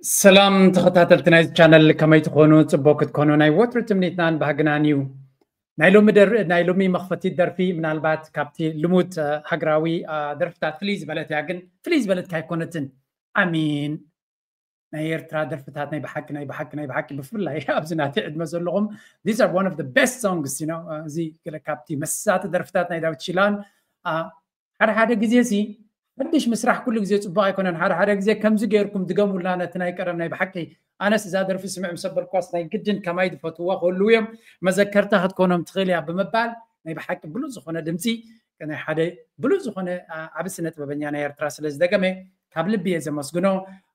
ሰላም ተኸታተልቲ ናይዚ ቻነል፣ ከመይ ትኾኑ? ጽቡቕ ክትኮኑ ናይ ወትሩ ትምኒትናን ባህግናን እዩ። ናይ ሎሚ ደር-፣ ናይ ሎሚ መኽፈቲ ደርፊ ምናልባት ካብቲ ልሙድ፣ እ፣ ሃገራዊ፣ እ፣ ደርፍታት ፍልይ ዝበለት እያ፣ ግን ፍልይ ዝበለት ካይኮነትን። ኣሚን። ናይ ኤርትራ ደርፍታት ናይ ብሓቂ፣ ናይ ብሓቂ፣ ናይ ብሓቂ ብፍላይ ኣብዚ ናተይ ዕድመ ዘለኹም፣ these are one of the best songs, you know፣ እዚ ገለ ካብቲ መሳጢ ደርፍታት ናይ ዳዊት ሺላን፣ እ፣ ሓደ ሓደ ግዜ ሲ ሓድሽ ምስራሕ ኩሉ ግዜ ጽቡቕ ኣይኮነን። ሓደ ሓደ ግዜ ከምዚ ገይርኩም ድገሙልና ነቲ ናይ ቀደም ናይ ብሓቂ። ኣነስ እዛ ደርፊ ስምዕ ምስ ኣበልኳስ ናይ ግድን ከማይ ዝፈትውዋ ክህልዉ እዮም። መዘከርታ ክትኮኖም ትኽእል እያ ብምባል ናይ ብሓቂ ብሉጽ ዝኾነ ድምጺ ናይ ሓደ ብሉጽ ዝኾነ፣ ኣ፣ ዓቢ ስነ ጥበበኛ ናይ ኤርትራ ስለ ዝደገመ ካብ ልቢ እየ ዘመስግኖ።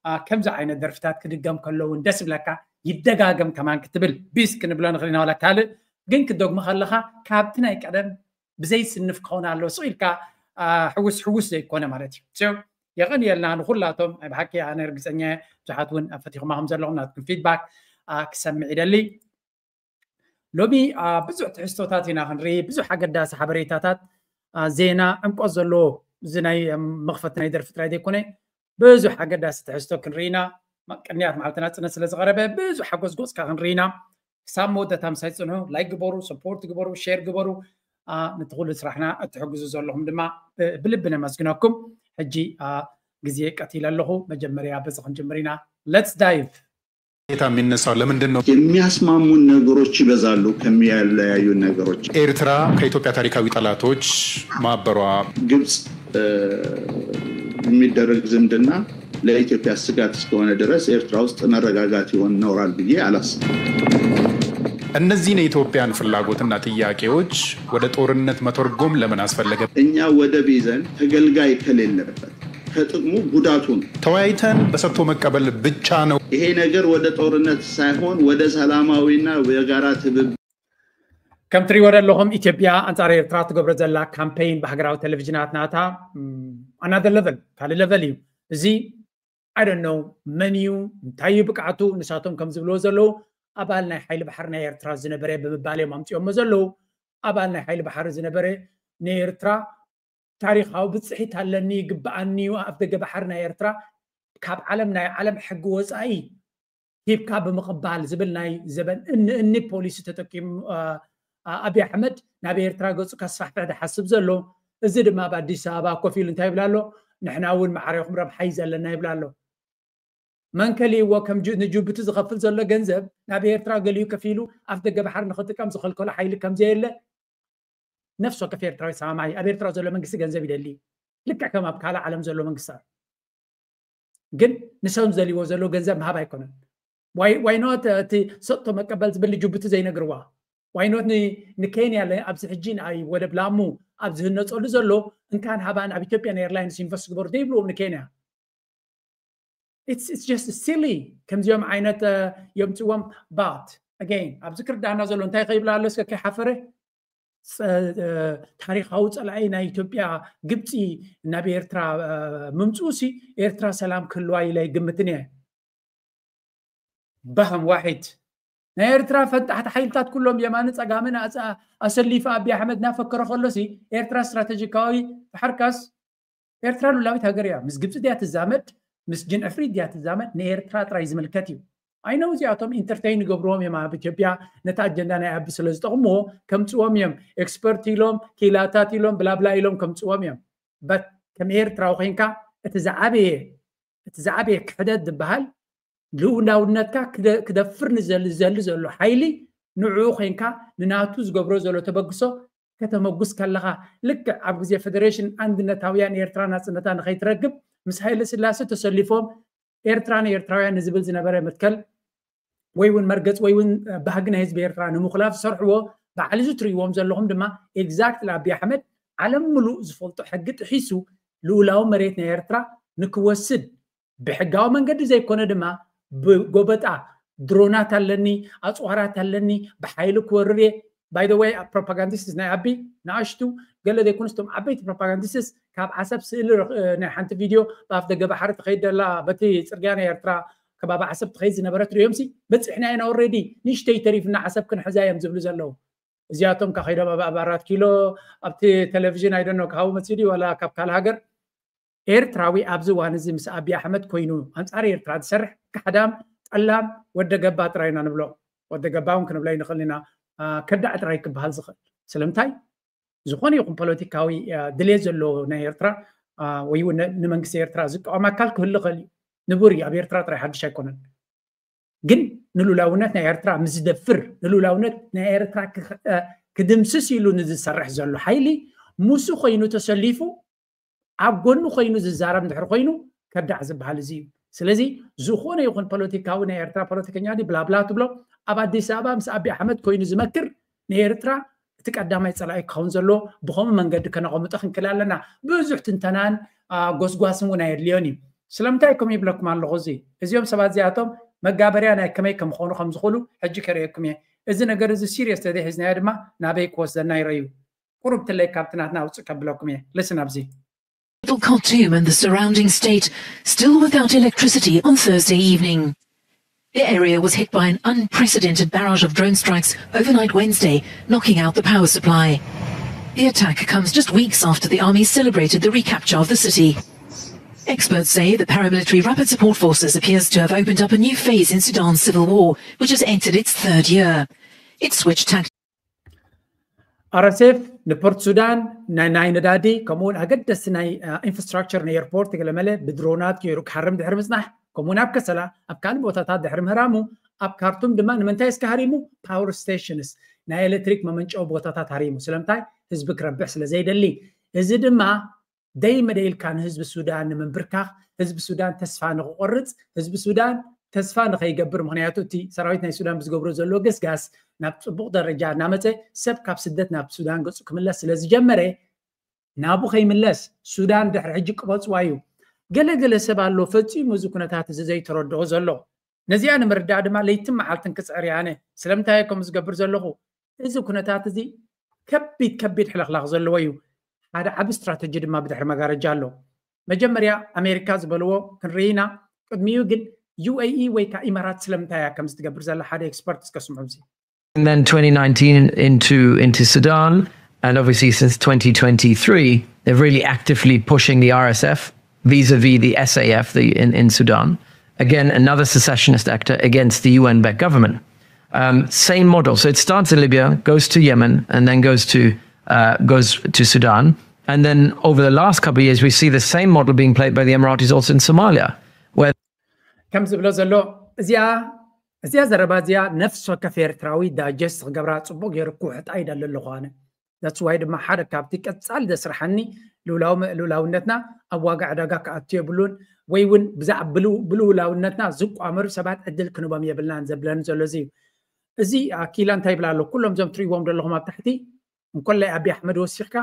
ኣ፣ ከምዚ ዓይነት ደርፍታት ክድገም ከሎ እውን ደስ ይብለካ። ይደጋገም ከማን ክትብል ቢስ ክንብሎ ንኽእል ኢና ዋላ ካልእ፣ ግን ክደግሞ ከለኻ ካብቲ ናይ ቀደም ብዘይስንፍ ክኸውን ኣለዎ። ስቕ ኢልካ፣ ኣ፣ ሕውስ ሕውስ ዘይኮነ ማለት እዩ። So፣ የቐንየልና ንኹላቶም። ናይ ብሓቂ ኣነ ርግጸኛ እየ ብዙሓት እውን ፈቲኹማ ከም ዘለኹም ናትኩም ፊድባክ፣ ኣ፣ ክሰምዕ ይደሊ። ሎሚ፣ ኣ፣ ብዙሕ ትሕዝቶታት ኢና ክንርኢ፣ ብዙሕ ኣገዳሲ ሓበሬታታት፣ ኣ፣ ዜና ዕምቆት ዘለዎ፣ እዚ ናይ፣ እም፣ መኽፈቲ ናይ ደርፊ ጥራይ ዘይኮነ ብዙሕ ኣገዳሲ ትሕዝቶ ክንርኢ ኢና። ማ-፣ ቅንያት መዓልቲ ናጽነት ስለ ዝቐረበ ብዙሕ ሓጎስ ጎጽካ ክንርኢ ኢና። ክሳብ መወዳእታ ምሳይ ጽንሑ። ላይክ ግበሩ፣ ሰፖርት ግበሩ፣ ሼር ግበሩ። ኣ፣ ነቲ ኩሉ ስራሕና እትሕግዙ ዘለኹም ድማ ብ-፣ ብልቢ ነመስግነኩም። ሕጂ፣ ኣ፣ ግዜ ቀቲለ ኣለኹ። መጀመርያ በዚ ክንጅምር ኢና። Let's dive። ሁኔታ የሚነሳው ለምንድን ነው? የሚያስማሙን ነገሮች ይበዛሉ ከሚያለያዩ ነገሮች። ኤርትራ ከኢትዮጵያ ታሪካዊ ጠላቶች ማበሯ። ግብጽ፣ እ፣ የሚደረግ ዝምድና ለኢትዮጵያ ስጋት እስከሆነ ድረስ ኤርትራ ውስጥ መረጋጋት ይሆን ይኖራል ብዬ አላስብም። እነዚህን የኢትዮጵያን ፍላጎትና ጥያቄዎች ወደ ጦርነት መተርጎም ለምን አስፈለገ? እኛ ወደብ ይዘን ተገልጋይ ከሌለበት ከጥቅሙ ጉዳቱ ነው። ተወያይተን በሰጥቶ መቀበል ብቻ ነው። ይሄ ነገር ወደ ጦርነት ሳይሆን ወደ ሰላማዊና የጋራ ትብብር ከም ትሪእዎ ዘለኹም ኢትዮጵያ ኣንጻር ኤርትራ ትገብሮ ዘላ ካምፔይን ብሃገራዊ ቴሌቪዥናት ናታ፣ ም፣ ኣናደር ለቨል፣ ካልእ ለቨል እዩ። እዚ፣ I don't know መን እዩ፣ እንታይ እዩ ብቅዓቱ፣ ንሳቶም ከም ዝብልዎ ዘለዉ ኣባል ናይ ሓይሊ ባሕሪ ናይ ኤርትራ ዝነበረ ብምባል እዮም ኣምጺኦሞ ዘለዉ። ኣባል ናይ ሓይሊ ባሕሪ ዝነበረ ንኤርትራ ታሪኻዊ ብጽሒት ኣለኒ፣ ይግብኣኒ እዩ፣ ኣፍ ደገ ባሕሪ ናይ ኤርትራ ካብ ዓለም፣ ናይ ዓለም ሕጊ ወጻኢ ሂብካ ብምቕባል ዝብል ናይ ዘበን እኒ እኒ ፖሊሲ ተጠቂሙ፣ ኣ፣ ኣ-፣ ኣብይ ኣሕመድ ናብ ኤርትራ ገጹ ከስፋሕፍሕ ዝሓስብ ዘሎ። እዚ ድማ ኣብ ኣዲስ ኣበባ ኮፍ ኢሉ እንታይ ይብል ኣሎ? ንሕና እውን ማዕሬኹም ረብሓ እዩ ዘለና ይብል ኣሎ። መን ከሊእዎ? ከም ጅ-፣ ንጅቡቲ ዝኸፍል ዘሎ ገንዘብ ናብ ኤርትራ ገሊኡ ከፊሉ ኣፍ ደገ ባሕሪ ንኽጥቀም ዝኸልከሎ ሓይሊ ከም ዘየለ ነፍሲ ወከፍ ኤርትራዊ ሰማማዒ። ኣብ ኤርትራ ዘሎ መንግስቲ ገንዘብ ይደሊ፣ ልክዕ ከም ኣብ ካልእ ዓለም ዘሎ መንግስታት። ግን ንሶም ዝደልይዎ ዘለዉ ገንዘብ ምሃብ ኣይኮነን። ዋይ፣ ዋይ ኖት እቲ ሰጥቶ መቀበል ዝብል ንጅቡቲ ዘይነግርዋ? ዋይ ኖት ን-፣ ንኬንያ ለ-፣ ኣብዚ ሕጂ ንኣይ ወደብ ላሙ ኣብ ዝህነጸሉ ዘሎ እንካን ሃባን ኣብ ኢትዮጵያን ኤርላይንስ ኢንቨስት ግበሩ ዘይብልዎም ንኬንያ? It's, it's just silly። ከምዚኦም ዓይነት፣ እ፣ የምጽዎም። But again፣ ኣብዚ ክርዳና ዘሎ እንታይ ከይብላ ኣሎ? እስከ ከይሓፈረ ጸ-፣ እ፣ ታሪኻዊ ጸላኢ ናይ ኢትዮጵያ ግብጺ ናብ ኤርትራ፣ እ፣ ምምጽኡ ሲ ኤርትራ ሰላም ክህልዋ ኢለ ኣይግምትን እየ። በኸም ዋሒድ ናይ ኤርትራ ፈንጣሕቲ ሓይልታት ኩሎም የማንን ጸጋምን ኣጸ-፣ ኣሰሊፉ ኣብይ ኣሕመድ እናፈከረ ከሎ ሲ ኤርትራ ስትራቴጂካዊ ብሓርካስ ኤርትራ ሉላዊት ሃገር እያ። ምስ ግብጺ ድያ ትዛመድ፣ ምስ ጅን ዕፍሪት ድያ ትዛመድ፣ ንኤርትራ ጥራይ ዝምልከት እዩ። I know እዚኣቶም ኢንተርቴይን ይገብርዎም እዮም ኣብ ኢትዮጵያ፣ ነቲ ኣጀንዳ ናይ ኣቢ ስለ ዝጠቕምዎ ከምጽዎም እዮም። ኤክስፐርት ኢሎም፣ ኪላታት ኢሎም፣ ብላብላ ኢሎም ከምጽዎም እዮም። But ከም ኤርትራዊ ኮይንካ እቲ ዝዓበየ፣ እቲ ዝዓበየ ክሕደት ዝበሃል ልኡላውነትካ ክደ-፣ ክደፍር ንዘል-፣ ዘሊ ዘሎ ሓይሊ ንዕኡ ኮይንካ ንናቱ ዝገብሮ ዘሎ ተበግሶ ከተመጉስ ከለኻ፣ ልክዕ ኣብ ግዜ ፌደሬሽን ኣንድነታውያን ኤርትራ ናጽነታ ንኸይትረክብ ምስ ሃይለ ስላሴ ተሰሊፎም ኤርትራ ንኤርትራውያን ንዝብል ዝነበረ መትከል ወይ እውን መርገጽ ወይ እውን ባህጊ ናይ ህዝቢ ኤርትራ ንምኹላፍ ዝሰርሕዎ ባዕሊ እዚ ትርእይዎም ዘለኹም ድማ ኤግዛክትሊ ኣብይ ኣሕመድ ዓለም ምሉእ ዝፈልጦ ሕጊ ጥሒሱ ልኡላዊ መሬት ናይ ኤርትራ ንክወስድ ብሕጋዊ መንገዲ ዘይኮነ ድማ ብጎበጣ ድሮናት ኣለኒ፣ ኣጽዋራት ኣለኒ፣ ብሓይሊ ክወርር እየ። By the way፣ ፕሮፓጋንዲስትስ ናይ ኣቢ ንኣሽቱ ገለ ዘይኮኑስ እቶም ዓበይቲ ፕሮፓጋንዲስትስ ካብ ዓሰብ ስእሊ ርኽ-፣ ናይ ሓንቲ ቪድዮ ብኣፍ ደገ ባሕሪ ትኸይድ ደላ በቲ ጽርግያ ናይ ኤርትራ ከባቢ ዓሰብ ትኸይድ ዝነበረት ርእዮምሲ በጺሕና ኢና ኦልሬዲ፣ ንእሽተይ ተሪፍና ዓሰብ ክንሕዛ እዮም ዝብሉ ዘለዉ። እዚኣቶም ከ ከይዶም ኣብ፣ ኣብ ኣራት ኪሎ ኣብቲ ቴሌቪዥን ኣይደኖ ክሃቡ መጺኡ ድዩ ዋላ ካብ ካልእ ሃገር? ኤርትራዊ ኣብዚ እዋን እዚ ምስ ኣብይ ኣሕመድ ኮይኑ ኣንጻር ኤርትራ ዝሰርሕ ካሕዳም፣ ጠላም፣ ወደ ገባ ጥራይ ኢና ንብሎ። ወደ ገባ እውን ክንብሎ ኣይንኽእል ኢና። ከዳዕ ጥራይ ክበሃል ዝኽእል ስለምንታይ? ዝኾነ ይኹን ፖለቲካዊ ድሌት ዘለዎ ናይ ኤርትራ ወይ እውን ንመንግስቲ ኤርትራ ዝቃወም ኣካል ክህሉ ይኽእል እዩ። ንቡር እዩ። ኣብ ኤርትራ ጥራይ ሓድሽ ኣይኮነን። ግን ንሉላውነት ናይ ኤርትራ ምስ ዝደፍር፣ ንሉላውነት ናይ ኤርትራ ክድምስስ ኢሉ ንዝሰርሕ ዘሎ ሓይሊ፣ ምስ ኮይኑ ተሰሊፉ፣ ኣብ ጎኑ ኮይኑ ዝዛረብ እንድሕር ኮይኑ፣ ከዳዕ ዝበሃል እዚ እዩ። ስለዚ ዝኾነ ይኹን ፖለቲካዊ፣ ናይ ኤርትራ ፖለቲከኛ ድዩ ብላብላ ትብሎ፣ ኣብ ኣዲስ ኣበባ ምስ ኣቢ ኣሕመድ ኮይኑ ዝመክር፣ ንኤርትራ እቲ ቀዳማይ ጸላኢ ክኸውን ዘለዎ ብኸምኡ መንገዲ ከነቐምጦ ክንክእል ኣለና። ብዙሕ ትንተናን ጎስጓስን እውን ኣየድልዮን እዩ። ስለምንታይ ከምኡ ይብለኩም ኣለኹ? እዚ እዚኦም ሰባት እዚኣቶም መጋበርያ ናይ ከመይ ከም ዝኾኑ ከም ዝኽእሉ ሕጂ ከርእየኩም እየ። እዚ ነገር እዚ ሲሪየስ ተዘይሒዝናዮ ድማ ናበይ ክወስደና ይረዩ። ቁሩብ ትለይ ካብቲ ናትና ውፅእ ከብለኩም እየ። ልስን ኣብዚ Khartoum and the surrounding state still without electricity on Thursday evening. The area was hit by an unprecedented barrage of drone strikes overnight Wednesday, knocking out the power supply. The attack comes just weeks after the army celebrated the recapture of the city. Experts say the paramilitary Rapid Support Forces appears to have opened up a new phase in Sudan's civil war, which has entered its third year. It switched tactics. RSF ንፖርት ሱዳን ናይ ናይ ነዳዲ ከምኡውን ኣገደስቲ ናይ ኢንፍራስትራክቸር ናይ ኤርፖርት ገለመለ ብድሮናት ገይሩ ክሓርም ድሕሪ ምጽናሕ፣ ከምኡውን ኣብ ከሰላ ኣብ ካልእ ቦታታት ድሕሪ ምህራሙ፣ ኣብ ካርቱም ድማ ንምንታይ እስከ ሃሪሙ? ፓወር ስቴሽንስ፣ ናይ ኤሌክትሪክ መመንጨዊ ቦታታት ሃሪሙ። ስለምንታይ? ህዝቢ ክረብሕ ስለ ዘይደሊ። እዚ ድማ ደይመደ ኢልካ ንህዝቢ ሱዳን ንምንብርካኽ፣ ህዝቢ ሱዳን ተስፋ ንክቆርፅ፣ ህዝቢ ሱዳን ተስፋ ንኸይገብር፣ ምክንያቱ እቲ ሰራዊት ናይ ሱዳን ብዝገብሮ ዘሎ ገስጋስ ናብ ፅቡቕ ደረጃ እናመፀ፣ ሰብ ካብ ስደት ናብ ሱዳን ገፁ ክምለስ ስለ ዝጀመረ፣ ናቡ ከይምለስ ሱዳን ድሕሪ ሕጂ ቅበፅዋ እዩ። ገለገለ ሰብ ኣሎ ፈፂሙ እዚ ኩነታት እዚ ዘይተረድኦ ዘሎ። ነዚኣ ንምርዳእ ድማ ለይትን መዓልትን ክፅዕር እየ ኣነ። ስለምንታይ እየ ከምኡ ዝገብር ዘለኹ? እዚ ኩነታት እዚ ከቢድ ከቢድ ሕልኽላኽ ዘለዎ እዩ። ሓደ ዓቢ ስትራተጂ ድማ ብድሕሪ መጋረጃ ኣሎ። መጀመርያ ኣሜሪካ ዝበልዎ ክንርኢ ኢና። ቅድሚኡ ግን UAE ወይ ከዓ ኢማራት ስለምንታይ እያ ከምዚ ትገብር ዘላ ሓደ ኤክስፐርት እስከ ስምዑ እዚ። And then twenty nineteen into into Sudan, and obviously since twenty twenty-three, they're really actively pushing the RSF vis-a-vis the SAF the, in, in Sudan. Again, another secessionist actor against the UN-backed government. Um, same model. So it starts in Libya, goes to Yemen, and then goes to uh, goes to Sudan. And then over the last couple of years, we see the same model being played by the Emiratis also in Somalia, where ከም ዝብሎ ዘሎ እዚኣ እዚኣ ዘረባ እዚኣ ነፍሲ ወከፍ ኤርትራዊ ዳጀስት ክገብራ ጽቡቕ ገይሩ ክውሕጣ ይደሊ ኣለኹ ኣነ። That's why ድማ ሓደ ካብቲ ቀጻሊ ዘስርሓኒ ልኡላውነትና ኣብ ዋጋ ዕዳጋ ክኣቱ የብሉን፣ ወይ እውን ብዛዕባ ብልኡላውነትና ዝቋመሩ ሰባት ዕድል ክንቦም የብልናን ዘብለኒ ዘሎ እዚ እዩ። እዚ ኣኪላ እንታይ ይብላ ኣሎ? ኩሎም እዞም ትሪእዎም ዘለኹም ኣብ ታሕቲ እንኮላይ ኣቢ ኣሕመድ ወሲኽካ፣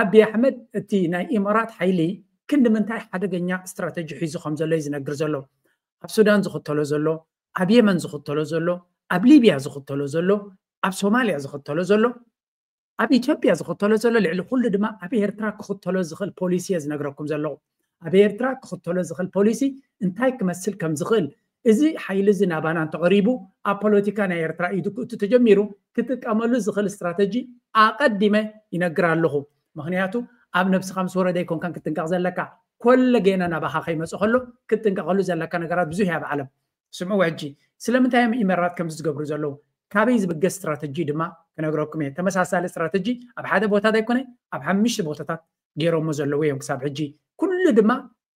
ኣቢ ኣሕመድ እቲ ናይ ኢማራት ሓይሊ ክንዲ ምንታይ ሓደገኛ ስትራተጂ ሒዙ ከም ዘሎ እዩ ዝነግር ዘሎ። ኣብ ሱዳን ዝኽተሎ ዘሎ፣ ኣብ የመን ዝኽተሎ ዘሎ፣ ኣብ ሊብያ ዝኽተሎ ዘሎ፣ ኣብ ሶማልያ ዝኽተሎ ዘሎ፣ ኣብ ኢትዮጵያ ዝኽተሎ ዘሎ፣ ልዕሊ ኩሉ ድማ ኣብ ኤርትራ ክኽተሎ ዝኽእል ፖሊሲ እየ ዝነግረኩም ዘለኹ። ኣብ ኤርትራ ክኽተሎ ዝኽእል ፖሊሲ እንታይ ክመስል ከም ዝኽእል፣ እዚ ሓይሊ እዚ ናባና እንተቐሪቡ ኣብ ፖለቲካ ናይ ኤርትራ ኢዱ ክእቱ ተጀሚሩ ክጥቀመሉ ዝኽእል ስትራተጂ ኣቐዲመ ይነግር ኣለኹ። ምኽንያቱ ኣብ ነብስኻ ምስ ወረደ ኣይኮንካን ክትጥንቀቕ ዘለካ፣ ኮለ ጌና ናባኻ ከይመጽእ ከሎ ክትጥንቀቐሉ ዘለካ ነገራት ብዙሕ እያ ኣብ ዓለም። ስምዑ ሕጂ ስለምንታይ እዮም ኢመራት ከምዚ ዝገብሩ ዘለዉ? ካበይ ዝብገስ ስትራተጂ ድማ ክነግረኩም እየ። ተመሳሳሊ ስትራተጂ ኣብ ሓደ ቦታ ዘይኮነ ኣብ ሓሙሽተ ቦታታት ገይሮሞ ዘለዉ እዮም ክሳብ ሕጂ። ኩሉ ድማ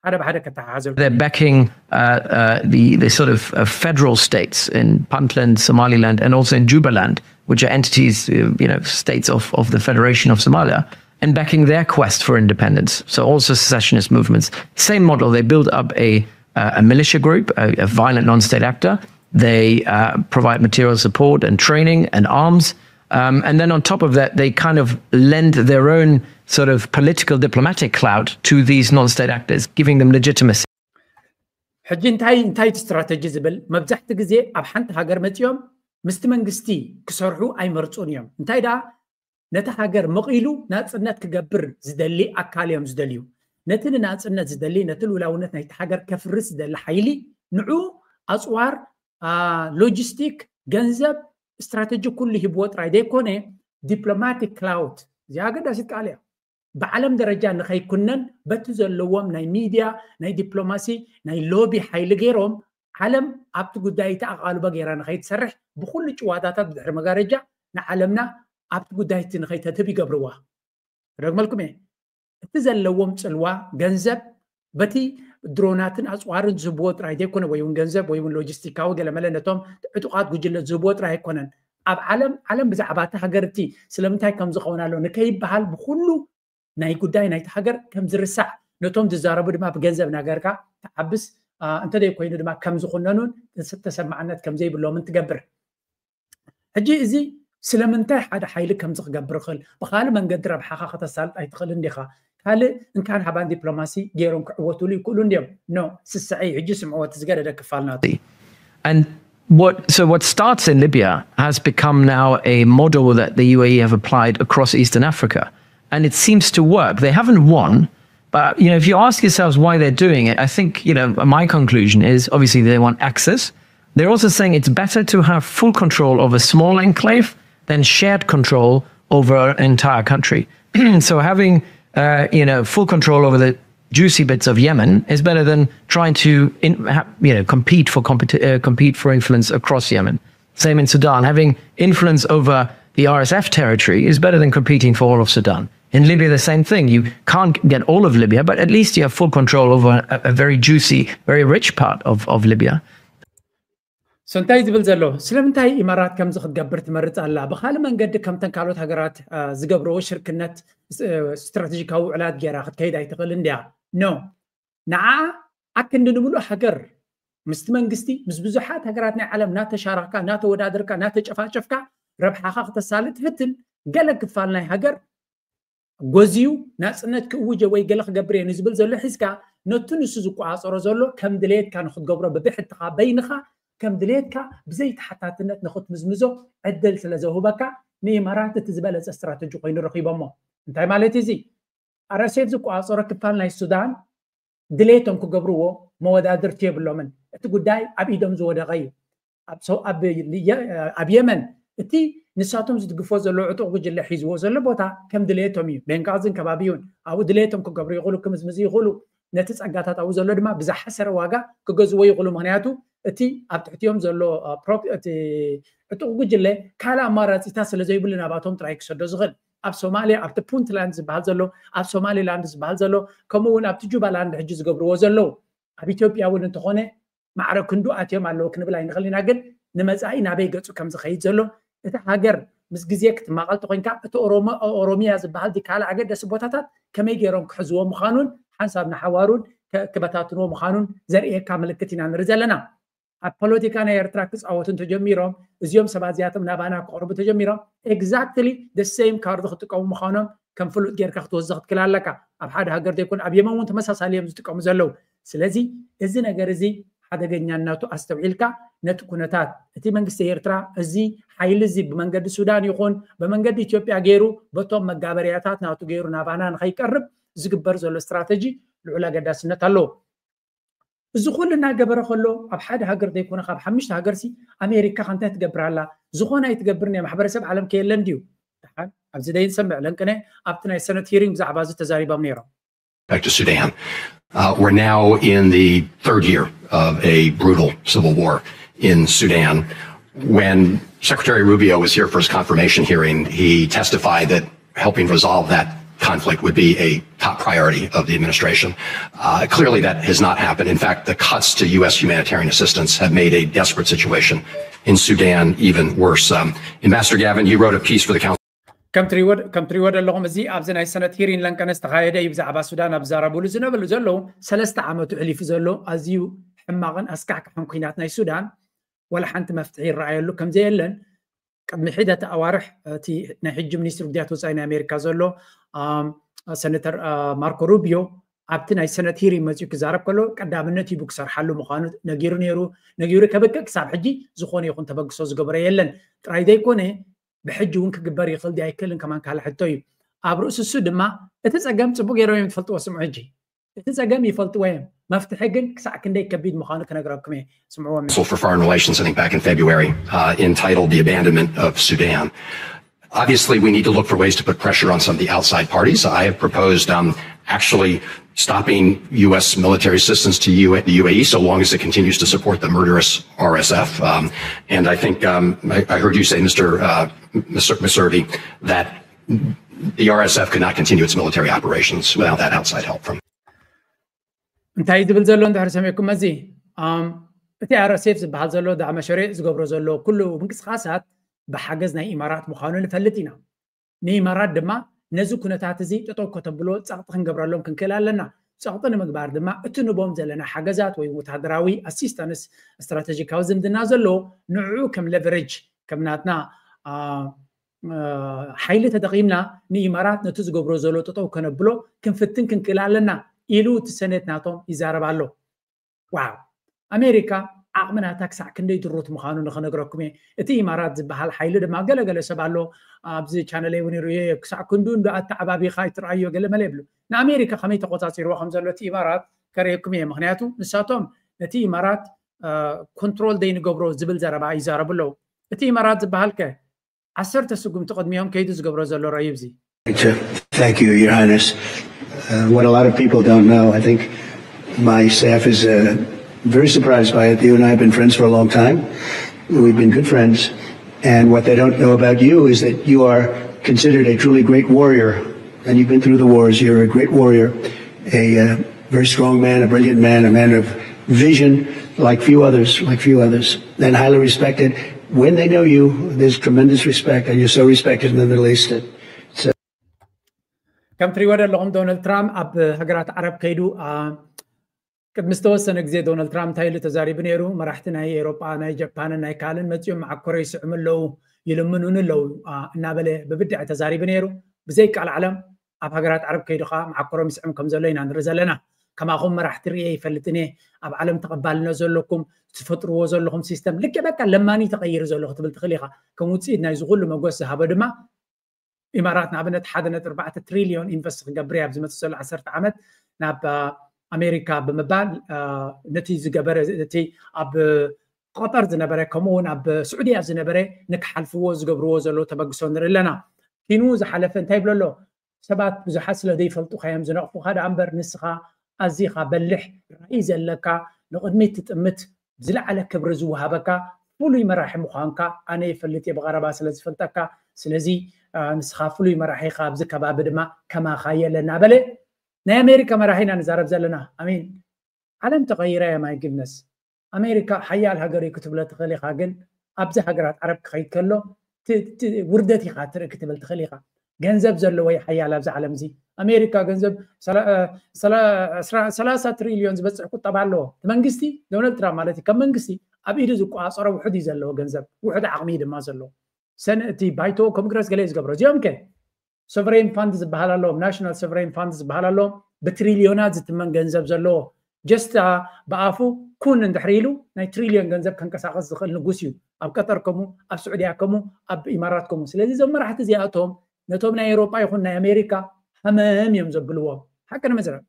ሓደ ብሓደ ከተሓሓዘሉ። They're backing uh, uh, the, the sort of uh, federal states in Puntland, Somaliland, and also in Jubaland, which are entities, uh, you know, states of, of the Federation of Somalia, and backing their quest for independence. So also secessionist movements. Same model. They build up a, uh, a militia group, a, a violent non-state actor. They uh, provide material support and training and arms. Um, and then on top of that, they kind of lend their own sort of political diplomatic clout to these non-state actors, giving them legitimacy. ሕጂ እንታይ እንታይ እቲ ስትራተጂ ዝብል መብዛሕቲ ግዜ ኣብ ሓንቲ ሃገር መፂኦም ምስቲ መንግስቲ ክሰርሑ ኣይመርፁን እዮም። እንታይ ደኣ ነቲ ሃገር መቒሉ ናፅነት ክገብር ዝደሊ ኣካል እዮም ዝደልዩ። ነቲ ንናፅነት ዝደሊ፣ ነቲ ልኡላውነት ናይቲ ሃገር ከፍርስ ዝደሊ ሓይሊ ንዑ ኣፅዋር፣ ሎጂስቲክ፣ ገንዘብ፣ ስትራተጂ ኩሉ ሂብዎ ጥራይ ዘይኮነ ዲፕሎማቲክ ክላውት፣ እዚኣ ኣገዳሲት ቃል እያ። ብዓለም ደረጃ ንኸይኩነን በቲ ዘለዎም ናይ ሚድያ፣ ናይ ዲፕሎማሲ፣ ናይ ሎቢ ሓይሊ ገይሮም ዓለም ኣብቲ ጉዳይ እቲ ኣቓልቦ ገይራ ንኸይትሰርሕ ብኩሉ ጭዋዳታት ብድሕሪ መጋረጃ ንዓለምና ኣብቲ ጉዳይ እቲ ንኸይተትብ ይገብርዋ። ክደግመልኩም እየ። እቲ ዘለዎም ጽልዋ ገንዘብ በቲ ድሮናትን ኣጽዋርን ዝህብዎ ጥራይ ዘይኮነ፣ ወይ እውን ገንዘብ ወይ እውን ሎጂስቲካዊ ገለመለ ነቶም ዕጡቓት ጉጅለ ዝህብዎ ጥራይ ኣይኮነን። ኣብ ዓለም ዓለም ብዛዕባ እቲ ሃገር እቲ ስለምንታይ ከም ዝኸውን ኣሎ ንከይበሃል ብኩሉ ናይ ጉዳይ ናይቲ ሃገር ከም ዝርሳዕ ነቶም ዝዛረቡ ድማ ብገንዘብ ናገርካ ተዓብስ እንተዘይኮይኑ ድማ ከም ዝኹነኑን ተሰማዕነት ከም ዘይብሎምን ትገብር። ሕጂ እዚ ስለምንታይ ሓደ ሓይሊ ከምዚ ክገብር ይኽእል? ብኻልእ መንገዲ ረብሓኻ ከተሳልጥ ኣይትኽእልን ዲኻ? ካልእ እንካን ሃባን ዲፕሎማሲ ገይሮም ክዕወቱሉ ይክእሉ እንዲዮም። ኖ ስስዐይ ሕጂ ስምዕዎ እቲ ዝገደደ ክፋል ናቱ። And what so what starts in Libya has become now a model that the U A E have applied across Eastern Africa, and it seems to work. They haven't won, but you know, if you ask yourselves why they're doing it, I think you know my conclusion is obviously they want access. They're also saying it's better to have full control of a small enclave than shared control over an entire country. So having uh, you know full control over the juicy bits of Yemen is better than trying to in, ha, you know compete for competi- uh, compete for influence across Yemen. Same in Sudan. Having influence over the R S F territory is better than competing for all of Sudan. In Libya, the same thing. You can't get all of Libya, but at least you have full control over a, a very juicy, very rich part of, of Libya. So እንታይ ዝብል ዘሎ? ስለምንታይ ኢማራት ከምዚ ክትገብር ትመርጽ ኣላ? ብኻልእ መንገዲ ከምተን ካልኦት ሃገራት ዝገብረዎ ሽርክነት ስትራቴጂካዊ ውዕላት ገይራ ክትከይድ ኣይትኽእል እንድያ? ኖ። ንዓ ኣክንዲ ንምሉእ ሃገር ምስቲ መንግስቲ ምስ ብዙሓት ሃገራት ናይ ዓለም እናተሻራኽካ እናተወዳደርካ እናተጨፋጨፍካ ረብሓኻ ክተሳልጥ ትፍትን። ገለ ክፋል ናይ ሃገር ጎዝዩ ናፅነት ክእውጀ ወይ ገለ ክገብር እየ ንዝብል ዘሎ ሒዝካ ነቱ ንሱ ዝቆፃፀሮ ዘሎ ከም ድሌትካ ንክትገብሮ ብብሕትኻ በይንኻ ከም ድሌትካ ብዘይተሓታትነት ንክትምዝምዞ ዕድል ስለ ዘውህበካ ንኢማራት እቲ ዝበለፀ ስትራተጂ ኮይኑ ረኺቦሞ። እንታይ ማለት እዚ? ኣረሴፍ ዝቆፃፀሮ ክፋል ናይ ሱዳን ድሌቶም ክገብርዎ መወዳድርቲ የብሎምን። እቲ ጉዳይ ኣብ ኢዶም ዝወደቐ እዩ። ኣብ የመን እቲ ንሳቶም ዝድግፎ ዘሎ ዕጡቕ ጉጅለ ሒዝዎ ዘሎ ቦታ ከም ድሌቶም እዩ። ቤንጋዝን ከባቢውን ኣብኡ ድሌቶም ክገብሩ ይኽእሉ፣ ክምዝምዙ ይኽእሉ። ነቲ ጸጋታት ኣብኡ ዘሎ ድማ ብዝሓሰረ ዋጋ ክገዝዎ ይኽእሉ። ምኽንያቱ እቲ ኣብ ትሕቲኦም ዘሎ ዕጡቕ ጉጅለ ካልእ ኣማራጺታት ስለ ዘይብሉ ናባቶም ጥራይ ክሰዶ ዝኽእል። ኣብ ሶማልያ ኣብቲ ፑንትላንድ ዝበሃል ዘሎ ኣብ ሶማሊላንድ ዝበሃል ዘሎ ከምኡ እውን ኣብቲ ጁባላንድ ሕጂ ዝገብርዎ ዘለዉ ኣብ ኢትዮጵያ እውን እንተኾነ ማዕረ ክንዱ ኣትዮም ኣለዉ ክንብል ኣይንኽእል ኢና። ግን ንመጻኢ ናበይ ገጹ ከም ዝኸይድ ዘሎ እቲ ሃገር ምስ ግዜ ክትማቐል ተኾይንካ እቲ ኦሮሞ ኦሮሚያ ዝበሃል ድዩ ካልእ ኣገደሲ ቦታታት ከመይ ገይሮም ክሕዝዎ ምዃኑን ሓንሳብ ንሓዋሩን ክበታትንዎ ምዃኑን ዘርእየካ ምልክት ኢና ንርኢ ዘለና። ኣብ ፖለቲካ ናይ ኤርትራ ክፃወቱ እንተጀሚሮም እዚኦም ሰባት እዚኣቶም ናባና ክቐርቡ ተጀሚሮም exactly the same card ክጥቀሙ ምዃኖም ከም ፍሉጥ ጌርካ ክትወስዶ ክትክእል ኣለካ። ኣብ ሓደ ሃገር ዘይኮነ ኣብ የመን እውን ተመሳሳሊ እዮም ዝጥቀሙ ዘለዉ። ስለዚ እዚ ነገር እዚ ሓደገኛነቱ ኣስተውዒልካ ነቲ ኩነታት እቲ መንግስቲ ኤርትራ እዚ ሓይሊ እዚ ብመንገዲ ሱዳን ይኹን ብመንገዲ ኢትዮጵያ ገይሩ በቶም መጋበርያታት ናቱ ገይሩ ናባና ንኸይቀርብ ዝግበር ዘሎ ስትራተጂ ልዑል ኣገዳስነት ኣለዎ። እዚ ኩሉ እናገበረ ከሎ ኣብ ሓደ ሃገር ዘይኮነ ካብ ሓሙሽተ ሃገርሲ ኣሜሪካ ከ እንታይ ትገብር ኣላ? ዝኾነ ኣይትገብርን እያ። ማሕበረሰብ ዓለም ከየለን ድዩ? ደሓን ኣብዚ ደይ ንሰምዕ ለንቅነ ኣብቲ ናይ ሰነት ሂሪንግ ብዛዕባ እዚ ተዛሪቦም ነይሮም። Back to Sudan. Uh, we're now in the third year of a brutal civil war in Sudan. When Secretary Rubio was here for his confirmation hearing, he testified that helping resolve that conflict would be a top priority of the administration. Uh, clearly, that has not happened. In fact, the cuts to U S humanitarian assistance have made a desperate situation in Sudan even worse. Um, Ambassador Gavin, you wrote a piece for the Council. ከም ትሪእዎ ዘለኹም እዚ ኣብዚ ናይ ሰነት ሂሪን ለንቀነ ዝተኻየደ እዩ። ብዛዕባ ሱዳን ኣብ ዝዛረብሉ ዝነበሉ ዘለዉ ሰለስተ ዓመቱ ሕሊፉ ዘሎ ኣዝዩ ሕማቕን ኣስካሕካሕን ኩናት ናይ ሱዳን ዋላ ሓንቲ መፍትሒ ይረኣየሉ ከም ዘየለን ቅድሚ ሒደት ኣዋርሕ እቲ ናይ ሕጂ ሚኒስትሪ ጉዳያት ወፃኢ ናይ ኣሜሪካ ዘሎ ሰነተር ማርኮ ሩቢዮ ኣብቲ ናይ ሰነት ሂሪን መፅኡ ክዛረብ ከሎ ቀዳምነት ሂቡ ክሰርሓሉ ምዃኑ ነጊሩ ነይሩ። ነጊሩ ከብቅዕ ክሳብ ሕጂ ዝኾነ ይኹን ተበግሶ ዝገበረ የለን። ጥራይ ዘይኮነ ብሕጂ እውን ክግበር ይኽእል ድዩ ኣይክእልን ከማን ካልእ ሕቶ እዩ። ኣብ ርእሲ እሱ ድማ እቲ ፀገም ፅቡቅ ገይሮም እዮም ዝፈልጥዎ። ስምዑ ሕጂ እቲ ፀገም ይፈልጥዎ እዮም። መፍትሒ ግን ክሳዕ ክንደይ ከቢድ ምዃኑ ክነግረኩም እየ። ስምዕዎም። So for Foreign Relations, I think back in February, uh, entitled The Abandonment of Sudan. Obviously, we need to look for ways to put pressure on some of the outside parties. I have proposed um, actually stopping U S military assistance to U- the U A E so long as it continues to support the murderous R S F. Um, and I think um, I, I heard you say, Mister Uh, Mister Miservi, that the R S F could not continue its military operations without that outside help from. እንታይ ዝብል ዘሎ እንድሕር ሰሚዕኩም መዚ እቲ R S F ዝበሃል ዘሎ ዳዕመ ሸሪዕ ዝገብሮ ዘሎ ኩሉ ምንቅስቃሳት ብሓገዝ ናይ ኢማራት ምዃኑ ንፈልጥ ኢና። ንኢማራት ድማ ነዚ ኩነታት እዚ ጠጠው ከተብሎ ጸቕጢ ክንገብረሎም ክንክእል ኣለና። ጸቕጢ ንምግባር ድማ እቲ ንቦም ዘለና ሓገዛት ወይ ወታደራዊ ኣሲስታንስ ስትራቴጂካዊ ዝምድና ዘለዎ ንዕኡ ከም ለቨሬጅ ከም ናትና ሓይሊ ተጠቒምና ንኢማራት ነቲ ዝገብሮ ዘሎ ጠጠው ከነብሎ ክንፍትን ክንክእል ኣለና ኢሉ እቲ ሰኔት ናቶም ይዛረብ ኣሎ። ዋው ኣሜሪካ ዓቕሚ ናታ ክሳዕ ክንደይ ድሩት ምዃኑ ንኽነግረኩም እየ። እቲ ኢማራት ዝበሃል ሓይሊ ድማ ገለገለ ሰብ ኣሎ ኣብዚ ቻነለይ እውን ይርእዮ ክሳዕ ክንዱ እንዶ ኣተዓባቢኻ ይትረኣዮ ገለ መለ ይብሉ። ንኣሜሪካ ከመይ ተቆፃፂርዎ ከም ዘሎ እቲ ኢማራት ከርእየኩም እየ። ምክንያቱ ንሳቶም ነቲ ኢማራት ኮንትሮል ደይንገብሮ ዝብል ዘረባ ይዛረቡ ኣለዉ። እቲ ኢማራት ዝበሃል ከ ዓሰርተ ስጉምቲ ቅድሚኦም ከይዱ ዝገብሮ ዘሎ ረዩ እዚ። Thank you, Your Highness. Uh, what a lot of people don't know, I think my staff is uh, very surprised by it. You and I have been friends for a long time. We've been good friends. And what they don't know about you is that you are considered a truly great warrior. And you've been through the wars. You're a great warrior, a uh, very strong man, a brilliant man, a man of vision, like few others, like few others, and highly respected. When they know you, there's tremendous respect, and you're so respected in the Middle East. That, so. ከም ትሪእዎ ዘለኹም ዶናልድ ትራምፕ ኣብ ሃገራት ዓረብ ከይዱ ቅድሚ ዝተወሰነ ግዜ ዶናልድ ትራምፕ እንታይ ኢሉ ተዛሪቡ ነይሩ? መራሕቲ ናይ ኤሮጳ፣ ናይ ጃፓንን ናይ ካልእን መፂኦም መዓኮሮ ይስዕሙ ኣለዉ፣ ይልምኑን ኣለዉ እናበለ ብብድዐ ተዛሪቡ ነይሩ። ብዘይ ቃል ዓለም ኣብ ሃገራት ዓረብ ከይዱ ከዓ መዓኮሮም ይስዕም ከም ዘሎ ኢና ንርኢ ዘለና። ከማኹም መራሕቲ ርእየ ይፈልጥን እየ። ኣብ ዓለም ተቐባልነት ዘለኩም ትፈጥርዎ ዘለኹም ሲስተም ልክዕ በቃ ለማኒ ተቐይሩ ዘሎ ክትብል ትኽእል ኢኻ። ከም ውፅኢት ናይዚ ኩሉ መጎስ ዝሃቦ ድማ ኢማራት ንኣብነት ሓደ ነጥቢ ኣርባዕተ ትሪልዮን ኢንቨስት ክገብር እያ ኣብዚ መፅእ ዘሎ ዓሰርተ ዓመት ናብ ኣሜሪካ ብምባል ነቲ ዝገበረ እቲ ኣብ ቀጠር ዝነበረ ከምኡ እውን ኣብ ስዑድያ ዝነበረ ንክሓልፍዎ ዝገብርዎ ዘሎ ተበግሶ ንርኢ ኣለና። ኪኑ ዝሓለፈ እንታይ ይብሎ ኣሎ? ሰባት ብዙሓት ስለ ዘይፈልጡኻ እዮም ዝነቕፉኻ ደኣ እምበር ንስኻ ኣዚኻ በሊሕ ራእይ ዘለካ ንቕድሚት ትጥምት ዝለዓለ ክብሪ ዝወሃበካ ፍሉይ መራሒ ምዃንካ ኣነ ይፈልጥ እየ ብቐረባ ስለ ዝፈልጠካ። ስለዚ ንስኻ ፍሉይ መራሒ ኢኻ ኣብዚ ከባቢ ድማ ከማኻ የለ እናበለ ናይ ኣሜሪካ መራሒ ኢና ንዛረብ ዘለና። ኣሜን። ዓለም ተቐይራ እያ my goodness። ኣሜሪካ ሓያል ሃገር እዩ ክትብሎ ትኽእል ኢኻ ግን ኣብዚ ሃገራት ዓረብ ክኸይድ ከሎ ውርደት ኢኻ ትርኢ ክትብል ትኽእል ኢኻ። ገንዘብ ዘለዎ እዩ ሓያል ኣብዚ ዓለም እዚ። ኣሜሪካ ገንዘብ ሰላሳ ትሪልዮን ዝበፅሕ ቁጠባ ኣለዎ። እቲ መንግስቲ ዶናልድ ትራምፕ ማለት እዩ ከም መንግስቲ ኣብ ኢዱ ዝቆፃፀሮ ውሑድ እዩ ዘለዎ ገንዘብ ውሑድ ዓቕሚ እዩ ድማ ዘለዎ። ሰነ እቲ ባይቶ ኮንግረስ ገለ እዩ ዝገብሮ። እዚኦም ከ ሶቨሬን ፋንድ ዝበሃል ኣለዎም ናሽናል ሶቨሬን ፋንድ ዝበሃል ኣለዎም ብትሪልዮናት ዝትመን ገንዘብ ዘለዎ ጀስት ብኣፉ ኩን እንድሕር ኢሉ ናይ ትሪልዮን ገንዘብ ከንቀሳቀስ ዝኽእል ንጉስ እዩ። ኣብ ቀጠር ከምኡ ኣብ ስዑድያ ከምኡ ኣብ ኢማራት ከምኡ። ስለዚ እዞም መራሕቲ እዚኣቶም ነቶም ናይ ኤውሮጳ ይኹን ናይ ኣሜሪካ ሃመም እዮም ዘብልዎም። ሓቂ ንምዝረብ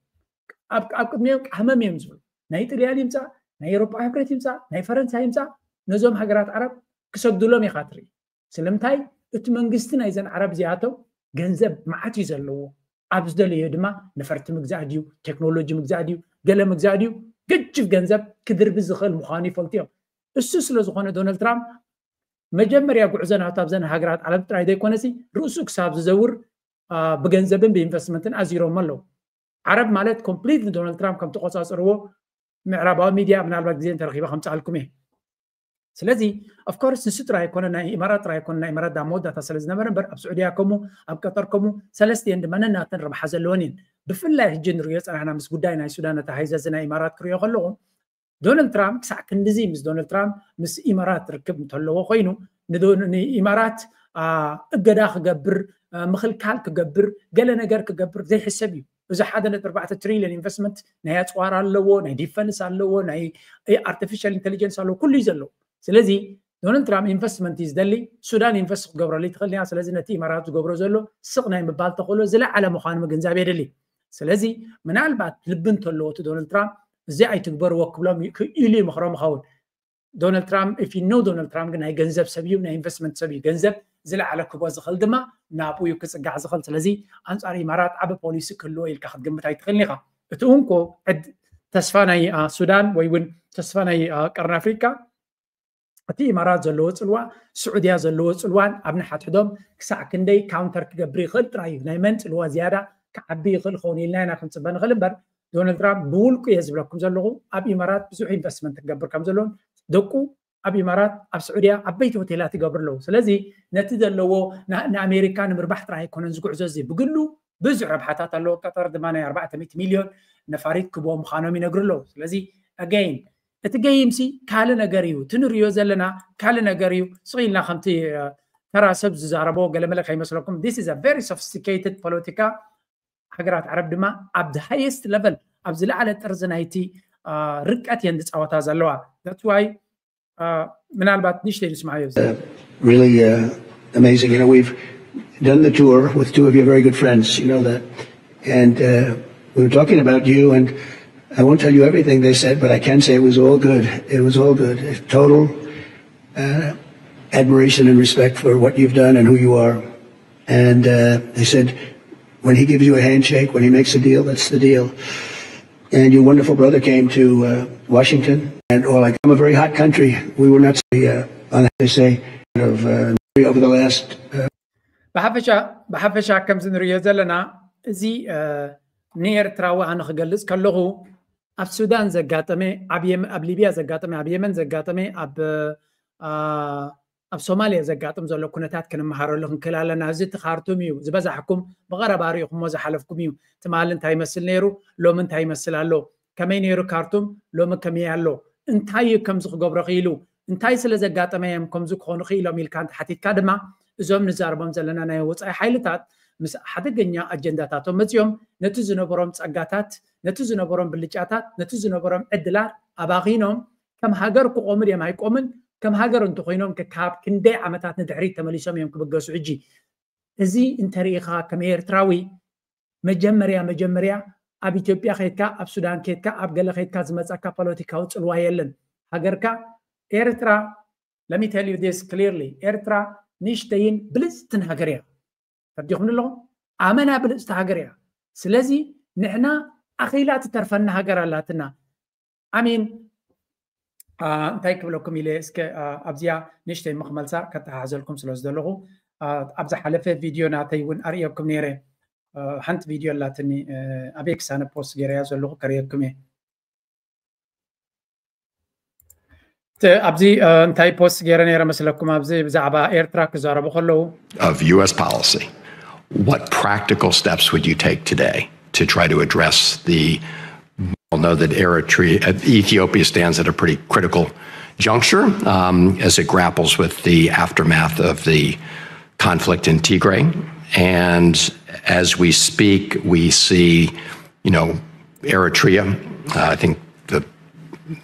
ኣብ ቅድሚኦም ሃመም እዮም ዝብሉ። ናይ ጥልያን ይምፃእ ናይ ኤውሮጳ ሕብረት ይምፃእ ናይ ፈረንሳይ ይምፃእ ነዞም ሃገራት ዓረብ ክሰግድሎም ኢኻ ትርኢ። ስለምንታይ እቲ መንግስቲ ናይዘን ዓረብ እዚኣቶም ገንዘብ መዓት እዩ ዘለዎ። ኣብ ዝደለዮ ድማ ነፈርቲ ምግዛእ ድዩ ቴክኖሎጂ ምግዛእ ድዩ ገለ ምግዛእ ድዩ ገጅፍ ገንዘብ ክድርቢ ዝኽእል ምዃኑ ይፈልጡ እዮም። እሱ ስለ ዝኾነ ዶናልድ ትራምፕ መጀመርያ ጉዕዞ ናቱ ኣብዘን ሃገራት ዓለም ጥራይ ዘይኮነሲ ርእሱ ክሳብ ዝዘውር ብገንዘብን ብኢንቨስትመንትን ኣዚሮሞ ኣለዉ። ዓረብ ማለት ኮምፕሊት ንዶናልድ ትራምፕ ከም ተቆፃፅርዎ ምዕራባዊ ሚድያ ምናልባት ግዜ እንተረኪበ ከምፅኣልኩም እየ። ስለዚ ኦፍኮርስ ንሱ ጥራይ ኣይኮነ ናይ ኢማራት ጥራይ ኣይኮነ ናይ ኢማራት ዳ መወዳእታ ስለ ዝነበረ እምበር ኣብ ስዑድያ ከምኡ ኣብ ቀጠር ከምኡ ሰለስቲአን ድማ ነናተን ረብሓ ዘለወን እየን። ብፍላይ ሕጂ ንሪኦ ፀናሕና ምስ ጉዳይ ናይ ሱዳን ነታ ሃይዘዚ ናይ ኢማራት ክሪኦ ከለኹ ዶናልድ ትራምፕ ክሳዕ ክንድዚ ምስ ዶናልድ ትራምፕ ምስ ኢማራት ርክብ እንተለዎ ኮይኑ ንኢማራት እገዳ ክገብር ምኽልካል ክገብር ገለ ነገር ክገብር ዘይሕሰብ እዩ። እዚ ሓደ ነጥቢ ኣርባዕተ ትሪልዮን ኢንቨስትመንት ናይ ኣፅዋር ኣለዎ ናይ ዲፈንስ ኣለዎ ናይ ኣርቲፊሻል ኢንቴሊጀንስ ኣለዎ ኩሉ እዩ ዘለዎ። ስለዚ ዶናልድ ትራምፕ ኢንቨስትመንት እዩ ዝደሊ። ሱዳን ኢንቨስት ክትገብረሉ ትኽእል እያ። ስለዚ ነቲ ኢማራት ዝገብሮ ዘሎ ስቕ ናይ ምባል ተኽእሎ ዝለዓለ ምዃኑ ምግንዛብ የድሊ። ስለዚ ምናልባት ልቢ እንተለዎ እቲ ዶናልድ ትራምፕ እዚ ኣይትግበርዎ ክብሎም ኢሉ ይመኽሮም ይኸውን። ዶናልድ ትራምፕ if you know ዶናልድ ትራምፕ ግን ናይ ገንዘብ ሰብ እዩ ናይ ኢንቨስትመንት ሰብ እዩ። ገንዘብ ዝለዓለ ክቦ ዝኽእል ድማ ናብኡ እዩ ክፅጋዕ ዝኽእል። ስለዚ ኣንፃር ኢማራት ዓቢ ፖሊሲ ክህልዎ ኢልካ ክትግምት ኣይትኽእልን ኢኻ። እቲ እውን ኮ ዕድ ተስፋ ናይ ሱዳን ወይ እውን ተስፋ ናይ ቀርኒ ኣፍሪካ እቲ ኢማራት ዘለዎ ፅልዋ፣ ስዑድያ ዘለዎ ፅልዋን ኣብ ንሓድሕዶም ክሳዕ ክንደይ ካውንተር ክገብር ይኽእል ጥራይ እዩ። ናይ መን ፅልዋ ዝያዳ ክዓቢ ይኽእል ክኸውን ኢልና ኢና ክንፅበ ንኽእል እምበር፣ ዶናልድ ትራምፕ ብውልቁ እየ ዝብለኩም ዘለኹ ኣብ ኢማራት ብዙሕ ኢንቨስትመንት ክገብር ከም ዘለዎን ደቁ ኣብ ኢማራት ኣብ ስዑድያ ዓበይቲ ሆቴላት ይገብሩ ኣለዉ። ስለዚ ነቲ ዘለዎ ንኣሜሪካ ንምርባሕ ጥራይ ኣይኮነን ዝጉዕዞ፣ እዚ ብግሉ ብዙሕ ረብሓታት ኣለዎ። ቀጠር ድማ ናይ ኣርባዕተ ሚእቲ ሚልዮን ነፋሪት ክቦ ምዃኖም ይነግሩ ኣለዉ። ስለዚ ኣገይን እቲ ገይምሲ ካልእ ነገር እዩ፣ እቲ ንሪኦ ዘለና ካልእ ነገር እዩ። ስቕ ኢልና ከምቲ ተራ ሰብ ዝዛረቦ ገለመለ ከይመስለኩም። This is a very sophisticated ፖለቲካ። ሃገራት ዓረብ ድማ ኣብ ሃየስት ለቨል ኣብ ዝለዓለ ጥርዚ ናይቲ ርቀት እየን ዝፃወታ ዘለዋ። That's why ምናልባት ንሽተይ ንስማዓዮ። Really uh, amazing. You know, we've done the tour with two of your very good friends. You know that. And uh, we were talking about you, and I won't tell you everything they said, but I can say it was all good. It was all good. Total uh, admiration and respect for what you've done and who you are. And uh, they said, when he gives you a handshake, when he makes a deal, that's the deal. And your wonderful brother came to uh, Washington, and all like, I'm a very hot country. We were not, uh, on, they say, of uh, over the last. Uh, ብሓፈሻ ከምዚ ንሪኦ ዘለና እዚ ንኤርትራዊ ኣነ ክገልፅ ከለኹ ኣብ ሱዳን ዘጋጠመ፣ ኣብ ሊብያ ዘጋጠመ፣ ኣብ የመን ዘጋጠመ፣ ኣብ ኣብ ሶማልያ ዘጋጥም ዘሎ ኩነታት ክንመሃረሉ ክንክእል ኣለና። እዚ እቲ ካርቱም እዩ ዝበዛሕኩም፣ ብቐረባ ርኢኹሞ ዝሓለፍኩም እዩ። ትማሊ እንታይ ይመስል ነይሩ፣ ሎሚ እንታይ ይመስል ኣሎ፣ ከመይ ነይሩ ካርቱም፣ ሎሚ ከመይ ኣሎ፣ እንታይ እዩ ከምዚ ክገብሮ ክኢሉ፣ እንታይ ስለ ዘጋጠመ እዮም ከምዚ ክኾኑ ክኢሎም ኢልካ እንተሓቲትካ ድማ እዞም ንዛረቦም ዘለና ናይ ወፃኢ ሓይልታት ምስ ሓደገኛ ኣጀንዳታቶም መፂኦም ነቲ ዝነበሮም ፀጋታት፣ ነቲ ዝነበሮም ብልጫታት፣ ነቲ ዝነበሮም ዕድላት ኣባኺኖም ከም ሃገር ክቆሙ ድዮም ኣይቆምን፣ ከም ሃገር እንተኮይኖም ካብ ክንደይ ዓመታት ንድሕሪት ተመሊሶም እዮም ክብገሱ። ሕጂ እዚ እንተሪኢኻ ከም ኤርትራዊ መጀመርያ መጀመርያ ኣብ ኢትዮጵያ ከይድካ ኣብ ሱዳን ከይድካ ኣብ ገለ ከይድካ ዝመፀካ ፖለቲካዊ ፅልዋ የለን። ሃገርካ ኤርትራ let me tell you this clearly ኤርትራ ንእሽተይን ብልፅትን ሃገር እያ። ተረዲኹም ኣለኹም? ኣመና ብልፅቲ ሃገር እያ። ስለዚ ንሕና ኣኺላ ትተርፈና ሃገር ኣላትና። ኣሜን። እንታይ ክብለኩም ኢለ እስከ ኣብዚኣ ንእሽተይ ምክመልሳ ከተሓሕዘልኩም ስለ ዝደለኹ ኣብ ዝሓለፈ ቪድዮ ናተይ እውን ኣርእየኩም ነይረ። ሓንቲ ቪድዮ ኣላትኒ ኣብ ኤክስ ኣነ ፖስት ገይረያ ዘለኹ ከርእየኩም እየ። ኣብዚ እንታይ ፖስት ገይረ ነይረ መስለኩም? ኣብዚ ብዛዕባ ኤርትራ ክዛረቡ ከለዉ of U S policy, what practical steps would you take today to try to address the, we all know that Eritrea, Ethiopia stands at a pretty critical juncture um, as it grapples with the aftermath of the conflict in Tigray. And as we speak, we see, you know, Eritrea, uh, I think the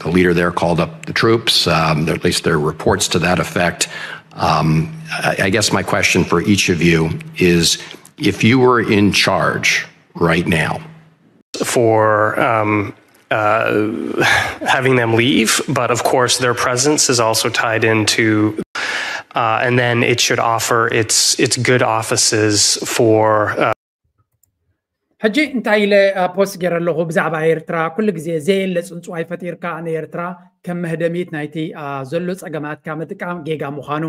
the leader there called up the troops. Um, at least there are reports to that effect. Um, I, I guess my question for each of you is, if you were in charge right now, for um, uh, having them leave, but of course their presence is also tied into, uh, and then it should offer its its good offices for. Uh, ሕጂ እንታይ ኢለ ፖስት ገይረ ኣለኹ ብዛዕባ ኤርትራ? ኩሉ ግዜ ዘየለ ፅንፅዋይ ፈጢርካ ንኤርትራ ከም መህደሚት ናይቲ ዘሎ ፀገማትካ ምጥቃም ጌጋ ምዃኑ።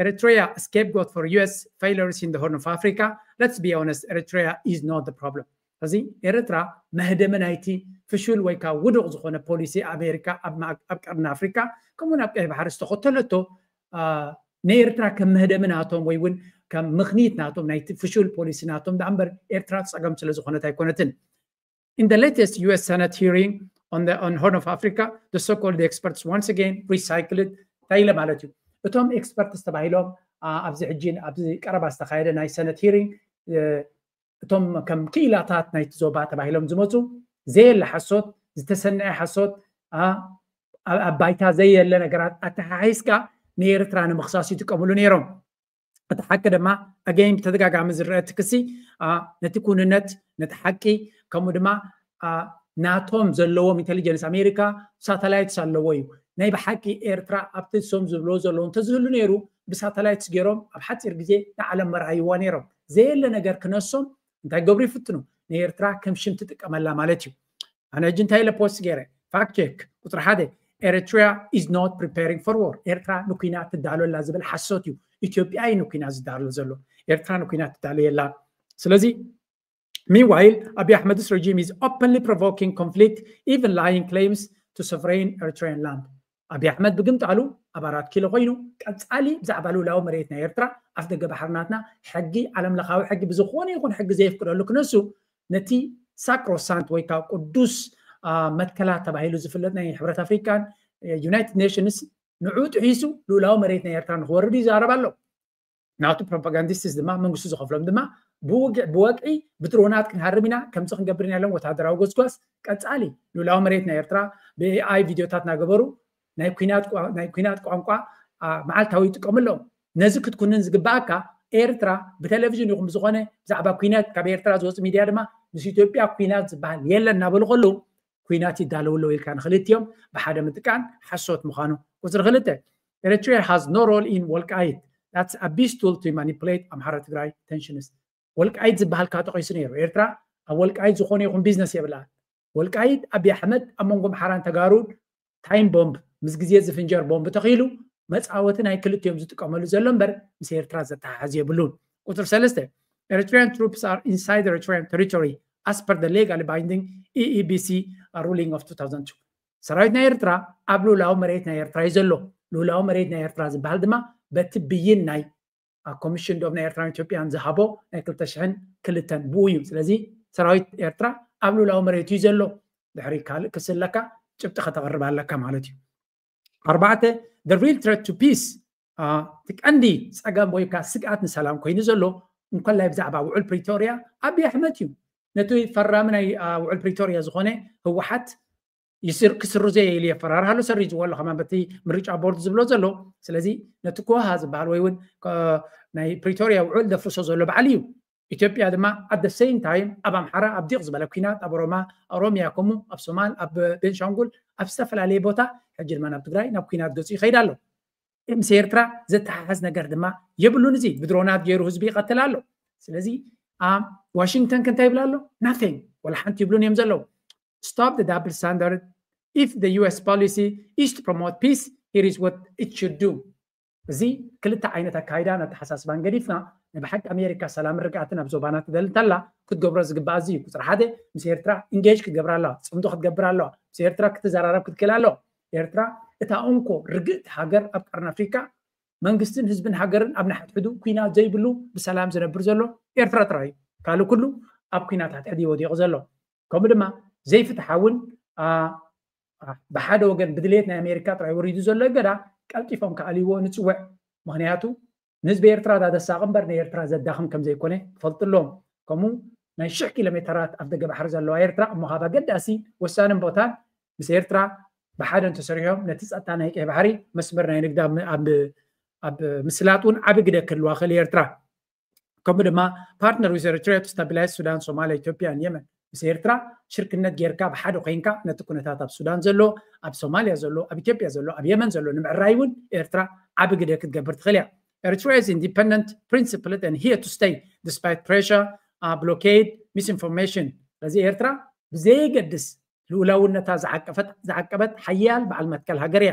Eritrea scapegoat for U S failures in the Horn of Africa. Let's be honest, Eritrea is not the problem. እዚ ኤርትራ መህደሚ ናይቲ ፍሹል ወይ ከዓ ውዱቕ ዝኾነ ፖሊሲ ኣሜሪካ ኣብ ቀርኒ ኣፍሪካ ከምኡውን ኣብ ቀይ ባሕሪ ዝተኸተለቶ ንኤርትራ ከም መህደሚ ናቶም ወይ እውን ከም ምኽኒት ናቶም ናይቲ ፍሹል ፖሊሲ ናቶም ደኣ እምበር ኤርትራ ፀገም ስለ ዝኾነት ኣይኮነትን። In the latest U S Senate hearing on the on Horn of Africa, the so-called experts once again recycled እንታይ ኢለ ማለት እዩ። እቶም ኤክስፐርትስ ተባሂሎም ኣብዚ ሕጂ ኣብዚ ቀረባ ዝተኻየደ ናይ ሰነት ሂሪንግ እቶም ከም ክኢላታት ናይቲ ዞባ ተባሂሎም ዝመፁ ዘየለ ሓሶት፣ ዝተሰነዐ ሓሶት፣ ኣብ ባይታ ዘየለ ነገራት ኣተሓሒዝካ ንኤርትራ ንምኽሳስ ይጥቀምሉ ነይሮም። እቲ ሓቂ ድማ ኣገይን ብተደጋጋሚ ዝረአ እቲ ክሲ ነቲ ኩንነት፣ ነቲ ሓቂ፣ ከምኡ ድማ ናቶም ዘለዎም ኢንቴሊጀንስ ኣሜሪካ ሳተላይትስ ኣለዎ እዩ። ናይ ብሓቂ ኤርትራ ኣብቲ ሶም ዝብልዎ ዘለዉ እንተዝህሉ ነይሩ፣ ብሳተላይትስ ገይሮም ኣብ ሓፂር ግዜ ንዓለም መርኣይዋ ነይሮም። ዘየለ ነገር ክነሶም እንታይ ገብሩ ይፍትኑ? ንኤርትራ ከም ሽም ትጥቀመላ ማለት እዩ። ኣነ ሕጂ እንታይ ኢለ ፖስት ገይረ? Fact check ቁፅሪ ሓደ፣ Eritrea is not preparing for war። ኤርትራ ንኩናት ትዳሎ ኣላ ዝብል ሓሶት እዩ። ኢትዮጵያ እዩ ንኩናት ዝዳሎ ዘሎ። ኤርትራ ንኩናት ትዳሎ የላ። ስለዚ meanwhile Abiy Ahmed's regime is openly provoking conflict, even lying claims to sovereign Eritrean land። ኣብይ ኣሕመድ ብግምጣሉ ኣብ ኣራት ኪሎ ኮይኑ ቀፃሊ ብዛዕባ ልኡላዊ መሬት ናይ ኤርትራ ኣፍ ደገ ባሕርናትና ሕጊ ዓለም ለኻዊ ሕጊ ብዝኾነ ይኹን ሕጊ ዘየፍቅደሉ ክነሱ ነቲ ሳክሮሳንት ወይ ከዓ ቅዱስ መትከላት ተባሂሉ ዝፍለጥ ናይ ሕብረት ኣፍሪካን ዩናይትድ ኔሽንስ ንዑ ጥሒሱ ልኡላዊ መሬት ናይ ኤርትራ ንክወርድ ይዛረብ ኣሎ። ናቱ ፕሮፓጋንዲስትስ ድማ መንግስቱ ዝኸፍሎም ድማ ብወግዒ ብድሮናት ክንሃርም ኢና ከምዚ ክንገብር ኢና ኢሎም ወታደራዊ ጎስጓስ ቀፃሊ ልኡላዊ መሬት ናይ ኤርትራ ብኤኣይ ቪድዮታት እናገበሩ ናይ ኩናት ቋንቋ መዓልታዊ ይጥቀሙ ኣለዉ። ነዚ ክትኩንን ዝግባኣካ ኤርትራ ብቴሌቪዥን ይኹን ብዝኾነ ብዛዕባ ኩናት ካብ ኤርትራ ዝወፁ ሚድያ ድማ ምስ ኢትዮጵያ ኩናት ዝበሃል የለን እናበሉ ከለዉ ኩናት ይዳለዉ ኣለዉ ኢልካ ንክልቲኦም ብሓደ ምጥቃን ሓሶት ምዃኑ። ቁፅሪ ክልተ Eritrea has no role in Wolkayit. That's Abiy's tool to manipulate Amhara Tigray tensions. ወልቃይት ዝበሃልካ ተቂሱ ነይሩ። ኤርትራ ኣብ ወልቃይት ዝኾነ ይኹን ቢዝነስ የብላን። ወልቃይት ኣብይ ኣሕመድ ኣብ መንጎ ኣምሓራን ተጋሩን ታይም ቦምብ ምስ ግዜ ዝፍንጀር ቦምብ ተኺሉ መፃወቲ ናይ ክልቲኦም ዝጥቀመሉ ዘሎ እምበር ምስ ኤርትራ ዘተሓሓዝ የብሉን። ቁፅሪ ሰለስተ Eritrean troops are inside Eritrean territory as per the legally binding E E B C ruling of two thousand two። ሰራዊት ናይ ኤርትራ ኣብ ልኡላዊ መሬት ናይ ኤርትራ እዩ ዘሎ። ልኡላዊ መሬት ናይ ኤርትራ ዝበሃል ድማ በቲ ብይን ናይ ኮሚሽን ዶብ ናይ ኤርትራን ኢትዮጵያን ዝሃቦ ናይ ክልተ ሽሕን ክልተን ብኡ እዩ። ስለዚ ሰራዊት ኤርትራ ኣብ ልኡላዊ መሬቱ እዩ ዘሎ። ድሕሪ ካልእ ክስለካ ጭብጢ ከተቕርብ ኣለካ ማለት እዩ። ኣርባዕተ the real threat to peace እቲ ቀንዲ ፀገም ወይ ከዓ ስግኣት ንሰላም ኮይኑ ዘሎ እንኮላይ ብዛዕባ ውዕል ፕሪቶርያ ኣብይ ኣሕመድ እዩ። ነቲ ፈራሚ ናይ ውዕል ፕሪቶርያ ዝኾነ ህወሓት ክስርዞ ኢሉ የፈራርሃሉ ሰሪዝዎ ኣሎ ከማን በቲ ምርጫ ቦርድ ዝብሎ ዘሎ። ስለዚ ነቲ ኮሃ ዝበሃል ወይ እውን ናይ ፕሪቶርያ ውዕል ዘፍርሶ ዘሎ በዓል እዩ። ኢትዮጵያ ድማ at the same time ኣብ ኣምሓራ ኣብ ዲቕ ዝበለ ኩናት ኣብ ኦሮማ ኦሮሚያ ከምኡ ኣብ ሶማል ኣብ ቤንሻንጉል ኣብ ዝተፈላለየ ቦታ ሕጂ ድማ ናብ ትግራይ ናብ ኩናት ገፁ ይኸይድ ኣሎ። ምስ ኤርትራ ዘተሓሓዝ ነገር ድማ የብሉን። እዚ ብድሮናት ገይሩ ህዝቢ ይቐትል ኣሎ። ስለዚ ዋሽንግተን ከ እንታይ ይብል ኣሎ? Nothing። ወላ ሓንቲ ይብሉን እዮም ዘለዉ። Stop the double standard. If the U S policy is to promote peace, here is what it should do. እዚ ክልተ ዓይነት ኣካይዳን ኣተሓሳስባን ገዲፍና ንብሓቂ ኣሜሪካ ሰላምን ርግኣትን ኣብ ዞባና ትደሊ እንተላ ክትገብሮ ዝግባእ እዚ እዩ። ቁፅሪ ሓደ ምስ ኤርትራ ኢንጌጅ ክትገብር ኣለዋ፣ ፅምዶ ክትገብር ኣለዋ፣ ምስ ኤርትራ ክትዘራረብ ክትክእል ኣለዋ። ኤርትራ እታ እንኮ ርግእቲ ሃገር ኣብ ቀርኒ ኣፍሪካ መንግስትን ህዝብን ሃገርን ኣብ ንሓድሕዱ ኩናት ዘይብሉ ብሰላም ዝነብር ዘሎ ኤርትራ ጥራይ እዩ። ካልእ ኩሉ ኣብ ኩናት ሓድሕድ እዩ ወዲቑ ዘሎ። ከምኡ ድማ ዘይፍትሓውን ብሓደ ወገን ብድሌት ናይ ኣሜሪካ ጥራይ ወሪዱ ዘሎ እገዳ ቀልጢፎም ክኣልይዎ ንፅውዕ። ምክንያቱ ንህዝቢ ኤርትራ ዳደሳቕ እምበር ንኤርትራ ዘዳኽም ከም ዘይኮነ ክፈልጡ ኣለዎም። ከምኡ ናይ ሽሕ ኪሎ ሜተራት ኣብ ደገ ባሕሪ ዘለዋ ኤርትራ እሞ ካብ ኣገዳሲ ወሳንን ቦታን ምስ ኤርትራ ብሓደ እንተሰሪሖም ነቲ ጸጥታ ናይ ቀይ ባሕሪ መስመር ናይ ንግዲ ኣብ ምስላጥ እውን ዓቢ ግደ ክህልዋ ክእል ኤርትራ። ከምኡ ድማ partner with Eritrea to stabilize Sudan, Somalia, Ethiopia and Yemen። ምስ ኤርትራ ሽርክነት ጌርካ ብሓደ ኮይንካ ነቲ ኩነታት ኣብ ሱዳን ዘሎ ኣብ ሶማልያ ዘሎ ኣብ ኢትዮጵያ ዘሎ ኣብ የመን ዘሎ ንምዕራይ እውን ኤርትራ ዓቢ ግደ ክትገብር ትኽእል እያ። Eritrea is independent principled and here to stay despite pressure, blockade, misinformation። ስለዚ ኤርትራ ብዘየገድስ ልኡላውነታ ዝዓቀበት ሓያል በዓል መትከል ሃገር እያ።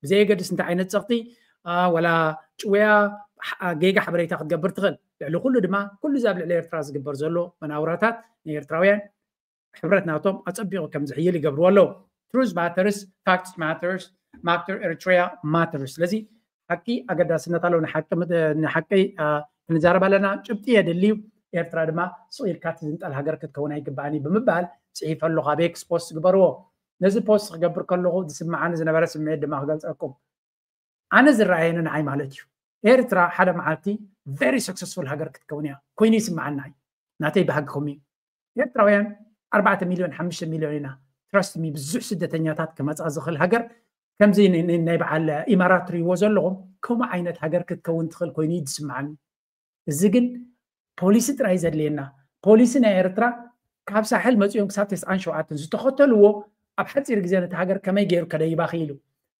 ብዘየገድስ እንታይ ዓይነት ፀቕጢ ወላ ጭውያ ጌጋ ሓበሬታ ክትገብር ትኽእል። ልዕሊ ኩሉ ድማ ኩሉ እዚ ኣብ ልዕሊ ኤርትራ ዝግበር ዘሎ መናውራታት ንኤርትራውያን ሕብረት ናቶም ኣፀቢቑ ከም ዝሕይል ይገብርዎ ኣለዉ። Truth matters, facts matters, matter Eritrea matters። ስለዚ ሓቂ ኣገዳስነት ኣለዎ። ንሓቂ ክንዛረብ ኣለና። ጭብጢ የድልዩ። ኤርትራ ድማ ስቕ ኢልካ ትዝንጠል ሃገር ክትከውን ኣይግባእን እዩ ብምባል ፅሒፈ ኣለኹ። ኣብ ኤክስ ፖስት ግበርዎ። ነዚ ፖስት ክገብር ከለኹ ዝስምዓኒ ዝነበረ ስምዒት ድማ ክገልፀኩም። ኣነ ዝረኣየኒ ንዓይ ማለት እዩ ኤርትራ ሓደ መዓልቲ very successful ሃገር ክትከውን እያ ኮይኑ ይስምዓና እዩ። ናተይ ባህጊ ከምኡ እዩ። ኤርትራውያን ኣርባዕተ ሚልዮን ሓሙሽተ ሚልዮን ኢና። Trust me ብዙሕ ስደተኛታት ክመፃ ዝኽእል ሃገር ከምዚ ናይ በዓል ኢማራት ትሪእዎ ዘለኹም ከምኡ ዓይነት ሃገር ክትከውን ትኽእል ኮይኑ እዩ ዝስምዓኒ። እዚ ግን ፖሊሲ ጥራይ ዘድልየና። ፖሊሲ ናይ ኤርትራ ካብ ሳሕል መፂኦም ክሳብ ተስዓን ሸውዓተን ዝተኸተልዎ ኣብ ሓፂር ግዜ ነቲ ሃገር ከመይ ገይሩ ከደይባ ክኢሉ።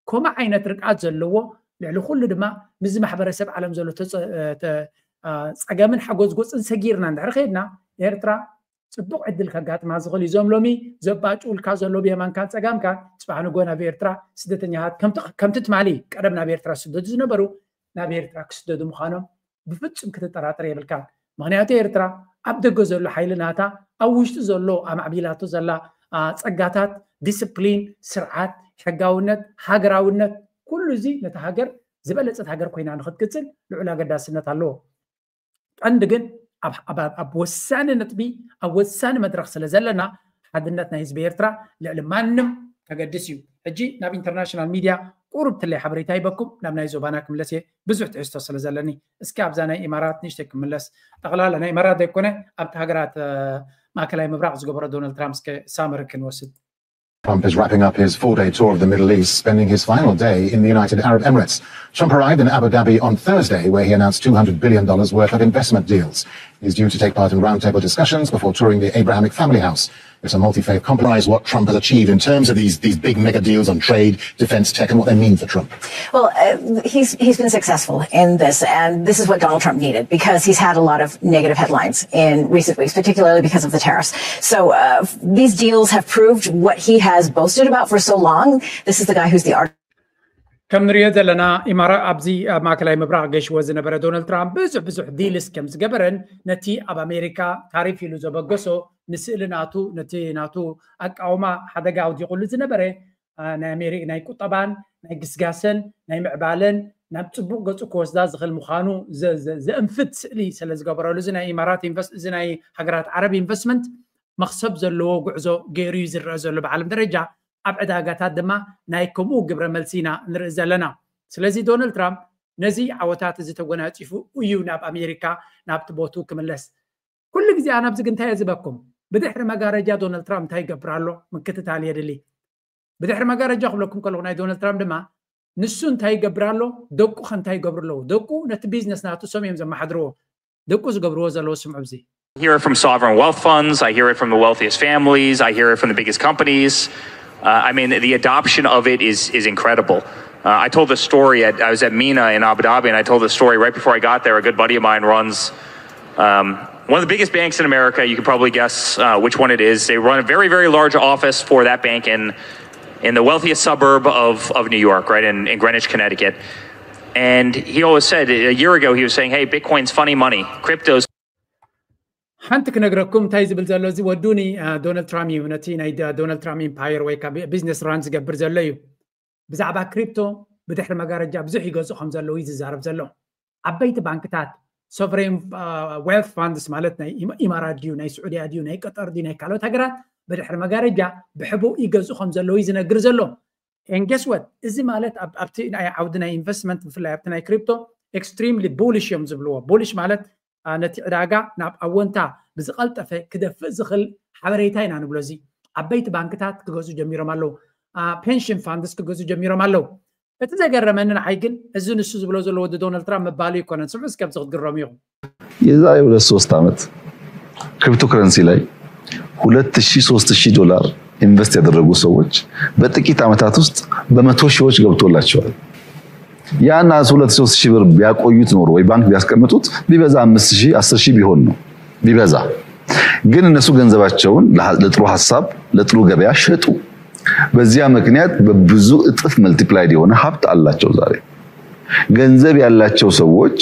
ከምኡ ዓይነት ርግኣት ዘለዎ፣ ልዕሊ ኩሉ ድማ ምስዚ ማሕበረሰብ ዓለም ዘሎ ተፀ- ተ- አ፣ ፀገምን ሓጎዝጎፅን ሰጊርና እንድሕር ከይድና፣ ኤርትራ ፅቡቕ ዕድል ከጋጥማ ዝኽእል እዩ። እዞም ሎሚ ዘባጭውልካ ዘሎ ብየማንካን ፀጋምካን፣ ፅባሕ ንጎ ናብ ኤርትራ ስደተኛታት ከምቲ ከምቲ ትማሊ ቀደም ናብ ኤርትራ ዝስደዱ ዝነበሩ ናብ ኤርትራ ክስደዱ ምዃኖም ብፍጹም ክትጠራጠር የብልካን። ምኽንያቱ ኤርትራ ኣብ ደገ ዘሎ ሓይሊ ናታ ኣብ ውሽጢ ዘሎ ኣማዕቢላቶ ዘላ ጸጋታት፣ ዲስፕሊን፣ ስርዓት፣ ሕጋውነት፣ ሃገራውነት፣ ኩሉ እዚ ነታ ሃገር ዝበለጸት ሃገር ኮይና ንክትቅጽል ልዑል ኣገዳስነት ኣለዎ። ቀንዲ ግን ኣብ ወሳኒ ነጥቢ፣ ኣብ ወሳኒ መድረኽ ስለ ዘለና ሓድነት ናይ ህዝቢ ኤርትራ ልዕሊ ማንም ከገድስ እዩ። ሕጂ ናብ ኢንተርናሽናል ሚድያ ቁሩብ ትለይ ሓበሬታ ይበኩም ናብ ናይ ዞባና ክምለስ እየ፣ ብዙሕ ትሕዝቶ ስለ ዘለኒ። እስኪ ኣብዛ ናይ ኢማራት ንእሽተይ ክምለስ። ጠቕላላ ናይ ኢማራት ዘይኮነ ኣብቲ ሃገራት ማእከላይ ምብራቕ ዝገበሮ ዶናልድ ትራምፕ እስከ ሳመሪ ክንወስድ። Trump is wrapping up his four day tour of the Middle East, spending his final day in the United Arab Emirates. Trump arrived in Abu Dhabi on Thursday, where he announced two hundred billion dollars worth of investment deals. He's due to take part in roundtable discussions before touring the Abrahamic Family House. It's a multi-faith compromise what Trump has achieved in terms of these, these big mega deals on trade, defense, tech, and what they mean for Trump. Well, uh, he's he's been successful in this, and this is what Donald Trump needed because he's had a lot of negative headlines in recent weeks, particularly because of the tariffs. So uh, these deals have proved what he has boasted about for so long. This is the guy who's the art. ከም ንሪኦ ዘለና ኢማራ ኣብዚ ኣብ ማእከላይ ምብራቕ ገሽዎ ዝነበረ ዶናልድ ትራምፕ ብዙሕ ብዙሕ ዲልስ ከም ዝገበረን ነቲ ኣብ ኣሜሪካ ታሪፍ ኢሉ ዘበገሶ ንስእሊ ናቱ ነቲ ናቱ ኣቃውማ ሓደጋ ኣውዲቑሉ ዝነበረ ናይ ኣሜሪካ ናይ ቁጠባን ናይ ግስጋሰን ናይ ምዕባለን ናብ ፅቡቅ ገፁ ክወስዳ ዝኽእል ምዃኑ ዘእንፍት ስእሊ ስለ ዝገበረሉ እዚ ናይ ኢማራት እዚ ናይ ሃገራት ዓረብ ኢንቨስትመንት መኽሰብ ዘለዎ ጉዕዞ ገይሩ እዩ ዝረአ ዘሎ ብዓለም ደረጃ ኣብ ዕዳጋታት ድማ ናይ ከምኡ ግብረ መልሲ ኢና ንርኢ ዘለና። ስለዚ ዶናልድ ትራምፕ ነዚ ዓወታት እዚ ተጎናፂፉ እዩ ናብ ኣሜሪካ ናብቲ ቦቱ ክምለስ። ኩሉ ግዜ ኣነ ኣብዚ ግንታይ እየ ዝበኩም ብድሕሪ መጋረጃ ዶናልድ ትራምፕ እንታይ ይገብር ኣሎ ምክትታል የድሊ። ብድሕሪ መጋረጃ ክብለኩም ከለኹ ናይ ዶናልድ ትራምፕ ድማ ንሱ እንታይ ይገብር ኣሎ፣ ደቁ ከ እንታይ ይገብሩ ኣለዉ? ደቁ ነቲ ቢዝነስ ናቱ እሶም እዮም ዘመሓድርዎ። ደቁ ዝገብርዎ ዘለዉ ስምዑ እዚ። I hear it from sovereign wealth funds. I hear it from the wealthiest families. I hear it from the biggest companies. Uh, I mean, the adoption of it is is incredible. Uh, I told this story. At, I was at MENA in Abu Dhabi, and I told this story right before I got there. A good buddy of mine runs um, one of the biggest banks in America. You can probably guess uh, which one it is. They run a very, very large office for that bank in in the wealthiest suburb of of New York, right in, in Greenwich, Connecticut. And he always said a year ago, he was saying, "Hey, Bitcoin's funny money. Crypto's." ሓንቲ ክነግረኩም እንታይ ዝብል ዘሎ እዚ ወዱኒ ዶናልድ ትራምፕ እዩ። ነቲ ናይ ዶናልድ ትራምፕ ኢምፓየር ወይ ቢዝነስ ራን ዝገብር ዘሎ እዩ። ብዛዕባ ክሪፕቶ ብድሕሪ መጋረጃ ብዙሕ ይገዝኡ ከም ዘለዉ እዩ ዝዛረብ ዘሎ። ዓበይቲ ባንክታት ሶቨሬን ዌልት ፋንድስ ማለት ናይ ኢማራት ድዩ ናይ ስዑድያ ድዩ ናይ ቀጠር ድዩ ናይ ካልኦት ሃገራት ብድሕሪ መጋረጃ ብሕቡእ ይገዝኡ ከም ዘለዉ እዩ ዝነግር ዘሎ። And guess what? እዚ ማለት ኣብቲ ናይ ዓውዲ ናይ ኢንቨስትመንት ብፍላይ ኣብቲ ናይ ክሪፕቶ ኤክስትሪምሊ ቡሊሽ እዮም ዝብልዎ። ቡሊሽ ማለት ነቲ ዕዳጋ ናብ ኣወንታ ብዝቐልጠፈ ክደፍእ ዝኽእል ሓበሬታ ኢና ንብሎ። እዚ ዓበይቲ ባንክታት ክገዝኡ ጀሚሮም ኣለዉ። ፔንሽን ፋንድስ ክገዝኡ ጀሚሮም ኣለዉ። እቲ ዘገረመኒ ንዓይ ግን እዚ ንሱ ዝብሎ ዘሎ ወዲ ዶናልድ ትራምፕ ምባሉ ኣይኮነን። ስምዑ እስኪ ኣብዚ ክትግረሙ ኢኹም። የዛሬ ሁለት ሶስት ዓመት ክሪፕቶ ከረንሲ ላይ ሁለት ሺህ ሶስት ሺህ ዶላር ኢንቨስት ያደረጉ ሰዎች በጥቂት ዓመታት ውስጥ በመቶ ሺዎች ገብቶላቸዋል። ያን ሁለት ሶስት ሺህ ብር ቢያቆዩት ኖሮ ወይ ባንክ ቢያስቀምጡት ቢበዛ አምስት ሺህ አስር ሺህ ቢሆን ነው ቢበዛ። ግን እነሱ ገንዘባቸውን ለጥሩ ሀሳብ ለጥሩ ገበያ ሸጡ። በዚያ ምክንያት በብዙ እጥፍ መልቲፕላይድ የሆነ ሀብት አላቸው። ዛሬ ገንዘብ ያላቸው ሰዎች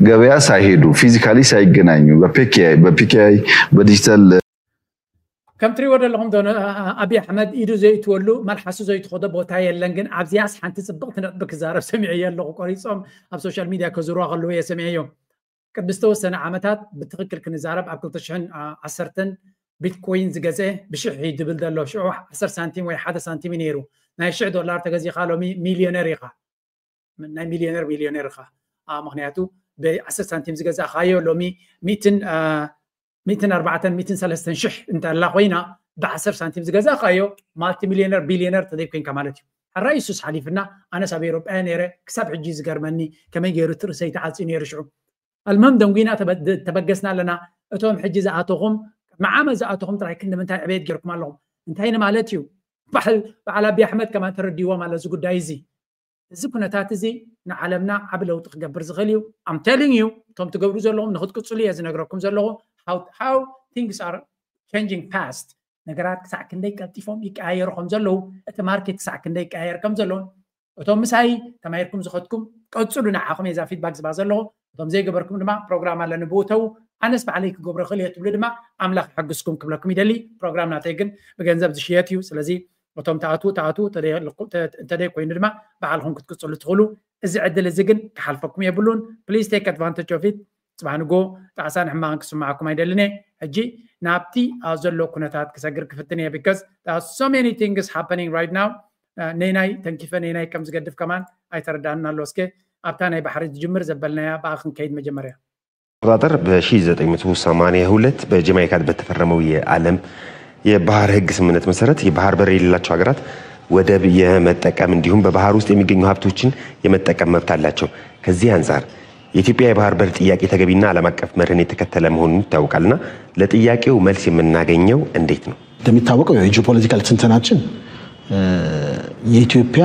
ገበያ ሳይሄዱ ፊዚካሊ ሳይገናኙ በ PKI በ PKI በዲጂታል ከም ትሪእዎ ዘለኹም ዶ ኣብይ ኣሕመድ ኢዱ ዘይእትወሉ መልሓሱ ዘይትኸዶ ቦታ የለን። ግን ኣብዚያስ ሓንቲ ፅብቕቲ ነጥቢ ክዛረብ ሰሚዐዮ ኣለኹ። ቆሪፆም ኣብ ሶሻል ሚድያ ከዝርዋ ከለዉ እየ ሰሚዐዮ። ቅድሚ ዝተወሰነ ዓመታት ብትኽክል ክንዛረብ ኣብ ክልተ ሽሕን ዓሰርተን ቢትኮይን ዝገዘ ብሽሕ እዩ ድብል ዘሎ። ሽዑ ዓሰርተ ሳንቲም ወይ ሓደ ሳንቲም እዩ ነይሩ። ናይ ሽሕ ዶላር ተገዚኻ ሎሚ ሚልዮነር ኢኻ። ናይ ሚልዮነር ሚልዮነር ኢኻ። ምክንያቱ ብዓሰርተ ሳንቲም ዝገዛእካዮ ሎሚ ሚእትን ሚእትን ኣርባዕተን ሚእትን ሰለስተን ሽሕ እንተላ ኮይና ብዓሰርተ ሳንቲም ዝገዛእካዮ ማልቲ ሚልዮነር ቢልዮነር ተዘይኮይንካ ማለት እዩ። ሕራይ እሱስ ሓሊፍና ኣነስ ኣብ ኤሮጳ እየ ነይረ ክሳብ ሕጂ ዝገርመኒ ከመይ ገይሩ እቲ ርእሰይ ተዓፅዩ ነይሩ ሽዑ። ኣልመም ደንጉና ተበገስና ኣለና። እቶም ሕጂ ዝኣተኹም ቅድሚ ዓመት ዝኣተኹም ጥራይ ክንዲ ምንታይ ዕቤት ገይርኩም ኣለኹም እንታይ ንማለት እዩ? በዓል ኣብይ ኣሕመድ ከማን ተረዲዎም ኣሎ እዚ ጉዳይ እዚ። እዚ ኩነታት እዚ ንዓለምና ዓብ ለውጢ ክገብር ዝኽእል እዩ። I'm telling you፣ እቶም ትገብሩ ዘለኹም ንክትቅፅሉ እየ ዝነግረኩም ዘለኹ። How things are changing fast። ነገራት ክሳዕ ክንደይ ቀልጢፎም ይቀያየሩ ከም ዘለዉ፣ እቲ ማርኬት ክሳዕ ክንደይ ይቀያየር ከም ዘለዉን፣ እቶም ምሳይ ተማሂርኩም ዝኸድኩም ቀፅሉ፣ ንዓኹም እየ እዛ ፊድባክ ዝባ ዘለኹ። እቶም ዘይገበርኩም ድማ ፕሮግራም ኣለኒ ብኡ ተዉ፣ ኣነስ ባዕለይ ክገብሮ ይኽእል እየ ትብሉ ድማ ኣምላኽ ይሐግዝኩም ክብለኩም ይደሊ። ፕሮግራም ናተይ ግን ብገንዘብ ዝሽየጥ እዩ። ስለዚ እቶም ተኣትዉ ተኣትዉ፣ እንተደይ ኮይኑ ድማ ባዕልኹም ክትቅፅሉ ትኽእሉ። እዚ ዕድል እዚ ግን ክሓልፈኩም የብሉን። Please take advantage of it። ፅባሕ ንጎ ጣዕሳን ሕማቕን ክስምዓኩም ኣይደልን እየ። ሕጂ ናብቲ ኣብ ዘሎ ኩነታት ክሰግር ክፍትን እየ። Because there are so many things happening right now። ነይናይ ተንኪፈ ነይናይ ከም ዝገድፍ ከማን ኣይተረዳንን ኣሎ። እስከ ኣብታ ናይ ባሕሪ ዝጅምር ዘበልናያ ብኣ ክንከይድ መጀመርያ። አቆጣጠር በ1982 በጀማይካ በተፈረመው የዓለም የባህር ህግ ስምምነት መሰረት የባህር በር የሌላቸው ሀገራት ወደብ የመጠቀም እንዲሁም በባህር ውስጥ የሚገኙ ሀብቶችን የመጠቀም መብት አላቸው። ከዚህ አንጻር የኢትዮጵያ የባህር በር ጥያቄ ተገቢና ዓለም አቀፍ መርህን የተከተለ መሆኑን ይታወቃልና ለጥያቄው መልስ የምናገኘው እንዴት ነው? እንደሚታወቀው የጂኦፖለቲካል ትንተናችን የኢትዮጵያ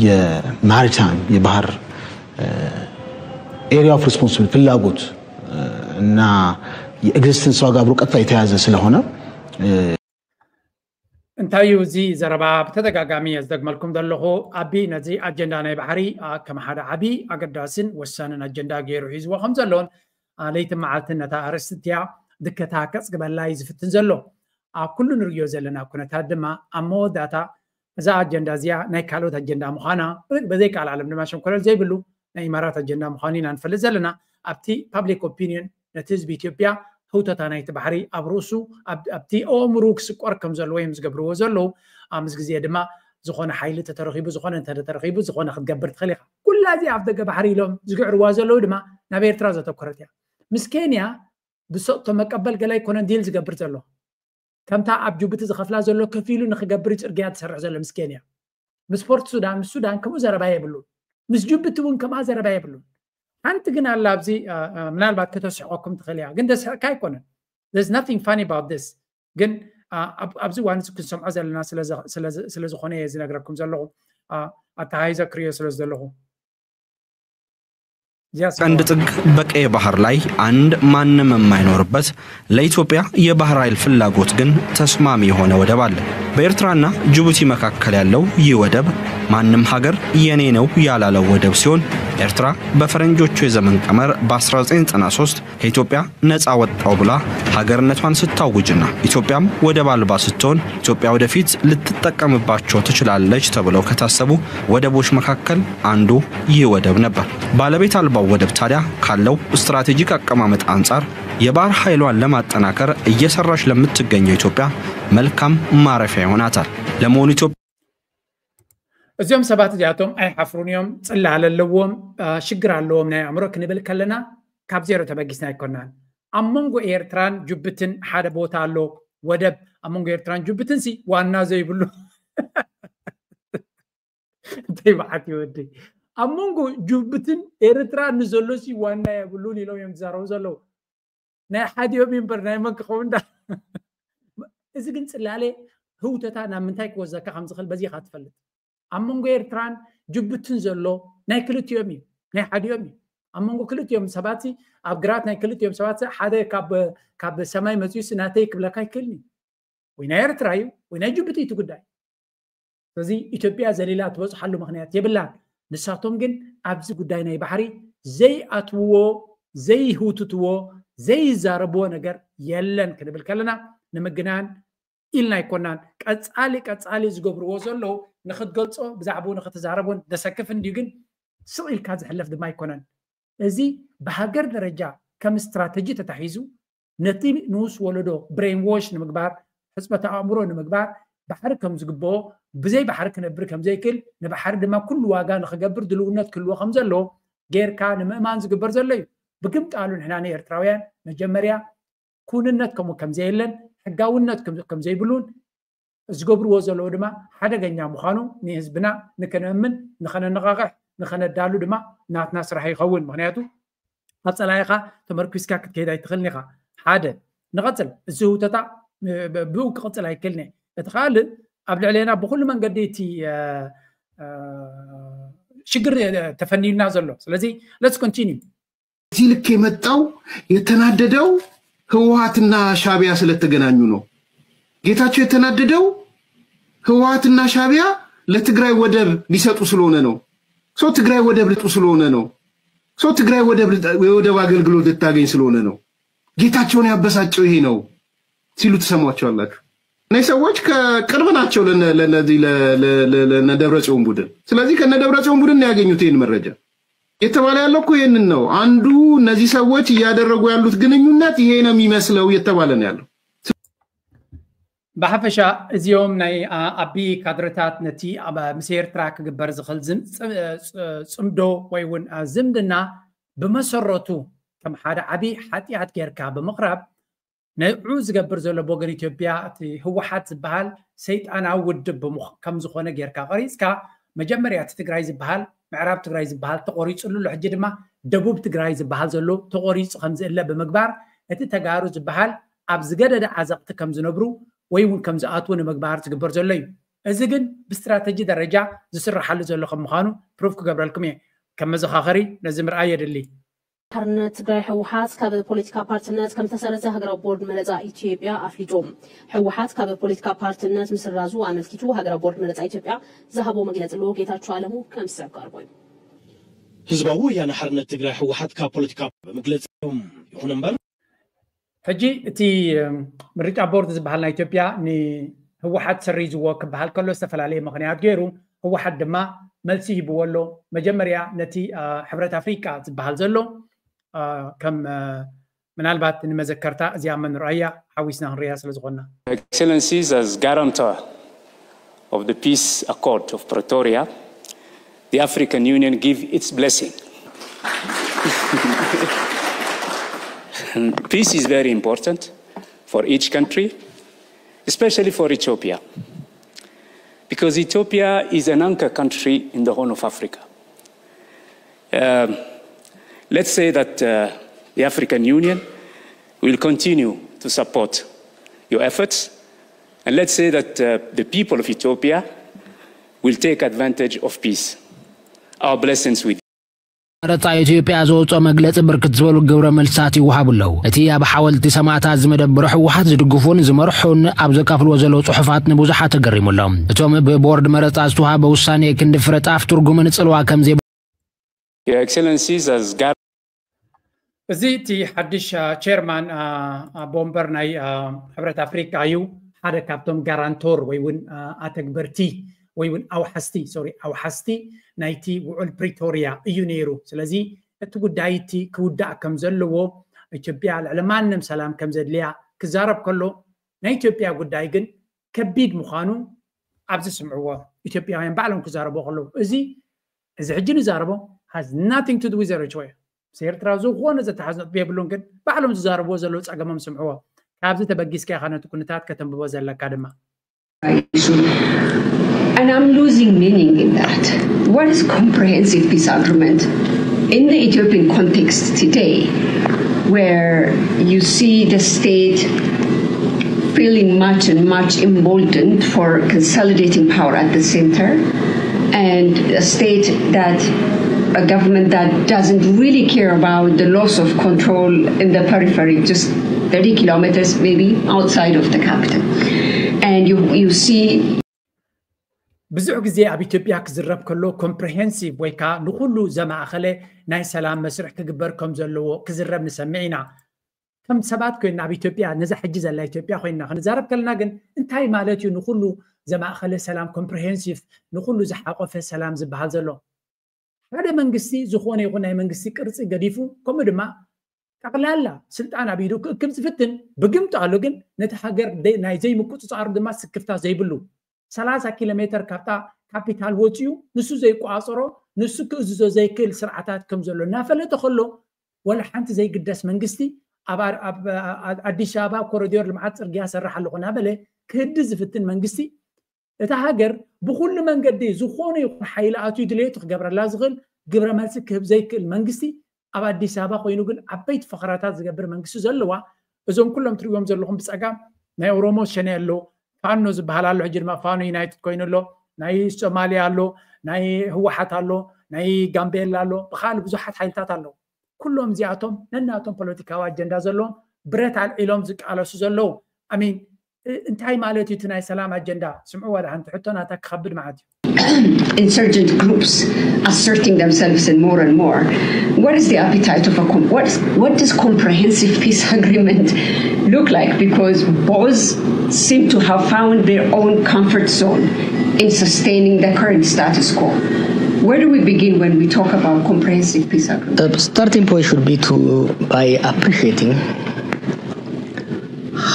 የማሪታይም የባህር area of responsibility ፍላጎት እና የ existence ዋ ጋር አብሮ ቀጥታ የተያያዘ ስለሆነ እንታይ እዩ እዚ ዘረባ? ብተደጋጋሚ እየ ዝደግመልኩም ዘለኹ። ኣቢ ነዚ ኣጀንዳ ናይ ባሕሪ ከም ሓደ ዓቢ ኣገዳስን ወሳንን ኣጀንዳ ገይሩ ሒዝዎ ከም ዘሎን ለይትን መዓልትን ነታ ኣርእስቲ እቲኣ ድከታከጽ ክበላ እዩ ዝፍትን ዘሎ። ኣብ ኩሉ ንርእዮ ዘለና ኩነታት ድማ ኣብ መወዳእታ እዛ ኣጀንዳ እዚኣ ናይ ካልኦት ኣጀንዳ ምዃና ብዘይከኣል ዓለም ድማ ሸንኮለል ዘይብሉ ናይ ኢማራት ኣጀንዳ ምዃኑ ኢና ንፈልጥ ዘለና። ኣብቲ public opinion ነቲ ህዝቢ ኢትዮጵያ ህውተታ ናይቲ ባሕሪ ኣብ ርእሱ ኣብቲ ኣእምሩ ክስቆር ከም ዘለዎ እዮም ዝገብርዎ ዘለዉ። ኣብ ምስ ግዜ ድማ ዝኾነ ሓይሊ ተተረኺቡ ዝኾነ እንተ ተረኺቡ ዝኾነ ክትገብር ትኽእል ኢኻ። ኩላ እዚኣ ኣብ ደገ ባሕሪ ኢሎም ዝግዕርዋ ዘለዉ ድማ ናብ ኤርትራ ዘተኮረት እያ። ምስ ኬንያ ብሰጥቶ መቀበል ገለ ኣይኮነን ዲል ዝገብር ዘሎ። ከምታ ኣብ ጅቡቲ ዝኸፍላ ዘሎ ከፊሉ ንክገብር እዩ ጽርግያ ዝሰርሕ ዘሎ ምስ ኬንያ። ምስ ፖርት ሱዳን ምስ ሱዳን ከምኡ ዘረባ የብሉን። ምስ ጅቡቲ እውን ከምኣ ዘረባ የብሉን። ሓንቲ ግን ኣላ ኣብዚ ምናልባት ከተስሕቐኩም ትኽእል እያ ግን ዘስሕቕካ ኣይኮነን። There's nothing funny about this። ግን ኣብዚ እዋን እዚ ክንሰምዖ ዘለና ስለዝኾነ እየ ዝነግረኩም ዘለኹ። ኣተሃይዘ ክሪዮ ስለ ዝደለኹ ቀንድ ጥግ በቀይ ባህር ላይ አንድ ማንም የማይኖርበት ለኢትዮጵያ የባህር ኃይል ፍላጎት ግን ተስማሚ የሆነ ወደብ አለ። በኤርትራና ጅቡቲ መካከል ያለው ይህ ወደብ ማንም ሀገር የኔ ነው ያላለው ወደብ ሲሆን ኤርትራ በፈረንጆቹ የዘመን ቀመር በ1993 ከኢትዮጵያ ነጻ ወጣው ብላ ሀገርነቷን ስታውጅና ኢትዮጵያም ወደብ አልባ ስትሆን ኢትዮጵያ ወደፊት ልትጠቀምባቸው ትችላለች ተብለው ከታሰቡ ወደቦች መካከል አንዱ ይህ ወደብ ነበር። ባለቤት አልባው ወደብ ታዲያ ካለው ስትራቴጂክ አቀማመጥ አንጻር የባህር ኃይሏን ለማጠናከር እየሰራች ለምትገኘው ኢትዮጵያ መልካም ማረፊያ ይሆናታል። ለመሆኑ ኢትዮጵያ እዚኦም ሰባት እዚኣቶም ኣይሓፍሩን እዮም። ጽላለ ኣለዎም፣ ሽግር ኣለዎም ናይ ኣእምሮ ክንብል ከለና ካብ ዜሮ ተበጊስና ኣይኮናን። ኣብ መንጎ ኤርትራን ጅቡትን ሓደ ቦታ ኣሎ፣ ወደብ ኣብ መንጎ ኤርትራን ጅቡትን ሲ ዋና ዘይብሉ እንታይ በዓት ይወደይ። ኣብ መንጎ ጅቡትን ኤርትራን ንዘሎ ሲ ዋና የብሉን ኢሎም እዮም ዝዛረቡ ዘለዉ። ናይ ሓዲኦም እምበር ናይ መን ክኸውን ዳ እዚ ግን ጽላለ ህውተታ ናብ ምንታይ ክወዘካ ከም ዝኽእል በዚኻ ትፈልጥ። ኣብ መንጎ ኤርትራን ጅቡትን ዘሎ ናይ ክልቲኦም እዩ፣ ናይ ሓዲኦም እዩ። ኣብ መንጎ ክልቲኦም ሰባት ኣብ ግራት ናይ ክልቲኦም ሰባት ሓደ ካብ ሰማይ መጺኡ ናተይ ክብለካ ይክእልኒ። ወይ ናይ ኤርትራ እዩ ወይ ናይ ጅቡቲ እቲ ጉዳይ። ስለዚ ኢትዮጵያ ዘሊላ ትበፅሓሉ ምክንያት የብላን። ንሳቶም ግን ኣብዚ ጉዳይ ናይ ባሕሪ ዘይኣትውዎ፣ ዘይህውትትዎ፣ ዘይዛረብዎ ነገር የለን ክንብል ከለና ንምግናን ኢልና ኣይኮናን። ቀፃሊ ቀፃሊ ዝገብርዎ ዘለዉ ንክትገልፆ ብዛዕባኡ ንክትዛረቦን ደሰክፍ እንድዩ፣ ግን ስቕ ኢልካ ዝሕለፍ ድማ ኣይኮነን። እዚ ብሃገር ደረጃ ከም ስትራተጂ ተታሒዙ ነቲ ንኡስ ወለዶ ብሬን ዎሽ ንምግባር፣ ሕፅበተ ኣእምሮ ንምግባር፣ ባሕሪ ከም ዝግብኦ፣ ብዘይ ባሕሪ ክነብር ከም ዘይክእል፣ ንባሕሪ ድማ ኩሉ ዋጋ ንክገብር ድልውነት ክህልዎ ከም ዘለዎ ጌርካ ንምእማን ዝግበር ዘሎ እዩ። ብግምጣሉ ንሕና ንኤርትራውያን መጀመርያ ኩንነት ከምኡ ከም ዘየለን ሕጋውነት ከም ዘይብሉን ዝገብርዎ ዘለዉ ድማ ሓደገኛ ምዃኑ ንህዝብና ንክነእምን ንኸነነቓቕሕ ንኸነዳሉ ድማ ናትና ስራሕ ይኸውን። ምክንያቱ ኣብ ጸላኢኻ ተመርኲስካ ክትከይድ ኣይትኽእልን ኢኻ። ሓደ ንቐጽል፣ እዚ ህውተታ ብኡ ክቕጽል ኣይክእልን እየ። እቲ ካልእ ኣብ ልዕሌና ብኹሉ መንገዲ እቲ ሽግር ተፈንዩና ዘሎ። ስለዚ let's continue። እዚህ ልክ የመጣው የተናደደው ህወሓትና ሻቢያ ስለተገናኙ ነው። ጌታቸው የተናደደው ህወሓትና ሻቢያ ለትግራይ ወደብ ሊሰጡ ስለሆነ ነው። ሰው ትግራይ ወደብ ልጡ ስለሆነ ነው። ሰው ትግራይ ወደብ የወደብ አገልግሎት ልታገኝ ስለሆነ ነው። ጌታቸውን ያበሳጨው ይሄ ነው ሲሉ ትሰሟቸዋላችሁ። እነዚህ ሰዎች ከቅርብ ናቸው ለነዚህ ለደብረ ጽዮን ቡድን። ስለዚህ ከነ ደብረ ጽዮን ቡድን ነው ያገኙት ይህን መረጃ። የተባለ ያለው እኮ ይህንን ነው። አንዱ እነዚህ ሰዎች እያደረጉ ያሉት ግንኙነት ይሄ ነው የሚመስለው እየተባለ ነው ያለው። ብሓፈሻ እዚኦም ናይ ኣቢ ካድረታት ነቲ ምስ ኤርትራ ክግበር ዝኽእል ጽምዶ ወይ እውን ዝምድና ብመሰረቱ ከም ሓደ ዓብዪ ሓጢኣት ጌርካ ብምቕራብ ንዑ ዝገብር ዘሎ ብወገን ኢትዮጵያ እቲ ህወሓት ዝበሃል ሰይጣናዊ ውድብ ከም ዝኾነ ጌርካ ቀሪፅካ መጀመርያ እቲ ትግራይ ዝበሃል ምዕራብ ትግራይ ዝበሃል ተቆሪፅሉ ኣሎ። ሕጂ ድማ ደቡብ ትግራይ ዝበሃል ዘሎ ተቆሪፁ ከም ዝእለ ብምግባር እቲ ተጋሩ ዝበሃል ኣብ ዝገደደ ዓዘቕቲ ከም ዝነብሩ ወይ እውን ከም ዝኣትዉ ንምግባር ዝግበር ዘሎ እዩ። እዚ ግን ብስትራተጂ ደረጃ ዝስራሓሉ ዘሎ ከም ምዃኑ ፕሩፍ ክገብረልኩም እየ። ከም መዘኻኸሪ ነዚ ምርኣይ የድሊ። ሓርነት ትግራይ ህወሓት ካብ ፖለቲካ ፓርትነት ከም ዝተሰረዘ ሃገራዊ ቦርድ መረፃ ኢትዮጵያ ኣፍሊጡ። ህወሓት ካብ ፖለቲካ ፓርትነት ምስራዙ ኣመልኪቱ ሃገራዊ ቦርድ መረፃ ኢትዮጵያ ዝሃቦ መግለፂ ኣሎ። ጌታቸው ኣለሙ ከም ዝስዕብ ቀርቦ እዩ። ህዝባዊ ወያነ ሓርነት ትግራይ ህወሓት ካብ ፖለቲካ ብምግለፂ ይኹን እምበር ሕጂ እቲ ምርጫ ቦርድ ዝበሃል ናይ ኢትዮጵያ ንህወሓት ሰሪዝዎ ክበሃል ከሎ ዝተፈላለየ ምኽንያት ገይሩ ህወሓት ድማ መልሲ ሂብዎ ኣሎ። መጀመርያ ነቲ ሕብረት ኣፍሪቃ ዝበሃል ዘሎ ከም ምናልባት ንመዘከርታ እዚኣ መን ርኣያ ሓዊስና ክንሪያ ስለ ዝኾንና። Excellencies, as guarantor of the peace accord of Pretoria, the African Union give its blessing. Peace is very important for each country, especially for Ethiopia, because Ethiopia is an anchor country in the Horn of Africa. Um, let's say that uh, the African Union will continue to support your efforts, and let's say that uh, the people of Ethiopia will take advantage of peace. Our blessings with you. መረፃ ኢትዮጵያ ዘውፅኦ መግለፂ ብርክት ዝበሉ ግብረ መልስታት ይወሃቡ ኣለዉ። እቲ ኣብ ሓወልቲ ሰማእታት ዝመደብሮ ህወሓት ዝድግፉን ዝመርሑን ኣብ ዘካፍልዎ ዘለዉ ፅሑፋት ንብዙሓት ተገሪሙ ኣሎ። እቶም ብቦርድ መረፃ ዝተዋሃበ ውሳኔ ክንዲ ፍረ ጣፍ ትርጉምን ፅልዋ ከም Your Excellencies, as guard እዚ እቲ ሓድሽ ቸርማን ኣቦ ወንበር ናይ ሕብረት ኣፍሪቃ እዩ። ሓደ ካብቶም ጋራንቶር ወይ እውን ኣተግበርቲ ወይ እውን ኣውሓስቲ ሶሪ ኣውሓስቲ ናይቲ ውዑል ፕሪቶርያ እዩ ነይሩ። ስለዚ እቲ ጉዳይ እቲ ክውዳእ ከም ዘለዎ ኢትዮጵያ ልዕሊ ማንም ሰላም ከም ዘድልያ ክዛረብ ከሎ ናይ ኢትዮጵያ ጉዳይ ግን ከቢድ ምዃኑ ኣብዚ ስምዕዎ ኢትዮጵያውያን ባዕሎም ክዛረቡ ከለዉ እዚ እዚ ሕጂ ንዛረቦ has nothing to do with Eritrea። ምስ ኤርትራ ዝኾነ ዘተሓዝ ነጥቢ የብሉን፣ ግን ባዕሎም ዝዛረብዎ ዘለዉ ጸገሞም ስምዕዎ። ካብዚ ተበጊስካ ኢኻ ነቲ ኩነታት ከተንብቦ ዘለካ ድማ። And I'm losing meaning in that. What is comprehensive peace agreement? In the Ethiopian context today, where you see the state feeling much and much emboldened for consolidating power at the center, and a state that a government that doesn't really care about the loss of control in the periphery, just thirty kilometers maybe outside of the capital. And you, you see ብዙሕ ግዜ ኣብ ኢትዮጵያ ክዝረብ ከሎ ኮምፕሪሄንሲቭ ወይ ከዓ ንኩሉ ዘማእኸለ ናይ ሰላም መስርሕ ክግበር ከም ዘለዎ ክዝረብ ንሰምዕ ኢና። ከም ሰባት ኮይና ኣብ ኢትዮጵያ ነዛ ሕጂ ዘላ ኢትዮጵያ ኮይና ክንዛረብ ከለና ግን እንታይ ማለት እዩ ንኩሉ ዘማእኸለ ሰላም ኮምፕሪሄንሲቭ ንኩሉ ዝሓቆፈ ሰላም ዝበሃል ዘሎ? ሓደ መንግስቲ ዝኾነ ይኹን ናይ መንግስቲ ቅርፂ ገዲፉ ከምኡ ድማ ጠቕላላ ስልጣን ኣብ ኢዱ ክእክብ ዝፍትን ብግምቱ ኣሎ ግን ነቲ ሃገር ናይ ዘይምቁፅፃሩ ድማ ስክፍታ ዘይብሉ ሰላሳ ኪሎ ሜተር ካብታ ካፒታል ወፂኡ ንሱ ዘይቆፃፀሮ ንሱ ክእዝዞ ዘይክእል ስርዓታት ከም ዘሎ እናፈለጠ ከሎ ወላ ሓንቲ ዘይግደስ መንግስቲ ኣብ ኣዲስ ኣበባ ኮሪዶር ልምዓት ፅርግያ ሰርሕ ኣለኹ እናበለ ክህዲ ዝፍትን መንግስቲ እታ ሃገር ብኩሉ መንገዲ ዝኾነ ይኹን ሓይሊ ኣትዩ ድሌቱ ክገብረላ ዝኽእል ግብረ መልሲ ክህብ ዘይክእል መንግስቲ ኣብ ኣዲስ ኣበባ ኮይኑ ግን ዓበይቲ ፈኸራታት ዝገብር መንግስቲ ዘለዋ እዞም ኩሎም ትሪእዎም ዘለኹም ብፀጋም ናይ ኦሮሞ ሸኔ ኣሎ ፋኖ ዝበሃል ኣሎ ሕጂ ድማ ፋኖ ዩናይትድ ኮይኑ ኣሎ ናይ ሶማሊያ ኣሎ ናይ ህወሓት ኣሎ ናይ ጋምቤላ ኣሎ፣ ብካልእ ብዙሓት ሓይልታት ኣለዉ። ኩሎም እዚኣቶም ነናቶም ፖለቲካዊ ኣጀንዳ ዘለዎም፣ ብረት ኣልዒሎም ዝቃለሱ ዘለዉ። ኣሚን እንታይ ማለት እዩ እቲ ናይ ሰላም ኣጀንዳ? ስምዑ ዋላ ሓንቲ ሕቶ ናታ ክኸብድ ማለት እዩ። Insurgent groups asserting themselves in more and more. What is the appetite of a com- what, what does comprehensive peace agreement look like? Because both seem to have found their own comfort zone in sustaining the current status quo. Where do we begin when we talk about comprehensive peace agreement? The starting point should be to by appreciating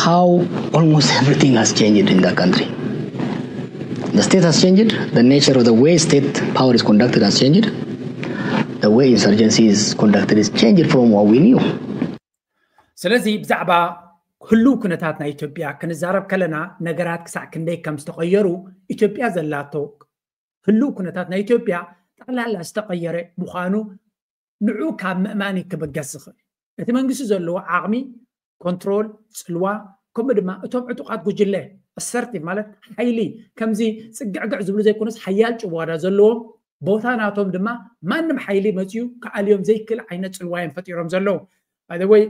how almost everything has changed in the country. The state has changed, the nature of the way state power is conducted has changed, the way insurgency is conducted is changed from what we knew. ስለዚ ብዛዕባ ህልው ኩነታት ናይ ኢትዮጵያ ክንዛረብ ከለና ነገራት ክሳዕ ክንደይ ከም ዝተቐየሩ፣ ኢትዮጵያ ዘላቶ ህልው ኩነታት ናይ ኢትዮጵያ ጠቕላላ ዝተቐየረ ምዃኑ ንዑ ካብ ምእማን እዩ ክብገስ ዝኽእል። እቲ መንግስቲ ዘለዎ ዓቕሚ፣ ኮንትሮል፣ ፅልዋ፣ ከምኡ ድማ እቶም ዕጡቓት ጉጅለ፣ ኣሰርቲቭ ማለት ሓይሊ፣ ከምዚ ፅግዕግዕ ዝብሉ ዘይኮነስ ሓያል ጭዋዳ ዘለዎም፣ ቦታ ናቶም ድማ ማንም ሓይሊ መፅዩ ክኣልዮም ዘይክእል ዓይነት ፅልዋ እዮም ፈጢሮም ዘለዉ። ወይ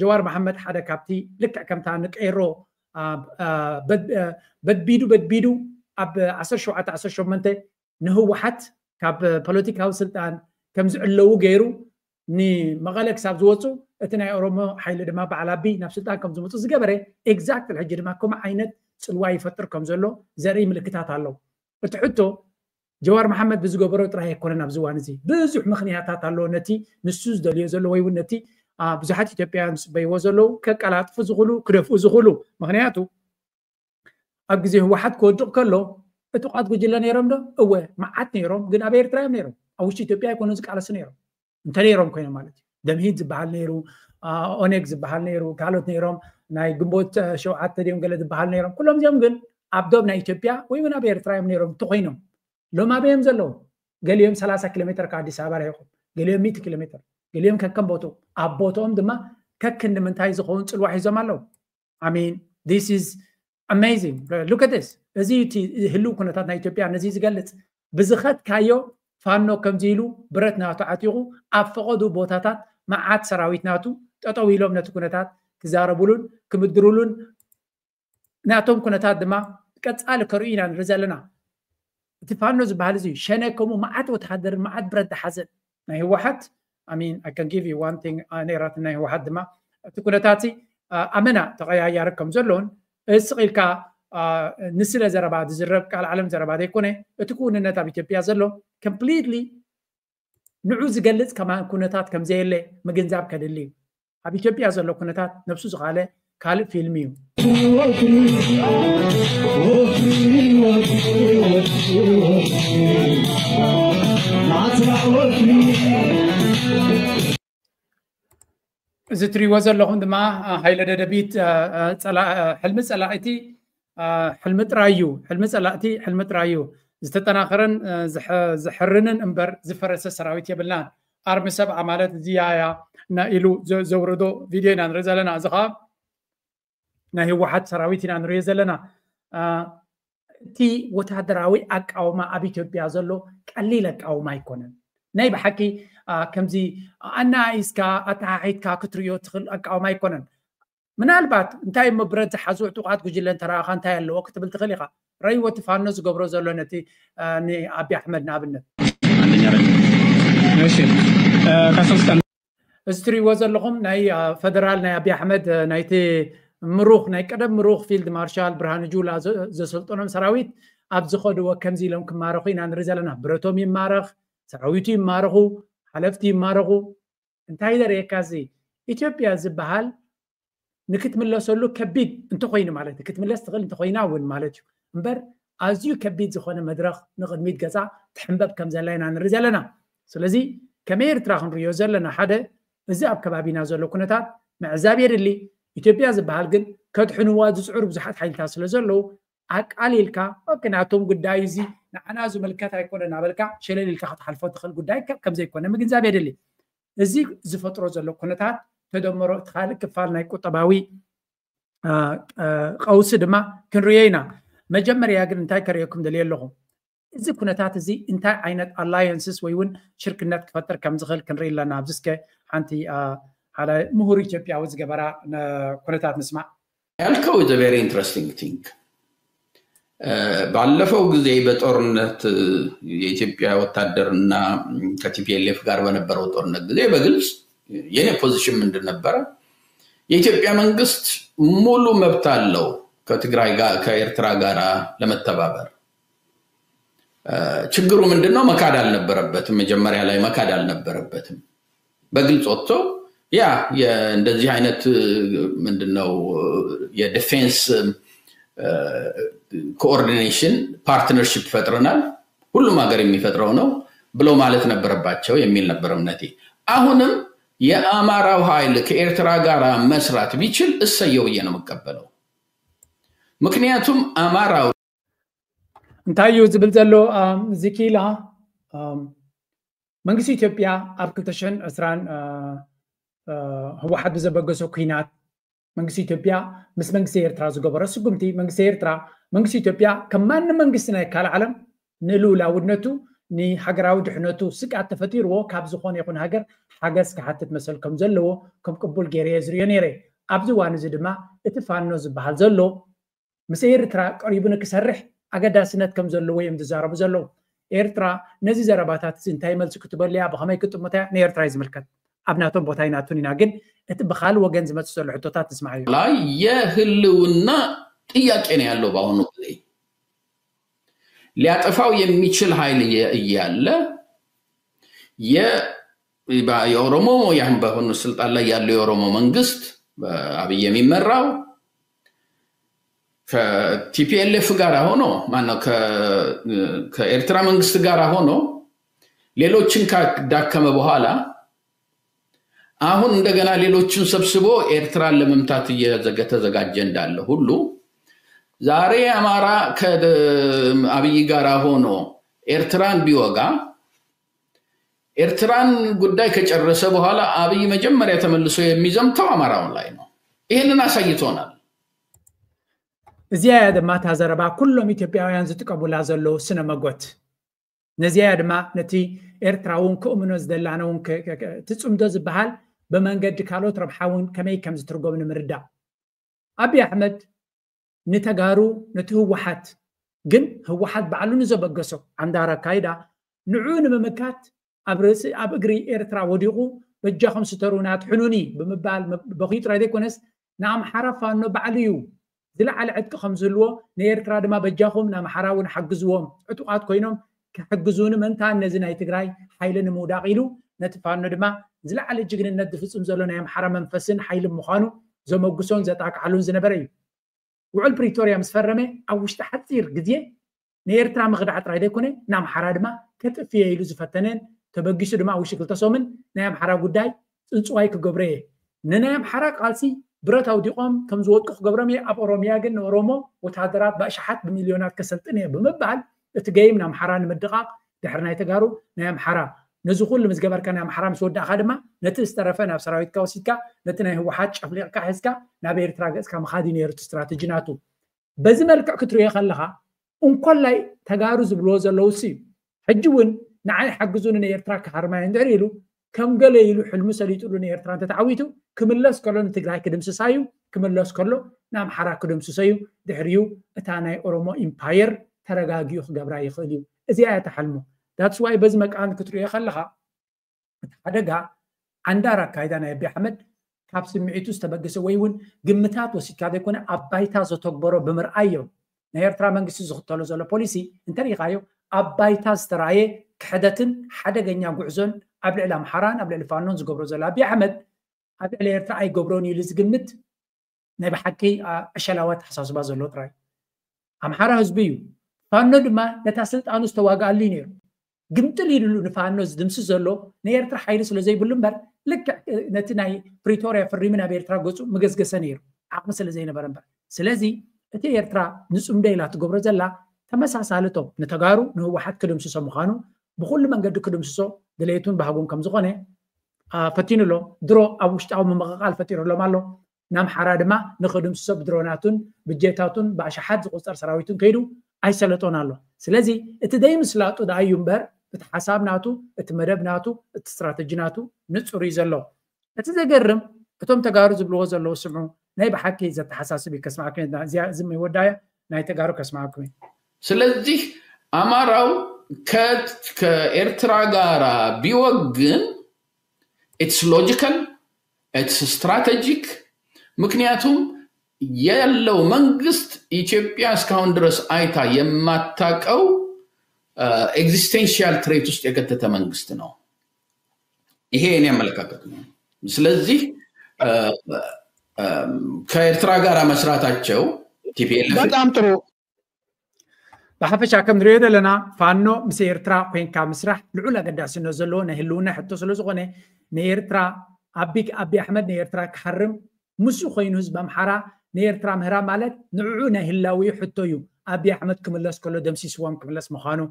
ጀዋር መሓመድ ሓደ ካብቲ ልክዕ ከምታ ንቀይሮ በድቢዱ በድቢዱ ኣብ ዓሰርተ ሸውዓተ ዓሰርተ ሸሞንተ ንህወሓት ካብ ፖለቲካዊ ስልጣን ከም ዝዕለዉ ገይሩ ንመቐለ ክሳብ ዝወፁ፣ እቲ ናይ ኦሮሞ ሓይሊ ድማ በዓል ኣቢ ናብ ስልጣን ከም ዝመፁ ዝገበረ፣ ኤግዛክትሊ ሕጂ ድማ ከምኡ ዓይነት ፅልዋ ይፈጥር ከም ዘሎ ዘርኢ ምልክታት ኣለዉ። እቲ ሕቶ ጀዋር መሓመድ ብዝገበሮ ጥራይ ኣይኮነን። ኣብዚ እዋን እዚ ብዙሕ ምኽንያታት ኣለዎ ነቲ ንሱ ዝደልዮ ዘሎ ወይ እውን ነቲ ብዙሓት ኢትዮጵያውያን ዝፅበይዎ ዘለዉ ከቀላጥፉ ዝኽእሉ፣ ክደፍኡ ዝኽእሉ። ምኽንያቱ ኣብ ግዜ ህወሓት ክወድቕ ከሎ ዕጡቓት ጉጅለ ነይሮም ዶ? እወ፣ መዓት ነይሮም። ግን ኣብ ኤርትራ እዮም ነይሮም። ኣብ ውሽጢ ኢትዮጵያ ኣይኮኑ ዝቃለሱ ነይሮም። እንተ ነይሮም ኮይኖም ማለት እዩ። ደምሂት ዝበሃል ነይሩ፣ ኦኔግ ዝበሃል ነይሩ፣ ካልኦት ነይሮም፣ ናይ ግንቦት ሸውዓተ ድዮም ገለ ዝበሃል ነይሮም። ኩሎም እዚኦም ግን ኣብ ዶብ ናይ ኢትዮጵያ ወይ እውን ኣብ ኤርትራ እዮም ነይሮም እንተኮይኖም። ሎም ኣበይ እዮም ዘለዉ? ገሊኦም ሰላሳ ኪሎ ሜትር ካብ ኣዲስ ኣበባ ርሒቖም፣ ገሊኦም ሚእቲ ኪሎ ሜትር፣ ገሊኦም ከከም ቦትኡ። ኣብ ቦትኦም ድማ ከክንዲ ምንታይ ዝኸውን ጽልዋ ሒዞም ኣለዉ። I mean, this is amazing. Look at this. እዚ እቲ ህልው ኩነታት ናይ ኢትዮጵያ ነዚ ዝገልጽ። ብዝኸድካዮ ፋኖ ከምዚ ኢሉ ብረት ናቱ ዓጢቑ ኣብ ፈቐዱ ቦታታት መዓት ሰራዊት ናቱ ጠጠው ኢሎም ነቲ ኩነታት ክዛረቡሉን ክምድሩሉን ናቶም ኩነታት ድማ ቀጻሊ ከርእዩ ኢና ንርኢ ዘለና። እቲ ፋኖ ዝበሃል እዚ ሸነ ከምኡ መዓት ወተሃደርን መዓት ብረት ዝሓዘ ናይ ህወሓት፣ I mean, I can give you one thing፣ ነይራት ናይ ህወሓት ድማ እቲ ኩነታት ኣመና ተቐያያሪ ከም ዘሎን ስቕ ኢልካ ንስለ ዘረባ ዝዝረብ ቃል ዓለም ዘረባ ዘይኮነ፣ እቲ ክውንነት ኣብ ኢትዮጵያ ዘሎ ኮምፕሊትሊ ንዑ ዝገልጽ ከማን ኩነታት ከም ዘየለ ምግንዛብ ከድሊ እዩ። ኣብ ኢትዮጵያ ዘሎ ኩነታት ነብሱ ዝኻለ ካልእ ፊልም እዩ። እዚ ትሪእዎ ዘለኹም ድማ ሃይለ ደደቢት ሕልሚ ጸላእቲ ሕልሚ ጥራይ እዩ። ሕልሚ ጸላእቲ ሕልሚ ጥራይ እዩ። ዝተጠናኸረን ዝሕርንን እምበር ዝፈረሰ ሰራዊት የብልናን። ኣርሚ ሰብዓ ማለት እዚ ያያ ኢሉ ዘውረዶ ቪድዮ ኢና ንርኢ ዘለና። እዚ ከዓ ናይ ህወሓት ሰራዊት ኢና ንሪኦ ዘለና። እቲ ወታደራዊ ኣቃውማ ኣብ ኢትዮጵያ ዘሎ ቀሊል ኣቃውማ ኣይኮነን። ናይ ብሓቂ ከምዚ ኣናኢስካ ኣተሓሒትካ ክትሪኦ ትኽእል ኣቃውማ ኣይኮነን። ምናልባት እንታይ እሞ ብረት ዝሓዙ ዕጡቓት ጉጅለ እንተረኣኻ እንታይ ኣለዎ ክትብል ትኽእል ኢኻ። ረይዎ እቲ ፋኖ ዝገብሮ ዘሎ ነቲ ንኣቢ ኣሕመድ ንኣብነት እሺ፣ ከሶስት ቀን እዚ ትሪእዎ ዘለኹም ናይ ፈደራል ናይ ኣቢ ኣሕመድ ናይቲ ምሩኽ ናይ ቀደም ምሩኽ ፊልድ ማርሻል ብርሃኑ ጁላ ዘሰልጠኖም ሰራዊት ኣብ ዝኸድዎ ከምዚ ኢሎም ክማረኹ ኢና ንርኢ ዘለና። ብረቶም ይማረኽ፣ ሰራዊቱ ይማረኹ፣ ሓለፍቲ ይማረኹ። እንታይ ዘርእየካ እዚ ኢትዮጵያ ዝበሃል ንክትምለሰሉ ከቢድ እንተኮይኑ ማለት እዩ። ክትምለስ ትኽእል እንተኮይና እውን ማለት እዩ። እምበር ኣዝዩ ከቢድ ዝኾነ መድረኽ ንቕድሚት ገጻ ትሕንበብ ከም ዘላ ኢና ንርኢ ዘለና። ስለዚ ከመይ ኤርትራ ክንርእዮ ዘለና ሓደ እዚ ኣብ ከባቢና ዘሎ ኩነታት ምዕዛብ የድሊ። ኢትዮጵያ ዝበሃል ግን ከድሕንዋ ዝጽዕሩ ብዙሓት ሓይልታት ስለ ዘለዉ ኣቃሊልካ ኦኬ ናቶም ጉዳይ እዚ ንዓና ዝምልከት ኣይኮነ እናበልካ ሸለል ኢልካ ክትሓልፎ ትኽእል ጉዳይ ከም ዘይኮነ ምግንዛብ የድሊ። እዚ ዝፈጥሮ ዘሎ ኩነታት ተደመሮ እቲ ካልእ ክፋል ናይ ቁጠባዊ ቀውሲ ድማ ክንርእዮ ኢና። መጀመርያ ግን እንታይ ከርእየኩም ደልየ ኣለኹ? እዚ ኩነታት እዚ እንታይ ዓይነት ኣላየንስስ ወይ እውን ሽርክነት ክፈጥር ከም ዝኽእል ክንርኢ ኣለና። ኣብዚ እስከ ሓንቲ ሓደ ምሁር ኢትዮጵያዊ ዝገበራ ኩነታት ንስማዕ። ያልከው is a very interesting thing። ባለፈው ጊዜ በጦርነት የኢትዮጵያ ወታደርና ከ T P L F ጋር በነበረው ጦርነት ጊዜ በግልጽ የኔ position ምንድን ነበረ? የኢትዮጵያ መንግስት ሙሉ መብት አለው ከትግራይ ጋር ከኤርትራ ጋር ለመተባበር። ችግሩ ምንድን ነው? መካድ አልነበረበትም። መጀመሪያ ላይ መካድ አልነበረበትም። በግልጽ ወጥቶ ያ እንደዚህ አይነት ምንድን ነው የ defence coordination partnership ፈጥረናል፣ ሁሉም ሀገር የሚፈጥረው ነው ብለው ማለት ነበረባቸው የሚል ነበር እምነቴ። አሁንም የአማራው ኃይል ከኤርትራ ጋር መስራት ቢችል እሰየው ብዬ ነው የምቀበለው። ምክንያቱም አማራው እንታይ እዩ ዝብል ዘሎ? ዚኪላ መንግስቲ ኢትዮጵያ ኣብ ክልተ ሽሕን ዕስራን ህወሓት ብዘበገሶ ኩናት መንግስቲ ኢትዮጵያ ምስ መንግስቲ ኤርትራ ዝገበሮ ስጉምቲ፣ መንግስቲ ኤርትራ መንግስቲ ኢትዮጵያ ከም ማንም መንግስቲ ናይ ካልእ ዓለም ንልኡላውነቱ ንሃገራዊ ድሕነቱ ስግኣት ተፈጢርዎ ካብ ዝኾነ ይኹን ሃገር ሓገዝ ክሓትት መሰል ከም ዘለዎ ከም ቅቡል ገይረ እየ ዝርእዮ ነይረ። ኣብዚ እዋን እዚ ድማ እቲ ፋኖ ዝበሃል ዘሎ ምስ ኤርትራ ቀሪቡ ንክሰርሕ ኣገዳስነት ከም ዘለዎ እዮም ዝዛረቡ ዘለዉ። ኤርትራ ነዚ ዘረባታት እዚ እንታይ መልሲ ክትበሉ እያ? ብኸመይ ክጥምታ እያ? ንኤርትራ እዩ ዝምልከት። ኣብ ናቶም ቦታ ኣይናቱን ኢና፣ ግን እቲ ብኻልእ ወገን ዝመጽእ ዘሎ ሕቶታት ንስማዕ እዩ። ላይ የህልውና ጥያቄ ነው ያለው በአሁኑ ጊዜ። ሊያጠፋው የሚችል ኃይል እያለ የኦሮሞ ያም በአሁኑ ስልጣን ላይ ያለው የኦሮሞ መንግስት አብይ የሚመራው ከ T P L F ጋር ሆኖ ማነው ከኤርትራ መንግስት ጋር ሆኖ ሌሎችን ካዳከመ በኋላ አሁን እንደገና ሌሎችን ሰብስቦ ኤርትራን ለመምታት እየተዘጋጀ እንዳለ ሁሉ ዛሬ አማራ ከአብይ ጋር ሆኖ ኤርትራን ቢወጋ ኤርትራን ጉዳይ ከጨረሰ በኋላ አብይ መጀመሪያ ተመልሶ የሚዘምተው አማራውን ላይ ነው። ይህንን አሳይቶናል። እዚኣ እያ ድማ እታ ዘረባ ኩሎም ኢትዮጵያውያን ዝጥቀሙላ ዘለዉ ስነ መጎት። ነዚኣ እያ ድማ ነቲ ኤርትራ እውን ክእምኖ ዝደላነ እውን እቲ ጽምዶ ዝበሃል ብመንገዲ ካልኦት ረብሓ እውን ከመይ ከም ዝትርጎም ንምርዳእ። ኣብይ ኣሕመድ ንተጋሩ ነቲ ህወሓት ግን ህወሓት ባዕሉ ንዘበገሶ ዓንዳር ኣካይዳ ንዕኡ ንምምካት ኣብ ርእሲ ኣብ እግሪ ኤርትራ ወዲቑ በጃኹም ስተሩና ኣድሕኑኒ ብምባል በኺዩ ጥራይ ዘይኮነስ ንኣምሓራ ፋኖ ባዕሉ እዩ ዝለዓለ ዕጥቂ ከም ዝህልዎ ንኤርትራ ድማ በጃኹም ንኣምሓራ እውን ሓግዝዎም ዕጡቓት ኮይኖም ክሕግዙኒ ምእንታን ነዚ ናይ ትግራይ ሓይሊ ንምውዳቕ ኢሉ ነቲ ፋኖ ድማ ዝለዓለ ጅግንነት ዝፍፅም ዘሎ ናይ ኣምሓራ መንፈስን ሓይልን ምዃኑ ዘመጉሶን ዘጣቅዓሉን ዝነበረ እዩ። ውዕል ፕሪቶርያ ምስ ፈረመ ኣብ ውሽጢ ሓፂር ግዜ ንኤርትራ ምኽዳዕ ጥራይ ዘይኮነ ንኣምሓራ ድማ ከጥፍየ ኢሉ ዝፈተነን ተበጊሱ ድማ ኣብ ውሽጢ ክልተ ሰሙን ናይ ኣምሓራ ጉዳይ ፅንፅዋይ ክገብሮ እየ፣ ንናይ ኣምሓራ ቃልሲ ብረት ኣውዲቖም ከም ዝወድቁ ክገብሮም እየ፣ ኣብ ኦሮሚያ ግን ንኦሮሞ ወታደራት ብኣሽሓት ብሚልዮናት ከሰልጥን እየ ብምባል እቲ ገይም ንኣምሓራ ንምድቓቕ ድሕሪ ናይ ተጋሩ ናይ ኣምሓራ ነዚ ኩሉ ምስ ገበርካ ናይ ኣምሓራ ምስ ወዳእካ ድማ ነቲ ዝተረፈ ናብ ሰራዊትካ ወሲድካ ነቲ ናይ ህወሓት ጨፍሊቕካ ሒዝካ ናብ ኤርትራ ገፅካ ምኻድ እዩ ነይሩ እቲ ስትራተጂ ናቱ። በዚ መልክዕ ክትሪኦ ከለኻ እንኮላይ ተጋሩ ዝብልዎ ዘለዉ ሲ ሕጂ እውን ንዓይ ሓግዙኒ ንኤርትራ ክሃርማ እንድሕር ኢሉ ከም ገለ ኢሉ ሕልሙ ሰሊጥሉ ንኤርትራ እንተተዓዊቱ ክምለስ ከሎ ንትግራይ ክድምስሳ እዩ፣ ክምለስ ከሎ ንኣምሓራ ክድምስሶ እዩ። ድሕሪኡ እታ ናይ ኦሮሞ ኢምፓየር ተረጋጊኡ ክገብራ ይኽእል እዩ። እዚኣ እያ እታ ሕልሙ። That's why በዚ መቃን ክትሪኦ ከለኻ እቲ ሓደጋ ዓንዳር ኣካይዳ ናይ ኣቢ ኣሕመድ ካብ ስምዒቱ ዝተበገሰ ወይ እውን ግምታት ወሲድካ ዘይኮነ ኣብ ባይታ ዘተግበሮ ብምርኣይ እዮም። ናይ ኤርትራ መንግስቲ ዝኽተሎ ዘሎ ፖሊሲ እንተሪኢኻዮ ኣብ ባይታ ዝተራእየ ክሕደትን ሓደገኛ ጉዕዞን ኣብ ልዕሊ ኣምሓራን ኣብ ልዕሊ ፋኖን ዝገብሮ ዘሎ ኣቢ ኣሕመድ ኣብ ልዕሊ ኤርትራ ኣይገብሮን ኢሉ ዝግምት ናይ ብሓቂ ዕሸላዊ ኣተሓሳስባ ዘሎ ጥራይ ኣምሓራ ህዝቢ እዩ። ፋኖ ድማ ነታ ስልጣኑ ዝተዋግኣሉ እዩ ነይሩ። ግምጥል ኢሉ ንፋኖ ዝድምስስ ዘሎ ንኤርትራ ሓይሊ ስለ ዘይብሉ እምበር ልክዕ ነቲ ናይ ፕሪቶርያ ፈሪሙ ናብ ኤርትራ ገፁ ምገስገሰ ነይሩ ዓቕሚ ስለ ዘይነበረ እምበር። ስለዚ እቲ ኤርትራ ንፅምዶ ኢላ ትገብሮ ዘላ ተመሳሳልቶም ንተጋሩ ንህወሓት ክድምስሶ ምዃኑ ብኩሉ መንገዲ ክድምስሶ ድሌቱን ባህጉን ከም ዝኾነ ፈቲኑ ኣሎ። ድሮ ኣብ ውሽጣዊ ምምቕቓል ፈጢሩሎም ኣሎ። ንኣምሓራ ድማ ንኽድምስሶ ብድሮናቱን ብጀታቱን ብኣሽሓት ዝቑፀር ሰራዊቱን ከይዱ ኣይሰለጦን ኣሎ። ስለዚ እቲ ደይ ምስላጡ ደኣ እዩ እምበር፣ እቲ ሓሳብ ናቱ፣ እቲ መደብ ናቱ፣ እቲ ስትራተጂ ናቱ ንጹር እዩ ዘሎ። እቲ ዘገርም፣ እቶም ተጋሩ ዝብልዎ ዘለዉ ስምዑ፣ ናይ ብሓቂ ዘተሓሳስብ እዩ። ከስማዕኩም እየ፣ እዚኣ ዝም ይወዳያ ናይ ተጋሩ ከስማዕኩም እየ። ስለዚህ ኣማራው ከ- ከኤርትራ ጋር ቢወግን it's logical, it's strategic። ምክንያቱም ያለው መንግስት ኢትዮጵያ እስካሁን ድረስ አይታ የማታቀው existential threat ውስጥ የከተተ መንግስት ነው። ይሄ እኔ አመለካከት ነው። ስለዚህ ከኤርትራ ጋር መስራታቸው ቲፒኤልኤፍ በጣም ጥሩ። ብሓፈሻ ከም ንሪኦ ዘለና ፋኖ ምስ ኤርትራ ኮይንካ ምስራሕ ልዑል ኣገዳስነት ዘለዎ ናይ ህልውና ሕቶ ስለ ዝኾነ ንኤርትራ ኣቢ ኣቢ ኣሕመድ ንኤርትራ ክሓርም ምስኡ ኮይኑ ህዝቢ ኣምሓራ ንኤርትራ ምህራም ማለት ንዕኡ ናይ ህላዊኡ ሕቶ እዩ። ኣቢ ኣሕመድ ክምለስ ከሎ ደምሲስዎም ክምለስ ምዃኑ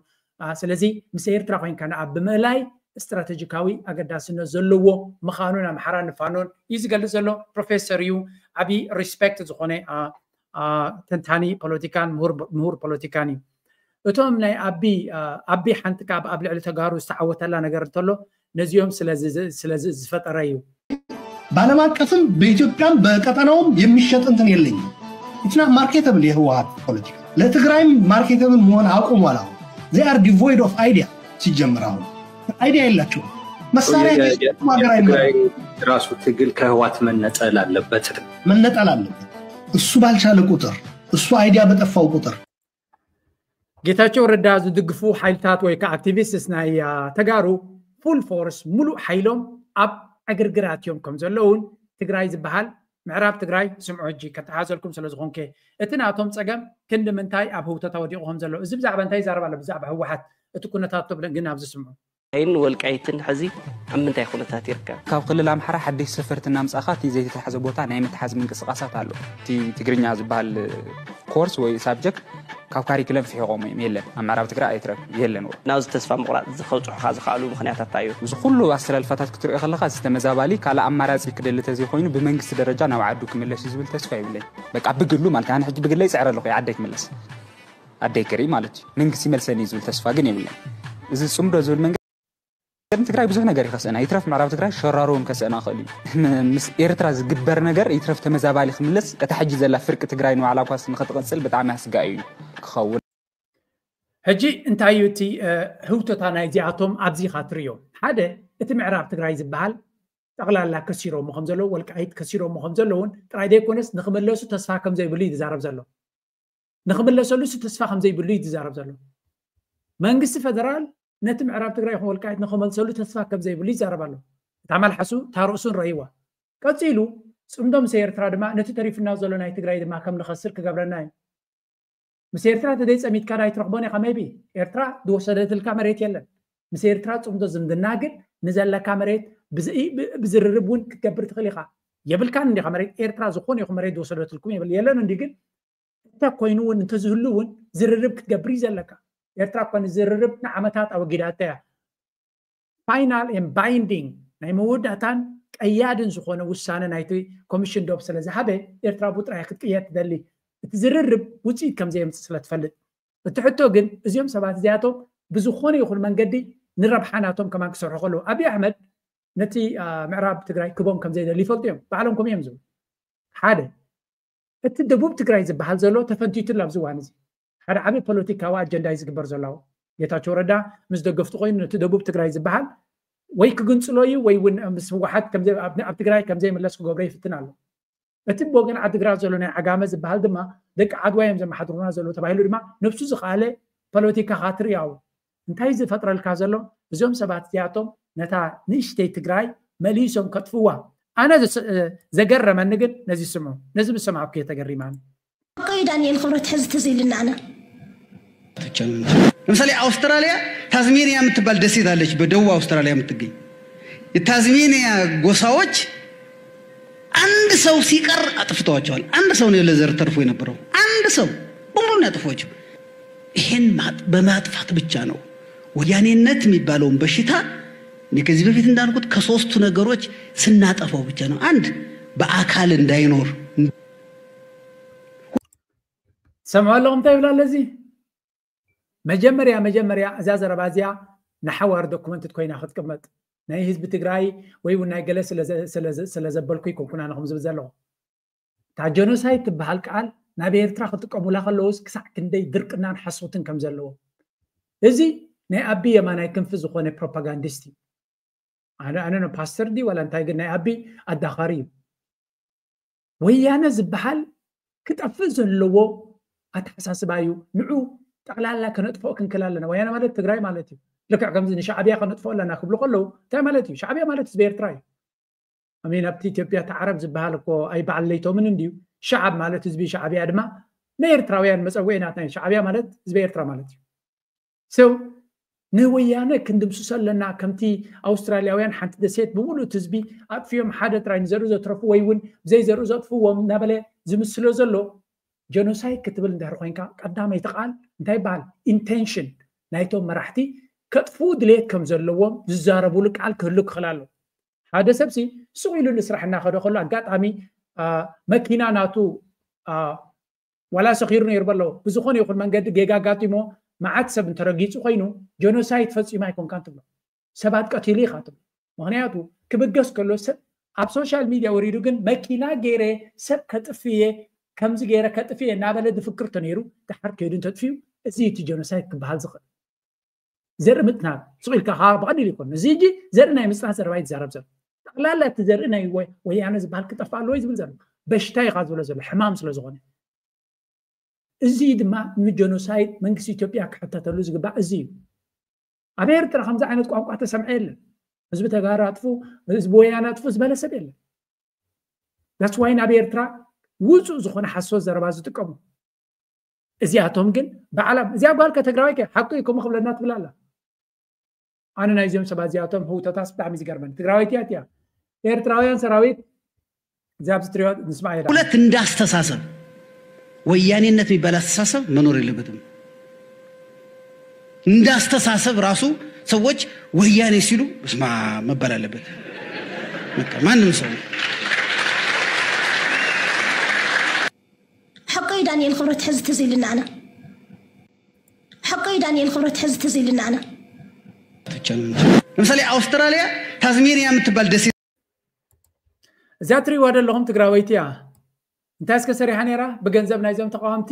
ስለዚ ምስ ኤርትራ ኮይንካ ንኣቢ ምእላይ ስትራተጂካዊ ኣገዳስነት ዘለዎ ምዃኑን ኣምሓራን ንፋኖን እዩ ዝገልጽ ዘሎ። ፕሮፌሰር እዩ፣ ዓቢ ሪስፔክት ዝኾነ ተንታኒ ፖለቲካን ምሁር ፖለቲካን እዩ። እቶም ናይ ኣቢ ኣቢ ሓንቲ ካብ ኣብ ልዕሊ ተጋሩ ዝተዓወተላ ነገር እንተሎ ነዚኦም ስለዚ ዝፈጠረ እዩ። በዓለም አቀፍም በኢትዮጵያም በቀጠናውም የሚሸጥ እንትን የለኝም። It's not marketable የህወሓት ፖለቲካ ለትግራይም ማርኬተብል መሆን አቁም ዋላ they are devoid of idea። ሲጀምር አሁን አይዲያ የላቸውም። መሳሪያ ሀገር አይመራም። ራሱ ትግል ከህዋት መነጠል አለበት። መነጠል አለበት። እሱ ባልቻለ ቁጥር እሱ አይዲያ በጠፋው ቁጥር ጌታቸው ረዳ ዝድግፉ ሓይልታት ወይ ከዓ ኣክቲቪስትስ ናይ ተጋሩ ፉል ፎርስ ሙሉእ ሓይሎም ኣብ ዕግርግራት እዮም ከም ዘለውን ትግራይ ዝበሃል ምዕራብ ትግራይ ስምዑ ሕጂ ከተሓዘልኩም ስለ ዝኾንከ እቲ ናቶም ፀገም ክንዲ ምንታይ ኣብ ህውተታ ወዲቑ ከም ዘሎ እዚ ብዛዕባ እንታይ ይዛረብ ኣሎ ብዛዕባ ህወሓት እቲ ኩነታት ተብሎ ግን ኣብዚ ስምዑ ዓይን ወልቃይትን ሕዚ ኣብ ምንታይ ኩነታት ይርከብ? ካብ ክልል ኣምሓራ ሓደሽ ሰፈርቲ እናምጻእኻ እቲ ዘይተታሕዘ ቦታ ናይ ምትሓዝ ምንቅስቓሳት ኣሎ። እቲ ትግርኛ ዝበሃል ኮርስ ወይ ሳብጀክት ካብ ካሪክለም ፍሒቖሞ እዮም የለን ኣብ ምዕራብ ትግራይ ኣይትረክ የለን። ናብዚ ተስፋ ምቑራፅ ዝኸብፅሑኻ ዝኸኣሉ ምኽንያታት እንታይ እዩ? እዚ ኩሉ ኣሰላልፋታት ክትሪኦ ከለኻ እዚ ተመዛባሊ ካልእ ኣማራፂ ክደሊ ተዘይኮይኑ ብመንግስቲ ደረጃ ናብ ዓዱ ክምለስ እዩ ዝብል ተስፋ ይብለይ። በቃ ብግሉ ማለት ኣነ ሕጂ ብግለይ ይፅዕር ኣለኹ ዓደይ ክምለስ። ኣደይ ክርኢ ማለት እዩ መንግስቲ ይመልሰኒ ዝብል ተስፋ ግን የብለን። እዚ ፅምዶ ዝብል መንግስቲ ትግራይ ብዙሕ ነገር ይኸስእና ይትረፍ ምዕራብ ትግራይ ሸራሮ እውን ከስእና ክእል እዩ። ምስ ኤርትራ ዝግበር ነገር ይትረፍ ተመዛባሊ ክምለስ እታ ሕጂ ዘላ ፍርቂ ትግራይ ንባዕላ ኳስ ንክትቕፅል ብጣዕሚ ኣስጋኢ እዩ ክኸውን። ሕጂ እንታይ እዩ እቲ ህውተታ ናይዚኣቶም ኣብዚኻ ትርእዮ? ሓደ እቲ ምዕራብ ትግራይ ዝበሃል ጠቕላላ ከሲሮሞ ከም ዘለዉ ወልቃይት ከሲሮሞ ከም ዘለውን ጥራይ ዘይኮነስ ንክመለሱ ተስፋ ከም ዘይብሉ እዩ ዝዛረብ ዘሎ። ንክምለሰሉ ሲ ተስፋ ከም ዘይብሉ እዩ ዝዛረብ ዘሎ። መንግስቲ ፈደራል ነቲ ምዕራብ ትግራይ ይኹን ወልቃይት ንክመልሰሉ ተስፋ ከም ዘይብሉ ይዛረብ ኣሎ። እታ መልሓሱ እታ ርእሱን ረእይዋ። ቀፂሉ ፅምዶ ምስ ኤርትራ ድማ ነቲ ተሪፉና ዘሎ ናይ ትግራይ ድማ ከም ንኸስር ክገብረና እዩ። ምስ ኤርትራ ተደይ ፀሚትካ ዳይ ትረኽቦን ኢኻ ሜቢ ኤርትራ ዝወሰደትልካ መሬት የለን። ምስ ኤርትራ ፅምዶ ዝምድና ግን ንዘለካ መሬት ብዝርርብ እውን ክትገብር ትኽእል ኢኻ። የብልካን እንዲኻ መሬት ኤርትራ ዝኾነ ይኹን መሬት ዝወሰደትልኩም የለን እንዲ ግን እንተ ኮይኑ እውን እንተዝህሉ እውን ዝርርብ ክትገብር እዩ ዘለካ። ኤርትራ እኳ ንዝርርብ ንዓመታት ኣወጊዳታ እያ። ፋይናል ን ባይንዲንግ ናይ መወዳእታን ቀያድን ዝኾነ ውሳነ ናይቲ ኮሚሽን ዶብ ስለ ዝሃበ ኤርትራ ብኡ ጥራይ ክትቅየር ትደሊ። እቲ ዝርርብ ውፅኢት ከም ዘየምፅእ ስለ ትፈልጥ። እቲ ሕቶ ግን እዚኦም ሰባት እዚኣቶም ብዝኾነ ይኹን መንገዲ ንረብሓ ናቶም ከማን ክሰርሑ ከለዉ ኣብይ ኣሕመድ ነቲ ምዕራብ ትግራይ ክቦም ከም ዘይደሊ ይፈልጡ እዮም። ባዕሎም ከምኡ እዮም ዝብሉ። ሓደ እቲ ደቡብ ትግራይ ዝበሃል ዘሎ ተፈንቲቱሉ ኣብዚ እዋን እዚ ሓደ ዓብዪ ፖለቲካዊ ኣጀንዳ እዩ ዝግበር ዘሎ። ጌታቸው ረዳ ምስ ደገፍቱ ኮይኑ ነቲ ደቡብ ትግራይ ዝበሃል ወይ ክግንፅሎ እዩ ወይ እውን ምስ ህወሓት ኣብ ትግራይ ከምዘይምለስ ክገብሮ ይፍትን ኣሎ። እቲ ብወገን ዓድግራት ዘሎ ናይ ዓጋመ ዝበሃል ድማ ደቂ ዓድዋ እዮም ዘመሓድሩና ዘሎ ተባሂሉ ድማ ነብሱ ዝኸኣለ ፖለቲካ ካትሪ ያው እንታይ ዝፈጥረልካ ዘሎ እዞም ሰባት እዚኣቶም ነታ ንእሽተይ ትግራይ መሊሶም ከጥፍዋ። ኣነ ዘገረመኒ ግን ነዚ ስምዑ ነዚ ምስ ሰማዕኩ እየ ተገሪማኒ። ቆይ ዳንኤል ክብረት ሕዚ ትዝ ኢልና ኣነ ለምሳሌ አውስትራሊያ ታዝሜኒያ የምትባል ደሴት አለች፣ በደቡብ አውስትራሊያ የምትገኝ። የታዝሜኒያ ጎሳዎች አንድ ሰው ሲቀር አጥፍተዋቸዋል። አንድ ሰው ነው ለዘር ተርፎ የነበረው፣ አንድ ሰው በሙሉ ነው ያጠፏቸው። ይሄን በማጥፋት ብቻ ነው ወያኔነት የሚባለውን በሽታ እኔ ከዚህ በፊት እንዳልኩት ከሶስቱ ነገሮች ስናጠፋው ብቻ ነው። አንድ በአካል እንዳይኖር ሰምዖ ኣለኹም እንታይ ይብላ ኣለዚ መጀመርያ መጀመርያ እዛ ዘረባ እዚኣ ንሓዋር ዶኩመንትድ ኮይና ክትቅመጥ፣ ናይ ህዝቢ ትግራይ ወይ እውን ናይ ገለ ስለ ዘ- ስለ ዘ- ስለ ዘበልኩ ይኮንኩን ኣነ ከምዚ ዝብል ዘለኹ። እታ ጀኖሳይድ ትበሃል ቃል ናብ ኤርትራ ክጥቀሙላ ከለውስ ክሳዕ ክንደይ ድርቅናን ሓሶትን ከም ዘለዎ፣ እዚ ናይ ኣቢ የማናይ ክንፊ ዝኾነ ፕሮፓጋንዲስት እዩ። ኣነ ኣነ ነው ፓስተር ዲ ዋላ እንታይ ግን ናይ ኣቢ ኣዳኻሪ እዩ። ወያነ ዝበሃል ክጠፍእ ዘለዎ ኣተሓሳስባ እዩ። ንዑ ጠቕላላ ከነጥፍኦ ክንክል ኣለና። ወያነ ማለት ትግራይ ማለት እዩ። ልክዕ ከምዚ ንሻዕብያ ከነጥፍኦ ኣለና ክብሉ ከለዉ እንታይ ማለት እዩ? ሻዕብያ ማለት ህዝቢ ኤርትራ እዩ። ኣሜን ኣብቲ ኢትዮጵያ እቲ ዓረብ ዝበሃል እኮ ኣይበዓል ለይቶምን እንድዩ። ሻዓብ ማለት ህዝቢ ሻዕብያ ድማ ናይ ኤርትራውያን መፀውዒ ናትና እዩ። ሻዕብያ ማለት ህዝቢ ኤርትራ ማለት እዩ። ሰው ንወያነ ክንድምስሶ ኣለና። ከምቲ ኣውስትራልያውያን ሓንቲ ደሴት ብምሉእ እቲ ህዝቢ ኣጥፍዮም ሓደ ጥራይ ንዘርኢ ዘትረፉ ወይ እውን ብዘይ ዘርኢ ዘጥፍዎም እናበለ ዝምስሎ ዘሎ ጀኖሳይድ ክትብል እንድሕር ኮይንካ ቀዳመይቲ ቃል እንታይ ይበሃል? ኢንቴንሽን ናይቶም መራሕቲ ከጥፍኡ ድሌት ከም ዘለዎም ዝዛረቡሉ ቃል ክህሉ ክኽእል ኣሎ። ሓደ ሰብሲ ሱቕ ኢሉ ንስራሕ እናኸደ ከሎ ኣጋጣሚ መኪና ናቱ ዋላ ሰኺሩ ነይሩ በሎ ብዝኾነ ይኹን መንገዲ ጌጋ ኣጋጢሞ መዓት ሰብ እንተረጊፁ ኮይኑ ጀኖሳይድ ፈፂሙ ኣይኮንካን ትብሎ። ሰባት ቀቲሉ ኢኻ ትብሎ። ምክንያቱ ክብገስ ከሎ ሰብ ኣብ ሶሻል ሚድያ ወሪዱ ግን መኪና ገይረ ሰብ ከጥፍየ ከምዚ ገይረ ከጥፍየ እናበለ ዝፍክር ተነይሩ ድሓር ከይዱ እንተጥፍዩ እዚ እቲ ጀኖሳይድ ክበሃል ዝኽእል። ዘርኢ ምጥናት ስቕ ኢልካ ከዓ ብቐሊል ይኮን እዚ እጂ ዘርኢ ናይ ምፅናት ዘረባ ይዛረብ ዘሎ። ጠቕላላ እቲ ዘርኢ ናይ ወያነ ዝበሃል ክጠፍእ ኣለዎ ዝብል ዘሎ በሽታ ኢኻ ዝብሎ ዘሎ ሕማም ስለ ዝኾነ እዚ ድማ ንጀኖሳይድ መንግስቲ ኢትዮጵያ ክሕተተሉ ዝግባእ እዚ እዩ። ኣብ ኤርትራ ከምዚ ዓይነት ቋንቋ ተሰምዐ የለን። ህዝቢ ተጋሩ ኣጥፉ፣ ህዝቢ ወያነ ኣጥፉ ዝበለ ሰብ የለን። ዳትስ ዋይ ናብ ኤርትራ ውፁእ ዝኾነ ሓሶት ዘረባ ዝጥቀሙ እዚኣቶም ግን ባዕሎም እዚኣ ጓልከ ትግራዋይ ከ ሓቁ እዩ ከምኡ ክብለና ትብል ኣላ። ኣነ ናይዚኦም ሰባት እዚኣቶም ህውተታስ ብጣዕሚ ዝገርመን ትግራወይቲ እያ። ኤርትራውያን ሰራዊት እዚ ኣብዚ ትሪኦ ንስማ ይዳ ሁለት እንዳስተሳሰብ ወያኔነት የሚባል አስተሳሰብ መኖር የለበትም። እንዳስተሳሰብ ራሱ ሰዎች ወያኔ ሲሉ ስማ መባል አለበት። በቃ ማንም ሰው ሓቂ እዩ ዳንኤል ክብረት ሕዚ ትዝ ኢልና ኣነ ሓቂ እዩ ዳንኤል ክብረት ሕዚ ትዝ ኢልና ኣነ ለምሳሌ አውስትራሊያ ታዝሜኒያ የምትባል ደሴት እዛ ትሪእዋ ዘለኹም ትግራወይቲ እያ። እንታይ እስከ ሰሪሓ ነይራ? ብገንዘብ ናይዞም ተቃወምቲ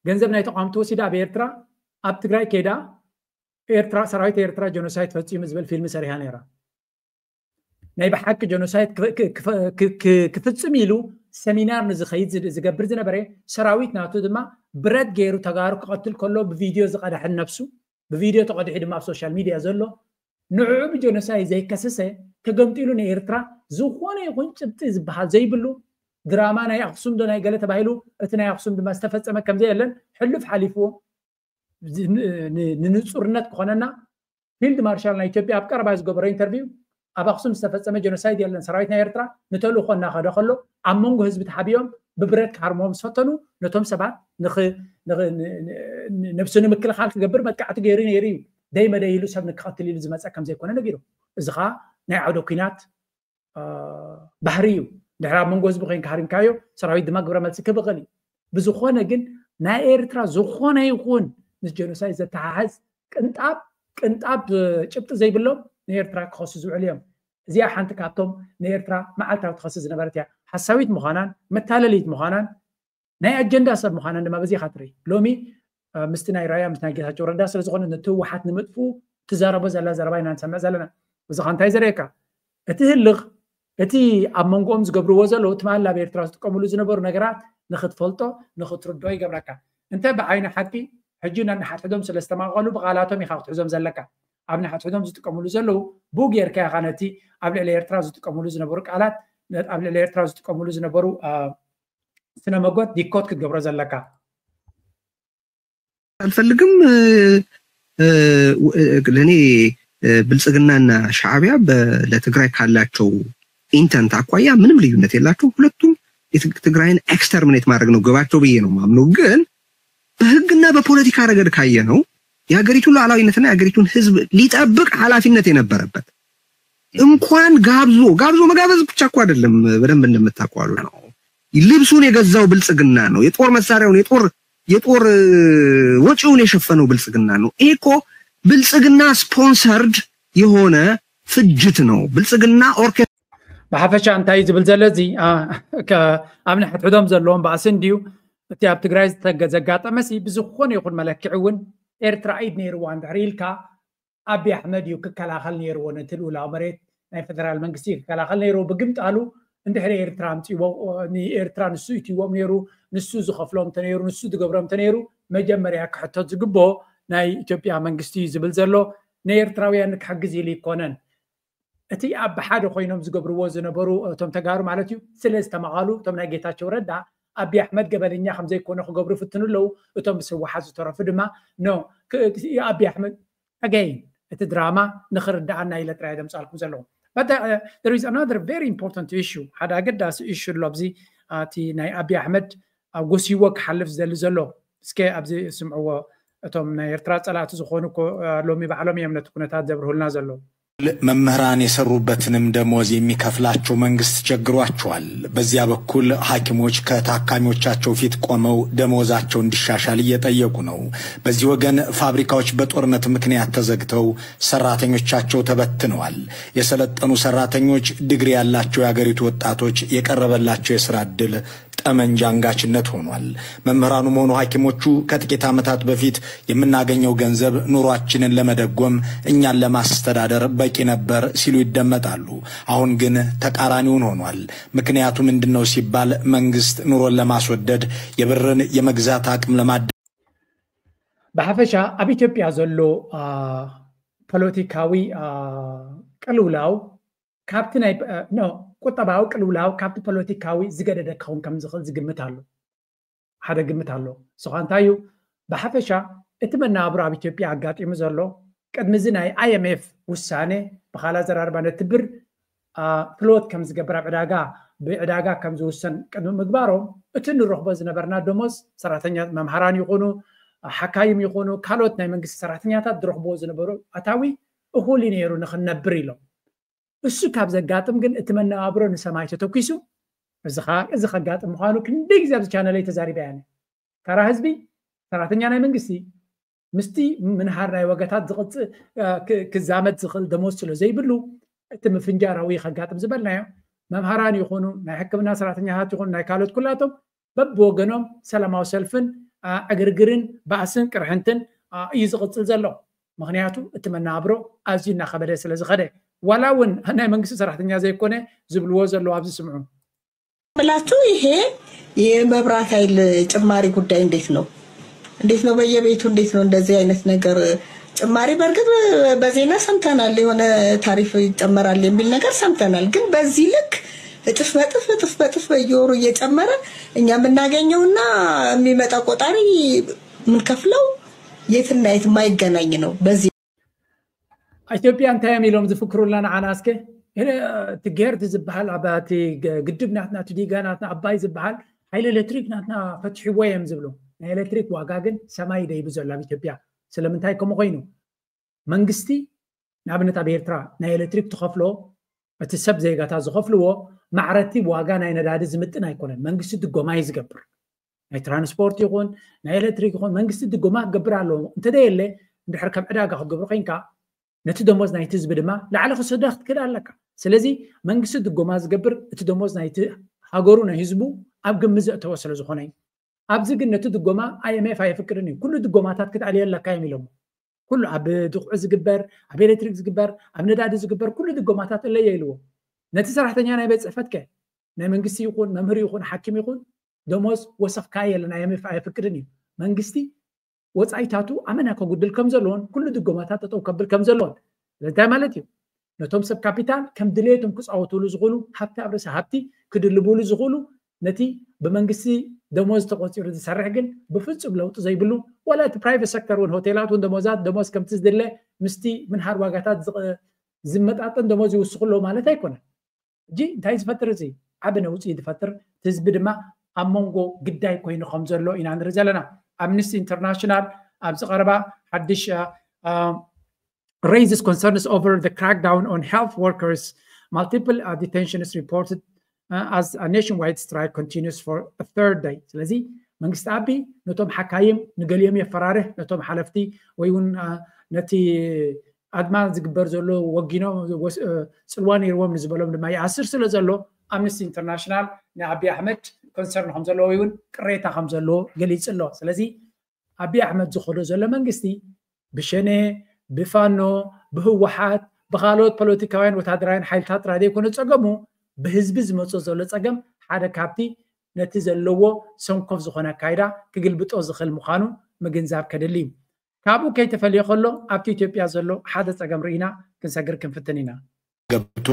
ገንዘብ ናይ ተቃወምቲ ወሲዳ ኣብ ኤርትራ ኣብ ትግራይ ከይዳ ኤርትራ ሰራዊት ኤርትራ ጀኖሳይድ ፈፂሙ ዝብል ፊልም ሰሪሓ ነይራ። ናይ ብሓቂ ጀኖሳይድ ክፍፅም ኢሉ ሰሚናር ንዝኸይድ ዝገብር ዝነበረ ሰራዊት ናቱ ድማ ብረት ገይሩ ተጋሩ ክቐትል ከሎ ብቪድዮ ዝቐደሐን ነብሱ ብቪድዮ ተቐዲሑ ድማ ኣብ ሶሻል ሚድያ ዘሎ ንዕኡ ብጀኖሳይድ ዘይከሰሰ ተገምጢሉ ንኤርትራ ዝኾነ ይኹን ጭብጢ ዝበሃል ዘይብሉ ድራማ ናይ ኣክሱም ዶ ናይ ገለ ተባሂሉ እቲ ናይ ኣክሱም ድማ ዝተፈፀመ ከምዘየለን ሕሉፍ ሓሊፍዎ ንንፁርነት ክኾነና ፊልድ ማርሻል ናይ ኢትዮጵያ ኣብ ቀረባ ዝገበሮ ኢንተርቪው ኣብ ኣክሱም ዝተፈፀመ ጀኖሳይድ የለን ሰራዊት ናይ ኤርትራ ንተልእኮ እናኸደ ከሎ ኣብ መንጎ ህዝቢ ተሓቢኦም ብብረት ክሃርምዎም ዝፈተኑ ነቶም ሰባት ነብሱ ንምክልኻል ክገብር መጥቃዕቲ ገይሩ ነይሩ እዩ ደይ መደይ ኢሉ ሰብ ንክቐትል ኢሉ ዝመፀ ከም ዘይኮነ ነጊሩ እዚ ከዓ ናይ ዓውደ ኩናት ባህሪ እዩ ድሕሪ ኣብ መንጎ ህዝቢ ኮይንካ ሃሪምካዮ ሰራዊት ድማ ግብረ መልሲ ክብቕል እዩ ብዝኾነ ግን ናይ ኤርትራ ዝኾነ ይኹን ምስ ጀኖሳይድ ዘተሓሕዝ ቅንጣብ ቅንጣብ ጭብጢ ዘይብሎም ንኤርትራ ክኸሱ ዝውዕሉ እዮም እዚኣ ሓንቲ ካብቶም ንኤርትራ መዓልታዊ ትኸሲ ዝነበረት እያ ሓሳዊት ምዃናን መታለሊት ምዃናን ናይ ኣጀንዳ ሰብ ምዃናን ድማ በዚኻ ትርኢ ሎሚ ምስቲ ናይ ራያ ምስ ናይ ጌታቸው ረዳ ስለ ዝኾነ ነቲ ህወሓት ንምጥፍኡ ትዛረቦ ዘላ ዘረባ ኢና ንሰምዕ ዘለና እዚ ኸ እንታይ ዘርእየካ እቲ ህልኽ እቲ ኣብ መንጎኦም ዝገብርዎ ዘለዉ ትማሊ ኣብ ኤርትራ ዝጥቀምሉ ዝነበሩ ነገራት ንኽትፈልጦ ንኽትርድኦ ይገብረካ እንተ ብዓይኒ ሓቂ ሕጂ ነንሓድሕዶም ስለ ዝተማቐሉ ብቓላቶም ኢኻ ክትሕዞም ዘለካ ኣብ ንሓድሕዶም ዝጥቀምሉ ዘለዉ ብኡ ጌርካ ኢኻ ነቲ ኣብ ልዕሊ ኤርትራ ዝጥቀምሉ ዝነበሩ ቃላት ኣብ ልዕሊ ኤርትራ ዝጥቀምሉ ዝነበሩ ስነ መጎት ዲኮት ክትገብሮ ዘለካ አልፈልግም ለእኔ ብልጽግናና ሻዕቢያ ለትግራይ ካላቸው ኢንተንት አኳያ ምንም ልዩነት የላቸው። ሁለቱም ትግራይን ኤክስተርሚኔት ማድረግ ነው ግባቸው ብዬ ነው ማምነው። ግን በህግና በፖለቲካ ረገድ ካየ ነው የሀገሪቱን ሉዓላዊነትና የሀገሪቱን ህዝብ ሊጠብቅ ኃላፊነት የነበረበት እንኳን ጋብዞ ጋብዞ መጋበዝ ብቻ እኮ አይደለም። በደንብ እንደምታውቀው ነው ልብሱን የገዛው ብልጽግና ነው። የጦር መሳሪያውን የጦር የጦር ወጪውን የሸፈነው ብልጽግና ነው። ይሄ እኮ ብልጽግና ስፖንሰርድ የሆነ ፍጅት ነው። ብልጽግና ኦርኬ ብሓፈሻ እንታይ እዩ ዝብል ዘሎ እዚ ኣብ ንሕድሕዶም ዘለዎም ባእሲ እንድዩ። እቲ ኣብ ትግራይ ዘጋጠመ ሲ ብዝኾነ ይኹን መለክዒ እውን ኤርትራ ኢድ ነይርዋ እንድሕር ኢልካ ኣብይ ኣሕመድ እዩ ክከላኸል ነይርዎ። ነቲ ልኡላዊ መሬት ናይ ፌደራል መንግስቲ ክከላኸል ነይርዎ። ብግምጣሉ እንድሕሪ ኤርትራ ኣምፅዎ ንኤርትራ ንሱ ኢትዎም ነይሩ፣ ንሱ ዝኸፍሎም እንተነይሩ፣ ንሱ ዝገብሮም እንተነይሩ መጀመርያ ክሕተት ዝግብኦ ናይ ኢትዮጵያ መንግስቲ እዩ ዝብል ዘሎ። ንኤርትራውያን ክሕግዝ ኢሉ ይኮነን። እቲ ኣብ ሓደ ኮይኖም ዝገብርዎ ዝነበሩ እቶም ተጋሩ ማለት እዩ ስለ ዝተማቐሉ እቶም ናይ ጌታቸው ረዳ ኣብይ ኣሕመድ ገበነኛ ከምዘይኮነ ክገብሩ ይፍትኑ ኣለዉ። እቶም ምስ ህወሓት ዝተረፉ ድማ ኖ ኣብይ ኣሕመድ ኣገይን እቲ ድራማ ንክርድኣና ኢለ ጥራይ ዘምፃልኩም ዘለኹ። But there is another very important issue፣ ሓደ ኣገዳሲ ኢሹ ኣሎ ኣብዚ እቲ ናይ ኣብይ ኣሕመድ ኣብ ጎሲዎ ክሓልፍ ዝደሊ ዘሎ። እስከ ኣብዚ ስምዕዎ። እቶም ናይ ኤርትራ ፀላእቲ ዝኾኑ ሎሚ ባዕሎም እዮም ነቲ ኩነታት ዘብርሁልና ዘለዉ። መምህራን የሰሩበትንም ደሞዝ የሚከፍላቸው መንግስት ቸግሯቸዋል። በዚያ በኩል ሐኪሞች ከታካሚዎቻቸው ፊት ቆመው ደሞዛቸው እንዲሻሻል እየጠየቁ ነው። በዚህ ወገን ፋብሪካዎች በጦርነት ምክንያት ተዘግተው ሰራተኞቻቸው ተበትነዋል። የሰለጠኑ ሰራተኞች፣ ዲግሪ ያላቸው የአገሪቱ ወጣቶች የቀረበላቸው የስራ እድል ጠመንጃ አንጋችነት ሆኗል። መምህራኑም ሆኑ ሐኪሞቹ ከጥቂት ዓመታት በፊት የምናገኘው ገንዘብ ኑሯችንን ለመደጎም እኛን ለማስተዳደር በቂ ነበር ሲሉ ይደመጣሉ። አሁን ግን ተቃራኒውን ሆኗል። ምክንያቱ ምንድን ነው ሲባል መንግስት ኑሮን ለማስወደድ የብርን የመግዛት አቅም ለማደ ብሓፈሻ ኣብ ኢትዮጵያ ዘሎ ፖለቲካዊ ቅልውላው ካብቲ ናይ ቁጠባዊ ቅልውላው ካብቲ ፖለቲካዊ ዝገደደ ክኸውን ከም ዝኽእል ዝግምት ኣሎ። ሓደ ግምት ኣሎ። ስኻ እንታይ እዩ? ብሓፈሻ እቲ መነባብሮ ኣብ ኢትዮጵያ ኣጋጢሙ ዘሎ ቅድሚ እዚ ናይ ኣይኤምኤፍ ውሳኔ ብኻላ ዘራርባ ነቲ ብር ፍሎት ከም ዝገብር ኣብ ዕዳጋ ብዕዳጋ ከም ዝውሰን ቅድሚ ምግባሮም እቲ ንረኽቦ ዝነበርና ደሞዝ ሰራተኛ መምሃራን ይኹኑ ሓካይም ይኹኑ ካልኦት ናይ መንግስቲ ሰራተኛታት ዝረኽብዎ ዝነበሩ ኣታዊ እኹል እዩ ነይሩ ንክንነብር ኢሎም። እሱ ካብ ዘጋጥም ግን እቲ መነባብሮ ንሰማይ ተተኪሱ እዚ ከጋጥም ምዃኑ ክንደይ ግዜ ኣብዚ ቻነለይ ተዛሪበ ያነ። ተራ ህዝቢ ሰራተኛ ናይ መንግስቲ ምስቲ ምንሃር ናይ ዋጋታት ክዛመድ ዝኽእል ደሞዝ ስለ ዘይብሉ እቲ ምፍንጃራዊ ከጋጥም ዝበልናዮ መምሃራን ይኹኑ ናይ ሕክምና ሰራተኛታት ይኹኑ ናይ ካልኦት ኩላቶም በብወገኖም ሰላማዊ ሰልፍን ዕግርግርን ባእስን ቅርሕንትን እዩ ዝቕፅል ዘሎ። ምክንያቱ እቲ መነባብሮ ኣዝዩ እናኸበደ ስለ ዝኸደ ዋላ እውን ናይ መንግስቲ ሰራሕተኛ ዘይኮነ ዝብልዎ ዘለዉ ኣብዚ ስምዑ። ብላችሁ ይሄ የመብራት ኃይል ጭማሪ ጉዳይ እንዴት ነው? እንዴት ነው በየቤቱ እንዴት ነው እንደዚህ አይነት ነገር ጭማሪ? በእርግጥ በዜና ሰምተናል፣ የሆነ ታሪፍ ይጨመራል የሚል ነገር ሰምተናል። ግን በዚህ ልክ እጥፍ በጥፍ እጥፍ በጥፍ በየወሩ እየጨመረ እኛ የምናገኘውና የሚመጣ ቆጣሪ የምንከፍለው የትና የት የማይገናኝ ነው። በዚህ ኢትዮጵያ እንታይ እዮም ኢሎም ዝፍክሩልና ንዓና እስከ እቲ ጌርድ ዝበሃል ኣብ እቲ ግድብ ናትና እቲ ዲጋ ናትና ኣባይ ዝበሃል ሓይሊ ኤሌክትሪክ ናትና ፈትሕዎ እዮም ዝብሉ። ናይ ኤሌክትሪክ ዋጋ ግን ሰማይ ደይቡ ዘሎ ኣብ ኢትዮጵያ። ስለምንታይ ከምኡ ኮይኑ? መንግስቲ ንኣብነት ኣብ ኤርትራ ናይ ኤሌክትሪክ ትኸፍሎ እቲ ሰብ ዜጋታት ዝኸፍልዎ ማዕረቲ ዋጋ ናይ ነዳዲ ዝምጥን ኣይኮነን። መንግስቲ ድጎማ እዩ ዝገብር። ናይ ትራንስፖርት ይኹን ናይ ኤሌክትሪክ ይኹን መንግስቲ ድጎማ ክገብር ኣለዎ። እንተደየለ እንድሕር ከም ዕዳጋ ክትገብሮ ኮይንካ ነቲ ደሞዝ ናይቲ ህዝቢ ድማ ላዕሊ ክሰዳ ክትክእል ኣለካ። ስለዚ መንግስቲ ድጎማ ዝገብር እቲ ደሞዝ ናይቲ ሃገሩ ናይ ህዝቡ ኣብ ግምት ዘእተወ ስለ ዝኾነ እዩ። ኣብዚ ግን ነቲ ድጎማ ኣይኤምኤፍ ኣየፍቅድን እዩ። ኩሉ ድጎማታት ክትኣልዮ ኣለካ እዮም ኢሎሞ። ኩሉ ኣብ ድኹዒ ዝግበር፣ ኣብ ኤሌክትሪክ ዝግበር፣ ኣብ ነዳዲ ዝግበር ኩሉ ድጎማታት እለየ ኢልዎ። ነቲ ሰራሕተኛ ናይ ቤት ጽሕፈት ከ ናይ መንግስቲ ይኹን መምህር ይኹን ሓኪም ይኹን ደሞዝ ወሰኽካ የለን ኣይኤምኤፍ ኣየፍቅድን እዩ። መንግስቲ ወፃኢታቱ ኣመና ከጉድል ከም ዘለዎን ኩሉ ድጎማታት ጠጠው ከብል ከም ዘለዎን እንታይ ማለት እዩ? ነቶም ሰብ ካፒታል ከም ድሌቶም ክፃወትሉ ዝኽእሉ ሃብቲ ኣብ ርእሲ ሃብቲ ክድልብሉ ዝኽእሉ ነቲ ብመንግስቲ ደሞዝ ተቆፂሩ ዝሰርሕ ግን ብፍፁም ለውጢ ዘይብሉ ዋላ እቲ ፕራይቬት ሰክተር እውን ሆቴላት እውን ደሞዛት ደሞዝ ከምቲ ዝድለ ምስቲ ምንሃር ዋጋታት ዝመጣጠን ደሞዝ ይውስኹ ኣለዉ ማለት ኣይኮነን። ሕጂ እንታይ ዝፈጥር እዚ ዓቢ ነውፂ ዝፈጥር ህዝቢ ድማ ኣብ መንጎ ግዳይ ኮይኑ ከም ዘሎ ኢና ንርኢ ዘለና። ኣምነስቲ ኢንተርናሽናል ኣብዚ ቀረባ ሓድሽ raises concerns over the crackdown on health workers, multiple uh, detentions reported uh, as a nationwide strike continues for a third day. ስለዚ መንግስቲ ኣቢ ነቶም ሓካይም ንገሊኦም የፈራርህ፣ ነቶም ሓለፍቲ ወይ እውን ነቲ ኣድማ ዝግበር ዘሎ ወጊኖም ጽልዋ ነይርዎም ንዝበሎም ድማ ይኣስር ስለ ዘሎ ኣምነስቲ ኢንተርናሽናል ንኣቢ ኣሕመድ ኮንሰርን ከም ዘለዎ ወይ እውን ቅሬታ ከም ዘለዎ ገሊጹ ኣሎ። ስለዚ ኣቢ ኣሕመድ ዝኸዶ ዘሎ መንግስቲ ብሸኔ፣ ብፋኖ፣ ብህወሓት፣ ብካልኦት ፖለቲካውያን ወታደራውያን ሓይልታት ጥራይ ዘይኮነ ጸገሙ ብህዝቢ ዝመጾ ዘሎ ጸገም ሓደ ካብቲ ነቲ ዘለዎ ሰንኮፍ ዝኾነ ኣካይዳ ክግልብጦ ዝኽእል ምዃኑ ምግንዛብ ከድሊ እዩ። ካብኡ ከይተፈልየ ከሎ ኣብቲ ኢትዮጵያ ዘሎ ሓደ ጸገም ርኢና ክንሰግር ክንፍትን ኢና። ገብቶ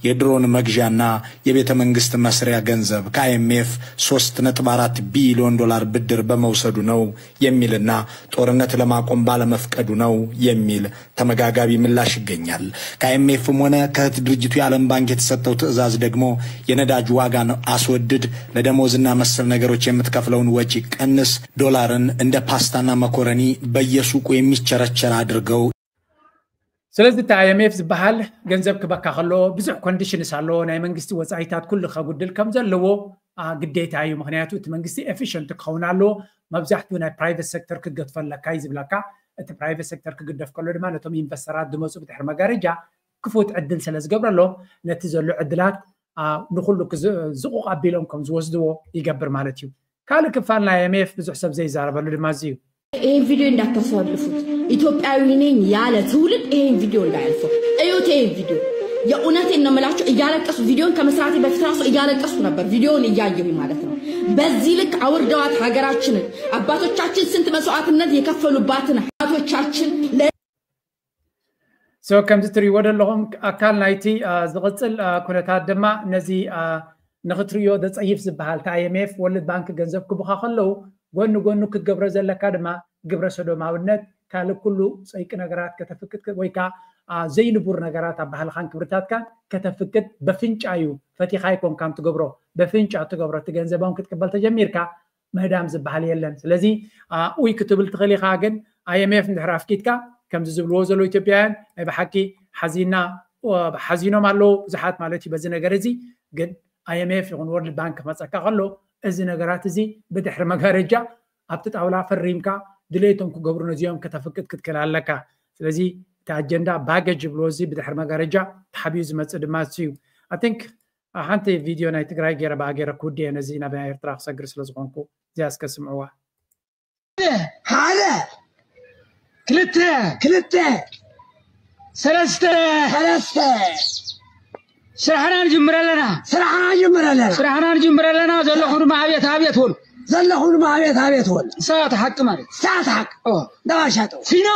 የድሮን መግዣና የቤተ መንግስት መስሪያ ገንዘብ ከአይኤምኤፍ ሶስት ነጥብ አራት ቢሊዮን ዶላር ብድር በመውሰዱ ነው የሚልና ጦርነት ለማቆም ባለመፍቀዱ ነው የሚል ተመጋጋቢ ምላሽ ይገኛል። ከአይኤምኤፍም ሆነ ከእህት ድርጅቱ የዓለም ባንክ የተሰጠው ትዕዛዝ ደግሞ የነዳጅ ዋጋን አስወድድ፣ ለደሞዝና መሰል ነገሮች የምትከፍለውን ወጪ ቀንስ፣ ዶላርን እንደ ፓስታና መኮረኒ በየሱቁ የሚቸረቸር አድርገው ስለዚ እቲ ኣይኤምኤፍ ዝበሃል ገንዘብ ክበካ ከሎ ብዙሕ ኮንዲሽንስ ኣለዎ። ናይ መንግስቲ ወፃኢታት ኩሉ ከጉድል ከም ዘለዎ ግዴታ እዩ። ምክንያቱ እቲ መንግስቲ ኤፊሽንት ክኸውን ኣለዎ። መብዛሕትኡ ናይ ፕራይቨት ሴክተር ክገድፎ ኣለካ እዩ ዝብለካ። እቲ ፕራይቨት ሴክተር ክግደፍ ከሎ ድማ ነቶም ኢንቨስተራት ዝመፁ ብድሕሪ መጋረጃ ክፉት ዕድል ስለ ዝገብረሎም ነቲ ዘሎ ዕድላት ንኩሉ ዝቑቕ ኣቢሎም ከም ዝወስድዎ ይገብር ማለት እዩ። ካልእ ክፋል ናይ ኣይኤምኤፍ ብዙሕ ሰብ ዘይዛረበሉ ድማ እዚ እዩ። ይሄን ቪዲዮ እንዳታሳልፉት። ኢትዮጵያዊ ነኝ ያለ ትውልድ ይሄን ቪዲዮ እንዳያልፈው። እዩት ይሄን ቪዲዮ። የእውነቴን ነው የምላችሁ። እያለቀስኩ ቪዲዮን ከመስራቴ በፊት ራሱ እያለቀስኩ ነበር ቪዲዮን እያየሁኝ ማለት ነው። በዚህ ልክ አውርደዋት ሀገራችንን አባቶቻችን ስንት መስዋዕትነት የከፈሉባትን አባቶቻችን so ከምዚ ትሪእዎ ዘለኹም ኣካል ናይቲ ዝቕፅል ኩነታት ድማ ነዚ ንኽትሪዮ ዘፀይፍ ዝበሃል እቲ ኣይኤምኤፍ ወርልድ ባንክ ገንዘብ ክቡኻ ከለዉ ጎኒ ጎኑ ክትገብሮ ዘለካ ድማ ግብረ ሰዶማውነት ካልእ ኩሉ ፀይቂ ነገራት ከተፍቅድ ወይ ከዓ ዘይንቡር ነገራት ኣብ ባህልኻን ክብርታትካን ከተፍቅድ በፍንጫ እዩ። ፈቲኻ ኣይኮንካን ትገብሮ፣ በፍንጫ ትገብሮ። እቲ ገንዘቦም ክትቅበል ተጀሚርካ ምህዳም ዝበሃል የለን። ስለዚ ኡይ ክትብል ትኽእል ኢኻ፣ ግን ኣይኤምኤፍ እንድሕር ኣፍቂድካ ከምዚ ዝብልዎ ዘለዉ ኢትዮጵያውያን ናይ ብሓቂ ሓዚና ሓዚኖም ኣለዉ ብዙሓት ማለት እዩ በዚ ነገር እዚ። ግን ኣይኤምኤፍ ይኹን ወርልድ ባንክ ክመፀካ ከሎ እዚ ነገራት እዚ ብድሕሪ መጋረጃ ኣብቲ ጣውላ ፈሪምካ ድሌቶም ክገብሩ ነዚኦም ከተፍቅድ ክትክእል ኣለካ። ስለዚ እቲ ኣጀንዳ ባገጅ ይብልዎ እዚ ብድሕሪ መጋረጃ ተሓቢኡ ዝመፅእ ድማ እሱ እዩ። I think ሓንቲ ቪድዮ ናይ ትግራይ ገይረ ብኣ ገይረ ክውድእ እየ ነዚ ናብ ኤርትራ ክሰግር ስለ ዝኾንኩ እዚኣ እስከ ስምዕዋ። ሓደ ክልተ ክልተ ሰለስተ ሰለስተ ስራሕና ንጅምር ኣለና። ስራሕና ንጅምር ኣለና። ስራሕና ንጅምር ኣለና። ዘለኹም ድማ ኣብየት ኣብየት በሉ። ዘለኹም ድማ ኣብየት ኣብየት በሉ። ሰዓት ሓቂ ማለት ሰዓት ሓቂ። እንዳባሻጠው ፊኖ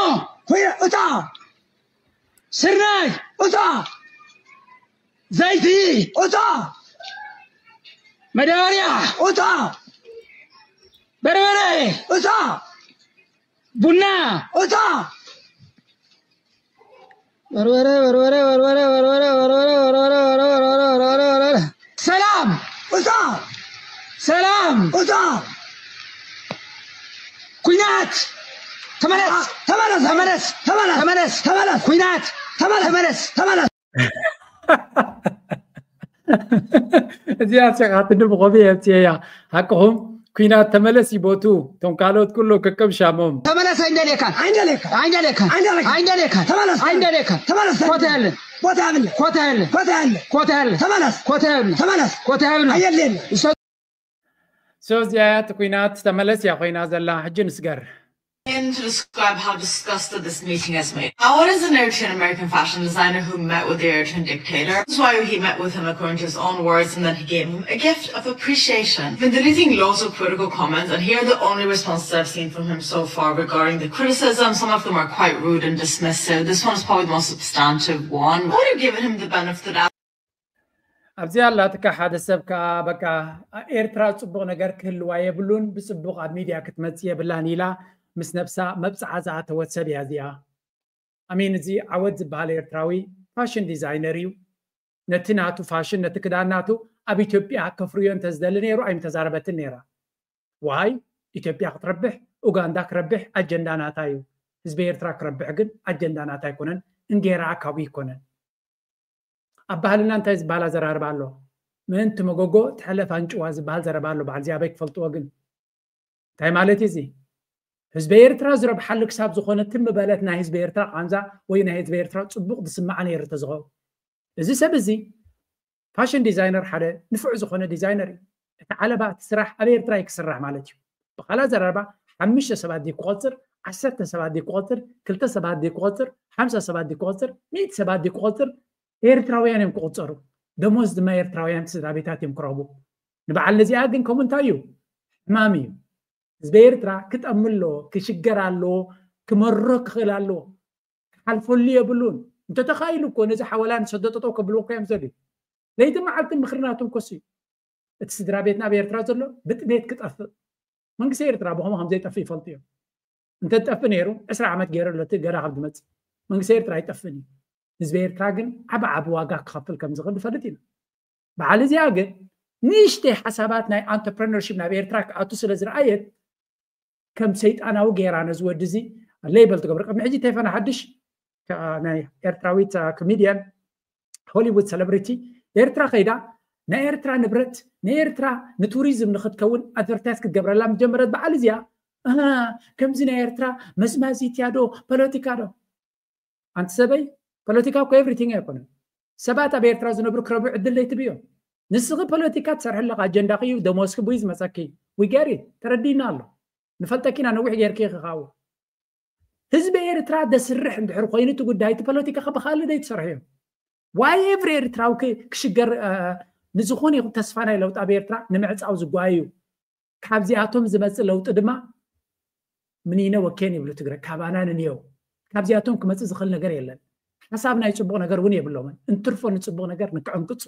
እታ ስርናይ እታ ዘይቲ እታ መዳበርያ እታ በርበረ እታ ቡና እታ በርበረ በርበረ በርበረ በርበረ በርበረ በርበረ በርበረ በርበረ በርበረ በርበረ ሰላም እታ ሰላም እታ ኩናት ተመለስ ተመለስ ተመለስ ተመለስ ተመለስ ተመለስ ኩናት ተመለስ ተመለስ ተመለስ እዚኣ ሸቃትኒ ብኸመይ የምፅየያ ሓቅኹም ኩናት ተመለስ ይቦቱ እቶም ካልኦት ኩሎ ከከም ሻሞም ተመለስ ኣይንደልየካን ኣይንደልየካን ኣይንደልየካን ኣይንደልየካን ተመለስ ኣይንደልየካን ተመለስ ኮታ የለን ቦታ ያብለ ኮታ የለን ኮታ ያለ ኮታ የለን ተመለስ ኮታ ያብለ እሱ እዚኣ እያ እቲ ኩናት ተመለስ እያ ኮይና ዘላ ሕጂ ንስገር Him to describe how disgusted this meeting has made. Awad is an Eritrean American fashion designer who met with the Eritrean dictator. This is why he met with him according to his own words, and then he gave him a gift of appreciation. He's been deleting loads of critical comments, and here are the only responses I've seen from him so far regarding the criticism. Some of them are quite rude and dismissive. This one is probably the most substantive one. I would have given him the benefit of the doubt. ኣብዚ ኣላትካ ሓደ ሰብ ከዓ በቃ ኤርትራ ፅቡቕ ነገር ክህልዋ የብሉን ብፅቡቕ ኣብ ሚድያ ክትመፅእ የብላን ኢላ ምስ ነብሳ መብፅዓ ዝኣተወት ሰብ እያ እዚኣ። ኣሚን እዚ ዓወት ዝበሃል ኤርትራዊ ፋሽን ዲዛይነር እዩ። ነቲ ናቱ ፋሽን ነቲ ክዳን ናቱ ኣብ ኢትዮጵያ ከፍርዮ እንተዝደሊ ነይሩ ኣይምተዛረበትን ነይራ። ዋይ ኢትዮጵያ ክትረብሕ ኡጋንዳ ክረብሕ ኣጀንዳ ናታ እዩ። ህዝቢ ኤርትራ ክረብሕ ግን ኣጀንዳ ናታ ኣይኮነን። እንጌራ ኣካቡ ይኮነን። ኣብ ባህልና እንታይ ዝበሃል ኣዘራርባ ኣሎ? ምእንቲ መጎጎ ትሕለፍ ኣንጭዋ ዝበሃል ዘረባ ኣሎ። በዓል ዚኣበይ ክፈልጥዎ ግን እንታይ ማለት እዩ እዚ? ህዝቢ ኤርትራ ዝረብሓሉ ክሳብ ዝኾነ ትም በለት ናይ ህዝቢ ኤርትራ ቃንዛ ወይ ናይ ህዝቢ ኤርትራ ጽቡቕ ዝስማዓ ነይሩ ተዝኸውን፣ እዚ ሰብ እዚ ፋሽን ዲዛይነር ሓደ ንፉዕ ዝኾነ ዲዛይነር እዩ። እቲ ዓለባ እቲ ስራሕ ኣብ ኤርትራ እዩ ክስራሕ ማለት እዩ። ብኻልእ ኣዘራርባ ሓሙሽተ ሰባት ድዩ ክቆጽር፣ ዓሰርተ ሰባት ድዩ ክቆጽር፣ ክልተ ሰባት ድዩ ክቆጽር፣ ሓምሳ ሰባት ድዩ ክቆጽር፣ ሚእቲ ሰባት ድዩ ክቆጽር፣ ኤርትራውያን እዮም ክቁጸሩ። ደሞዝ ድማ ኤርትራውያን ስድራ ቤታት እዮም ክረኽቡ። ንበዓል ነዚኣ ግን ከምኡ እንታይ እዩ? ሕማም እዩ። ህዝቢ ኤርትራ ክጠሚ ኣለዎ፣ ክሽገር ኣለዎ፣ ክመሮ ክኽእል ኣለዎ። ክሓልፈሉ የብሉን። እንተተኻኢሉ እኮ ነዚ ሓወላ ንሰዶ ጠጠው ከብልዎ እኮ እዮም ዘድልዩ። ለይቲ መዓልቲ ምኽሪ ናቶም ኮስ እዩ። እቲ ስድራ ቤትና ኣብ ኤርትራ ዘሎ ብጥሜት ክጠፍእ፣ መንግስቲ ኤርትራ ብኸምኡ ከም ዘይጠፍእ ይፈልጡ እዮም። እንተጠፍእ ነይሩ ዕስራ ዓመት ገይሩ ኣሎ እቲ ገዳ ካብ ዝመጽእ። መንግስቲ ኤርትራ ኣይጠፍእን እዩ። ህዝቢ ኤርትራ ግን ዓቢ ዓቢ ዋጋ ክኸፍል ከም ዝኽእል ንፈልጥ ኢና። በዓል እዚኣ ግን ንእሽተይ ሓሳባት ናይ ኣንተርፕረነርሺፕ ናብ ኤርትራ ክኣቱ ስለ ዝረኣየት ከም ሰይጣናዊ ገይራ ነዚ ወዲ እዚ ሌበል ትገብሮ። ቅድሚ ሕጂ ቴፈና ሓድሽ ከ-፣ ናይ ኤርትራዊት ኮሜድያን ሆሊውድ ሴሌብሪቲ ኤርትራ ከይዳ ናይ ኤርትራ ንብረት ናይ ኤርትራ ንቱሪዝም ንክትከውን ኣድቨርታይዝ ክትገብረላ ምስ ጀመረት በዓል እዚኣ፣ "ኣሃ፣ ከምዚ ናይ ኤርትራ መዝማዚት እያ ዶ ፖለቲካ ዶ?" ኣንቲ ሰበይ፣ ፖለቲካ እኮ ኤቭሪቲንግ ኣይኮነን። ሰባት ኣብ ኤርትራ ዝነብሩ ክረብሑ ዕድል ዘይትብዮም። ንስኺ ፖለቲካ ትሰርሒ ኣለኻ፣ ኣጀንዳኺ እዩ፣ ደሞዝኪ ብዩ ዝመጸኪ። We get it፣ ተረዲእና ኣሎ። ንፈልጠኪ ኢና፣ ነዊሕ ጌርኪ ኢኺ ካብኡ። ህዝቢ ኤርትራ ደስርሕ እንድሕር ኮይኑ እቲ ጉዳይ፣ እቲ ፖለቲካ ብኻልእ ደይ ትሰርሕዮ። ዋይ ኤቭሪ ኤርትራዊ ክ-፣ ክሽገር፣ እ፣ ንዝኾነ ይኹን ተስፋ ናይ ለውጢ ኣብ ኤርትራ ንምዕጻው ዝጓየዩ። ካብዚኣቶም ዝመጽእ ለውጢ ድማ ምኒነ ወኬን ይብሉ ትግረ፣ ካባና ንንየው። ካብዚኣቶም ክመጽእ ዝኽእል ነገር የለን። ሓሳብ ናይ ጽቡቕ ነገር እውን የብሎምን። እንትርፎ ንጽቡቕ ነገር ንክዕንቅጹ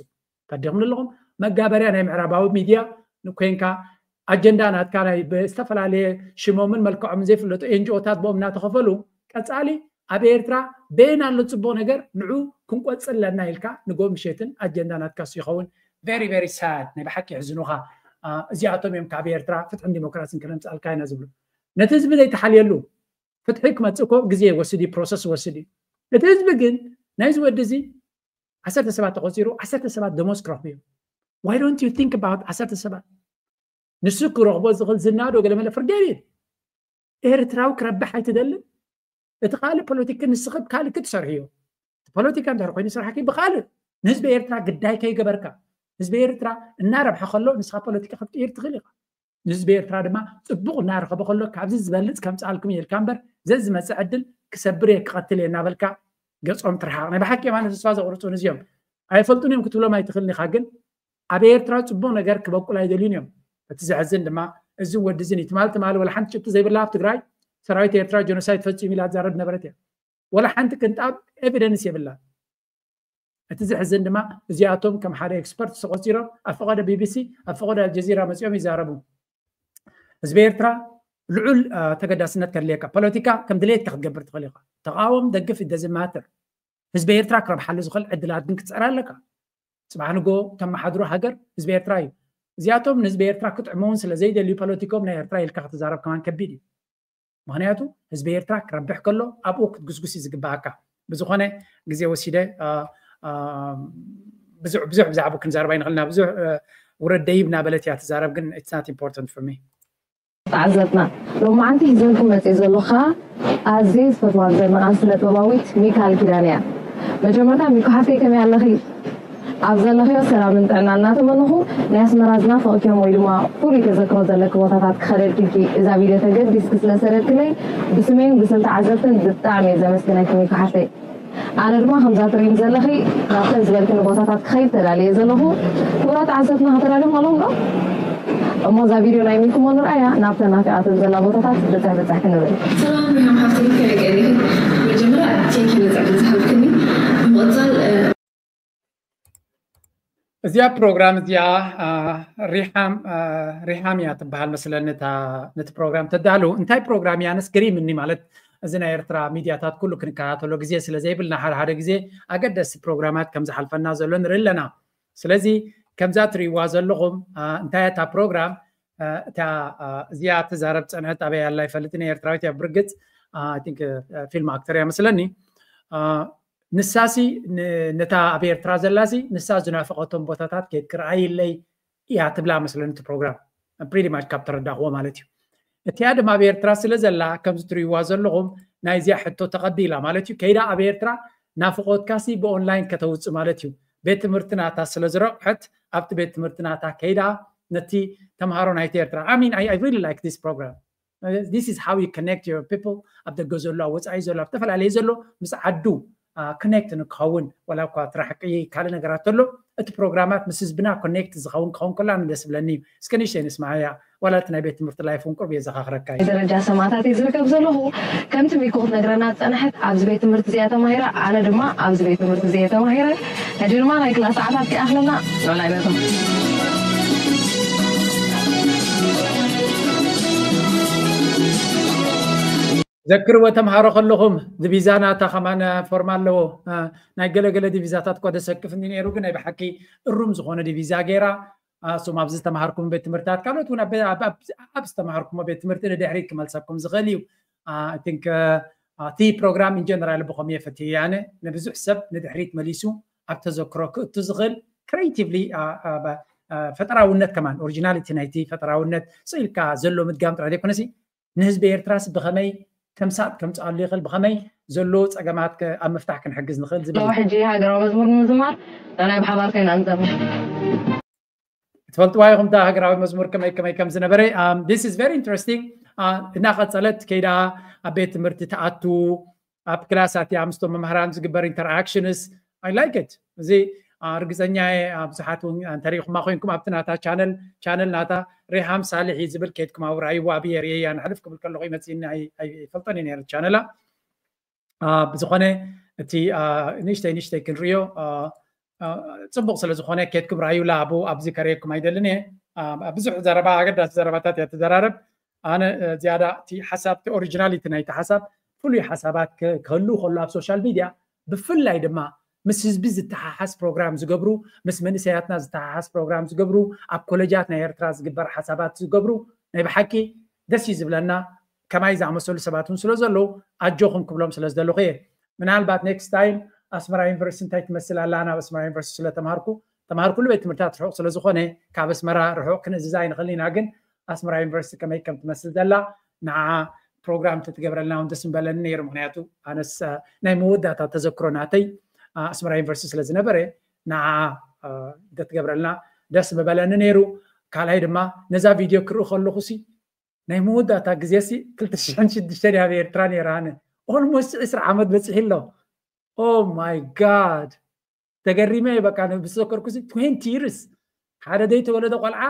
ፈዲኹም ኣለኹም። መጋበርያ ናይ ምዕራባዊ ሚድያ ኮይንካ ኣጀንዳ ናትካ ናይ ብዝተፈላለየ ሽሞምን መልክዖምን ዘይፍለጡ ኤንጂኦታት ብኦም እናተኸፈሉ ቀጻሊ ኣብ ኤርትራ በየን ኣሎ ጽቡቕ ነገር ንዑ ክንቆጽር ኣለና ኢልካ ንጎ ምሸትን ኣጀንዳ ናትካ እሱ ይኸውን። ቨሪ ቨሪ ሳድ፣ ናይ ብሓቂ የሕዝኑኻ። አ፣ እዚኣቶም እዮም ካብ ኤርትራ ፍትሕን ዲሞክራሲን ክነምጽኣልካ ኢና ዝብሉ። ነቲ ህዝቢ ዘይተሓልየሉ ፍትሒ ክመጽእ እኮ ግዜ ይወስድ እዩ፣ ፕሮሰስ ይወስድ እዩ። እቲ ህዝቢ ግን ናይዚ ወዲ እዚ ዓሰርተ ሰባት ተቆጺሩ ዓሰርተ ሰባት ደሞዝ ክረኽቡ እዮም። Why don't you think about ዓሰርተ ሰባት? ንሱ ክረኽቦ ዝኽእል ዝና ዶ ገለመለ ፍርጌት። ኤርትራዊ ክረብሕ ኣይትደልን? እቲ ካልእ ፖለቲካ ንስኺ ብካልእ ክትሰርሕዮ። እቲ ፖለቲካ እንድሕር ኮይኑ ስራሕኪ ብኻልእ ንህዝቢ ኤርትራ ግዳይ ከይገበርካ፣ ህዝቢ ኤርትራ እናረብሐ ከሎ ንስኻ ፖለቲካ ክትቅይር ትኽእል ኢኻ። ንህዝቢ ኤርትራ ድማ ጽቡቕ እናረኸበ ከሎ ካብዚ ዝበልጽ ከምጽኣልኩም እየ ኢልካ እምበር ዘዝመጽእ ዕድል ክሰብር እየ ክቐትል እየ እናበልካ ገጾም ትርሓቕ። ናይ ብሓቂ ማለት ተስፋ ዘቑርጹ ንዚኦም ኣይፈልጡን እዮም ክትብሎም ኣይትኽእልን ኢኻ፣ ግን ኣብ ኤርትራ ጽቡቕ ነገር ክበቁል ኣይደልዩን እዮም። እቲ ዘሕዝን ድማ እዚ ወዲ እዚ ትማል ትማል ወላ ሓንቲ ጭብጢ ዘይብላ ኣብ ትግራይ ሰራዊት ኤርትራ ጀኖሳይድ ፈጺሙ ኢላ ትዛረብ ነበረት እያ። ወላ ሓንቲ ቅንጣብ ኤቪደንስ የብላን። እቲ ዘሕዝን ድማ እዚኣቶም ከም ሓደ ኤክስፐርት ተቆጺሮም ኣብ ፈቐዶ ቢቢሲ ኣብ ፈቐዶ ኣልጀዚራ መጺኦም ይዛረቡ። ህዝቢ ኤርትራ ልዑል፣ አ፣ ተገዳስነት ከድልየካ፣ ፖለቲካ ከም ድሌትካ ክትገብር ትኽእል ኢኻ። ተቃወም፣ ደግፍ፣ it doesn't matter። ህዝቢ ኤርትራ ክረብሓሉ ዝኽእል ዕድላት ግን ክትጸር ኣለካ። ጽባሕ ንጎ ተመሓድሮ ሃገር ህዝቢ ኤርትራ እዩ። እዚኣቶም ንህዝቢ ኤርትራ ክጥዕሙ እውን ስለ ዘይደልዩ ፖለቲኮም ናይ ኤርትራ ኢልካ ክትዛረብ ከማን ከቢድ እዩ። ምኽንያቱ ህዝቢ ኤርትራ ክረብሕ ከሎ ኣብኡ ክትጉስጉስ እዩ ዝግባኣካ። ብዝኾነ ግዜ ወሲደ፣ አ፣ አ፣ ብዙሕ፣ ብዙሕ ብዛዕባኡ ክንዛረብ ኣይንኽእልና። ብዙሕ፣ አ፣ ውረድ ደይብ እናበለት እያ ትዛረብ፣ ግን it's not important for me። ተዓዘብትና። ሎማዓንቲ ሒዘልኩም መፅእ ዘለኹ ከዓ ኣዝየ ዝፈትዋ ዘድንቓን ስነ ጥበባዊት ሚካል ኪዳነ እያ። መጀመርታ ሚኮ ሓፍተይ ከመይ ኣለኺ? ኣብ ዘለኽዮ ሰላምን ጥዕናን እናተመነኹ፣ ናይ ኣስመራ ዝናፈቕክዮም ወይ ድማ ፍሉይ ተዘክሮ ዘለኪ ቦታታት ክኸደልኪ ኢልኪ እዛ ቪድዮ ተገዲስኪ ስለ ሰደድክለይ ብስመይን ብስም ተዓዘብትን ብጣዕሚ እየ ዘመስግነኪ ሚኮ ሓፍተይ። ኣነ ድማ ከምዛ ትርእይኒ ዘለኺ ናብተን ዝበልክኒ ቦታታት ክኸይድ ተዳልየ ዘለኹ። ክቡራት ተዓዘብትና ከተዳልዮም ኣለኹም ዶ? እሞ እዛ ቪድዮ ናይ ሚኩሞ ንርኣያ፣ ናብተን ናፊቓተን ዘላ ቦታታት ብፅሕ ብፅሕ ክንብል። ሰላም ሪሃም ሓፍተይ፣ ከመይ ቀኒኺ? መጀመርያ ቴንክ ዩ ነዚ ዕድል ዝሃብክኒ። ብምቕፃል፣ እ፣ እዚኣ ፕሮግራም እዚኣ፣ አ፣ ሪሃም፣ አ፣ ሪሃም እያ ትበሃል መስለኒ እታ፣ ነቲ ፕሮግራም ተዳሉ። እንታይ ፕሮግራም እያ? ኣነስ ገሪምኒ ማለት፣ እዚ ናይ ኤርትራ ሚድያታት ኩሉ ክንከታተሎ ግዜ ስለ ዘይብልና፣ ሓደ ሓደ ግዜ ኣገደስቲ ፕሮግራማት ከም ዝሓልፈና ዘሎ ንርኢ ኣለና። ስለዚ ከምዛ ትርእይዋ ዘለኹም፣ አ፣ እንታይ እያ እታ ፕሮግራም? አ፣ እታ፣ አ፣ እዚኣ ትዛረብ ጸንሐት ኣበይ ኣላ ይፈልጥን እየ፣ ኤርትራዊት እያ ብርግጽ። አ፣ I think፣ አ፣ ፊልም ኣክተር እያ መስለኒ። አ፣ ንሳሲ ን-፣ ነታ ኣብ ኤርትራ ዘላሲ ንሳ ዝናፈቐቶም ቦታታት ኬድኪ ርኣይለይ እያ ትብላ መስለኒ እቲ ፕሮግራም። ፕሪቲ ማች ካብ ተረዳኽዎ ማለት እዩ። እቲኣ ድማ ኣብ ኤርትራ ስለ ዘላ፣ ከምዚ ትርእይዋ ዘለኹም፣ ናይዚኣ ሕቶ ተቐቢላ ማለት እዩ። ከይዳ ኣብ ኤርትራ ናፍቖትካሲ ብኦንላይን ከተውፅእ ማለት እዩ። ቤት ትምህርቲ ናታ ስለ ዝረቑሐት፣ ኣብቲ ቤት ትምህርቲ ናታ ከይዳ ነቲ ተምሃሮ ናይቲ ኤርትራ I mean I, I really like this program. This is how you connect your people. ኣብ ደገ ዘሎ፣ ኣብ ወፃኢ ዘሎ፣ ኣብ ዝተፈላለየ ዘሎ ምስ ዓዱ ኮኔክት ንክኸውን፣ ዋላ እኳ ትራሕቂ ካልእ ነገራት ተሎ፣ እቲ ፕሮግራማት ምስ ህዝብና ኮኔክት ዝኸውን ክኸውን ከሎ ኣነ ደስ ብለኒ እዩ። እስከ ንእሽተይ ንስማዓያ፣ ዋላ እቲ ናይ ቤት ትምህርቲ ላይፍ እውን ቁርብ የዘኻኽረካ እዩ። ደረጃ ሰማእታት እየ ዝርከብ ዘለኹ። ከምቲ ሚኮ ክትነግረና ዝጸንሐት ኣብዚ ቤት ትምህርቲ እዚኣ ተማሂራ፣ ኣነ ድማ ኣብዚ ቤት ትምህርቲ እዚኣ ተማሂረ። ሕጂ ድማ ናይ ክላስ ሰዓታት ይኣኽለና፣ ንዕላይ ነቶም። ዘክርዎ ተምሃሮ ከለኹም፣ ዲቪዛ ናታ ከማን ፎርማ ኣለዎ። ናይ ገለገለ ዲቪዛታት እኳ ደሰክፍኒ ነይሩ፣ ግን ናይ ብሓቂ እሩም ዝኾነ ዲቪዛ ገይራ። እሱም ኣብዚ ዝተምሃርኩም ቤት ትምህርታት፣ ካልኦት እውን ኣብ ዝተምሃርኩሞ ቤት ትምህርቲ ንድሕሪት ክመልሰኩም ዝኽእል እዩ። ቲንክ እቲ ፕሮግራም ኢንጀነራል ብኸም እየ ፈትየ ኣነ፣ ንብዙሕ ሰብ ንድሕሪት መሊሱ ኣብ ተዘክሮ ክእቱ ዝኽእል ክሬቲቭሊ፣ ፈጠራውነት ከማን፣ ኦሪጂናሊቲ ናይቲ ፈጠራውነት ስኢልካ ዘሎ ምድጋም ጥራሕ ዘይኮነሲ፣ ንህዝቢ ኤርትራስ ብኸመይ ተምሳጥ ከምፅኣሉ ይኽእል፣ ብኸመይ ዘሎ ፀገማት ከ-፣ ኣብ ምፍታሕ ክንሕግዝ ንኽእል ዝብል ሎ እዩ። ሕጂ ሃገራዊ መዝሙር ንምዝማር ናይ ብሓባር ኮይና ንዘምር። ትፈልጥዋ ኢኹም እታ ሃገራዊ መዝሙር ከመይ ከመይ ከም ዝነበረ? This is very interesting. እናቐፀለት ከይዳ ኣብ ቤት ትምህርቲ ትኣቱ፣ ኣብ ክላሳት ምስቶም መምህራን ዝግበር ኢንተርኣክሽንስ፣ I like it። እዚ ርግፀኛ እየ ብዙሓት እውን እንተሪኢኹማ ኮይንኩም ኣብቲ ናታ ቻነል፣ ቻነል ናታ ሪሃም ሳልሕ እዩ ዝብል፣ ከይድኩም ኣብራይዋ ብየ ርእየያ ንሕልፍ ክብል ከለኹ ይመፅእኒ፣ ኣይፈልጦን እየ ነረ ቻነላ። ብዝኾነ እቲ ንእሽተይ ንእሽተይ ክንርእዮ ፅቡቕ ስለ ዝኾነ ከይድኩም ራዩላ ኣብኡ፣ ኣብዚ ከርእየኩም ኣይደልን እየ። ብዙሕ ዘረባ፣ ኣገዳሲ ዘረባታት እያ ትዘራረብ። ኣነ ዝያዳ እቲ ሓሳብ፣ እቲ ኦሪጂናሊቲ ናይቲ ሓሳብ፣ ፍሉይ ሓሳባት ክህልው ከሎ ኣብ ሶሻል ሚድያ፣ ብፍላይ ድማ ምስ ህዝቢ ዝተሓሓስ ፕሮግራም ዝገብሩ፣ ምስ መንእሰያትና ዝተሓሓስ ፕሮግራም ዝገብሩ፣ ኣብ ኮለጃት ናይ ኤርትራ ዝግበር ሓሳባት ዝገብሩ፣ ናይ ብሓቂ ደስ እዩ ዝብለና። ከማይ ዝኣመሰሉ ሰባት እውን ስለ ዘለዉ ኣጆኹም ክብሎም ስለ ዝደለኹ እየ። ምናልባት ኔክስት ታይም ኣስመራ ዩኒቨርሲቲ እንታይ ትመስል ኣላ፣ ናብ ኣስመራ ዩኒቨርሲቲ ስለ ተምሃርኩ፣ ተምሃርኩሉ ቤት ትምህርትታት ርሑቕ ስለ ዝኾነ ካብ ኣስመራ ርሑቕ ክንእዝዛ ኣይንኽእል ኢና፣ ግን ኣስመራ ዩኒቨርሲቲ ከመይ ከም ትመስል ዘላ ንዓ ፕሮግራም እንተትገብረልና እውን ደስ ምበለኒ ነይሩ። ምክንያቱ ኣነስ ናይ መወዳእታ ተዘክሮ ናተይ ኣስመራ ዩኒቨርሲቲ ስለ ዝነበረ ንዓ እንተትገብረልና ደስ ምበለኒ ነይሩ። ካልኣይ ድማ ነዛ ቪድዮ ክርኢ ከለኹ ሲ ናይ መወዳእታ ግዜ ሲ ክልተ ሽሕን ሽዱሽተን ኣብ ኤርትራ ነይረ ኣነ። ኦልሞስት ዕስራ ዓመት በፂሑ ኣሎ። ኦ ማይ ጋድ፣ ተገሪመ እየ። በቃ ንብዝተዘከርኩ ሲ ትዌንቲ ይርስ ሓደ ዘይተወለደ ቆልዓ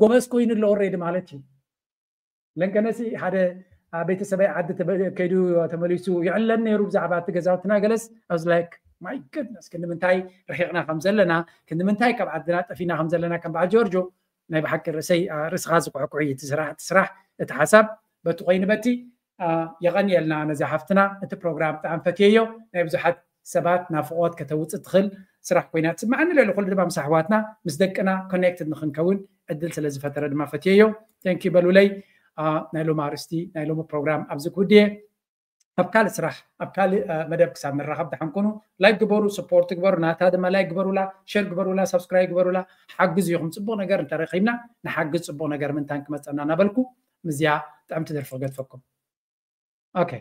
ጎበዝ ኮይኑ ኣሎ ኦልሬዲ ማለት እዩ። ለንቀነሲ ሓደ ቤተሰበይ ዓዲ ከይዱ ተመሊሱ ይዕለን ነይሩ ብዛዕባ እቲ ገዛውትና ገለስ። I was like my goodness፣ ክንዲ ምንታይ ርሒቕና ከም ዘለና፣ ክንዲ ምንታይ ካብ ዓድና ጠፊና ከም ዘለና ከም በዓል ጆርጆ ናይ ብሓቂ ርእሰይ ርእስኻ ዝኩሕኩሕ እዩ እቲ ስራሕ፣ እቲ ስራሕ፣ እቲ ሓሳብ በቲ ኮይኑ በቲ። የቐንየልና ነዚ ሓፍትና፣ እቲ ፕሮግራም ብጣዕሚ ፈትየዮ። ናይ ብዙሓት ሰባት ናፍቖት ከተውፅእ ትኽእል ስራሕ ኮይና ትስምዓኒ። ልዕሊ ኩሉ ድማ ምስ ኣሕዋትና ምስ ደቅና ኮኔክትድ ንክንከውን ዕድል ስለ ዝፈጠረ ድማ ፈትየዮ። ቴንኪ በሉለይ። ናይ ሎሚ ኣርእስቲ ናይ ሎሚ ፕሮግራም ኣብዚ ክውድየ። ኣብ ካልእ ስራሕ ኣብ ካልእ መደብ ክሳብ ንራኸብ ደሓን ኩኑ። ላይክ ግበሩ፣ ሰፖርት ግበሩ፣ ናታ ድማ ላይክ ግበሩላ፣ ሸር ግበሩላ፣ ሳብስክራይብ ግበሩላ። ሓግዙ ኢኹም። ፅቡቕ ነገር እንተረኺብና ንሓግዝ፣ ፅቡቕ ነገር ምንታን ክመፀና እናበልኩ ምስዚኣ ጥዕምቲ ደርፊ ክገድፈኩም። ኦኬ።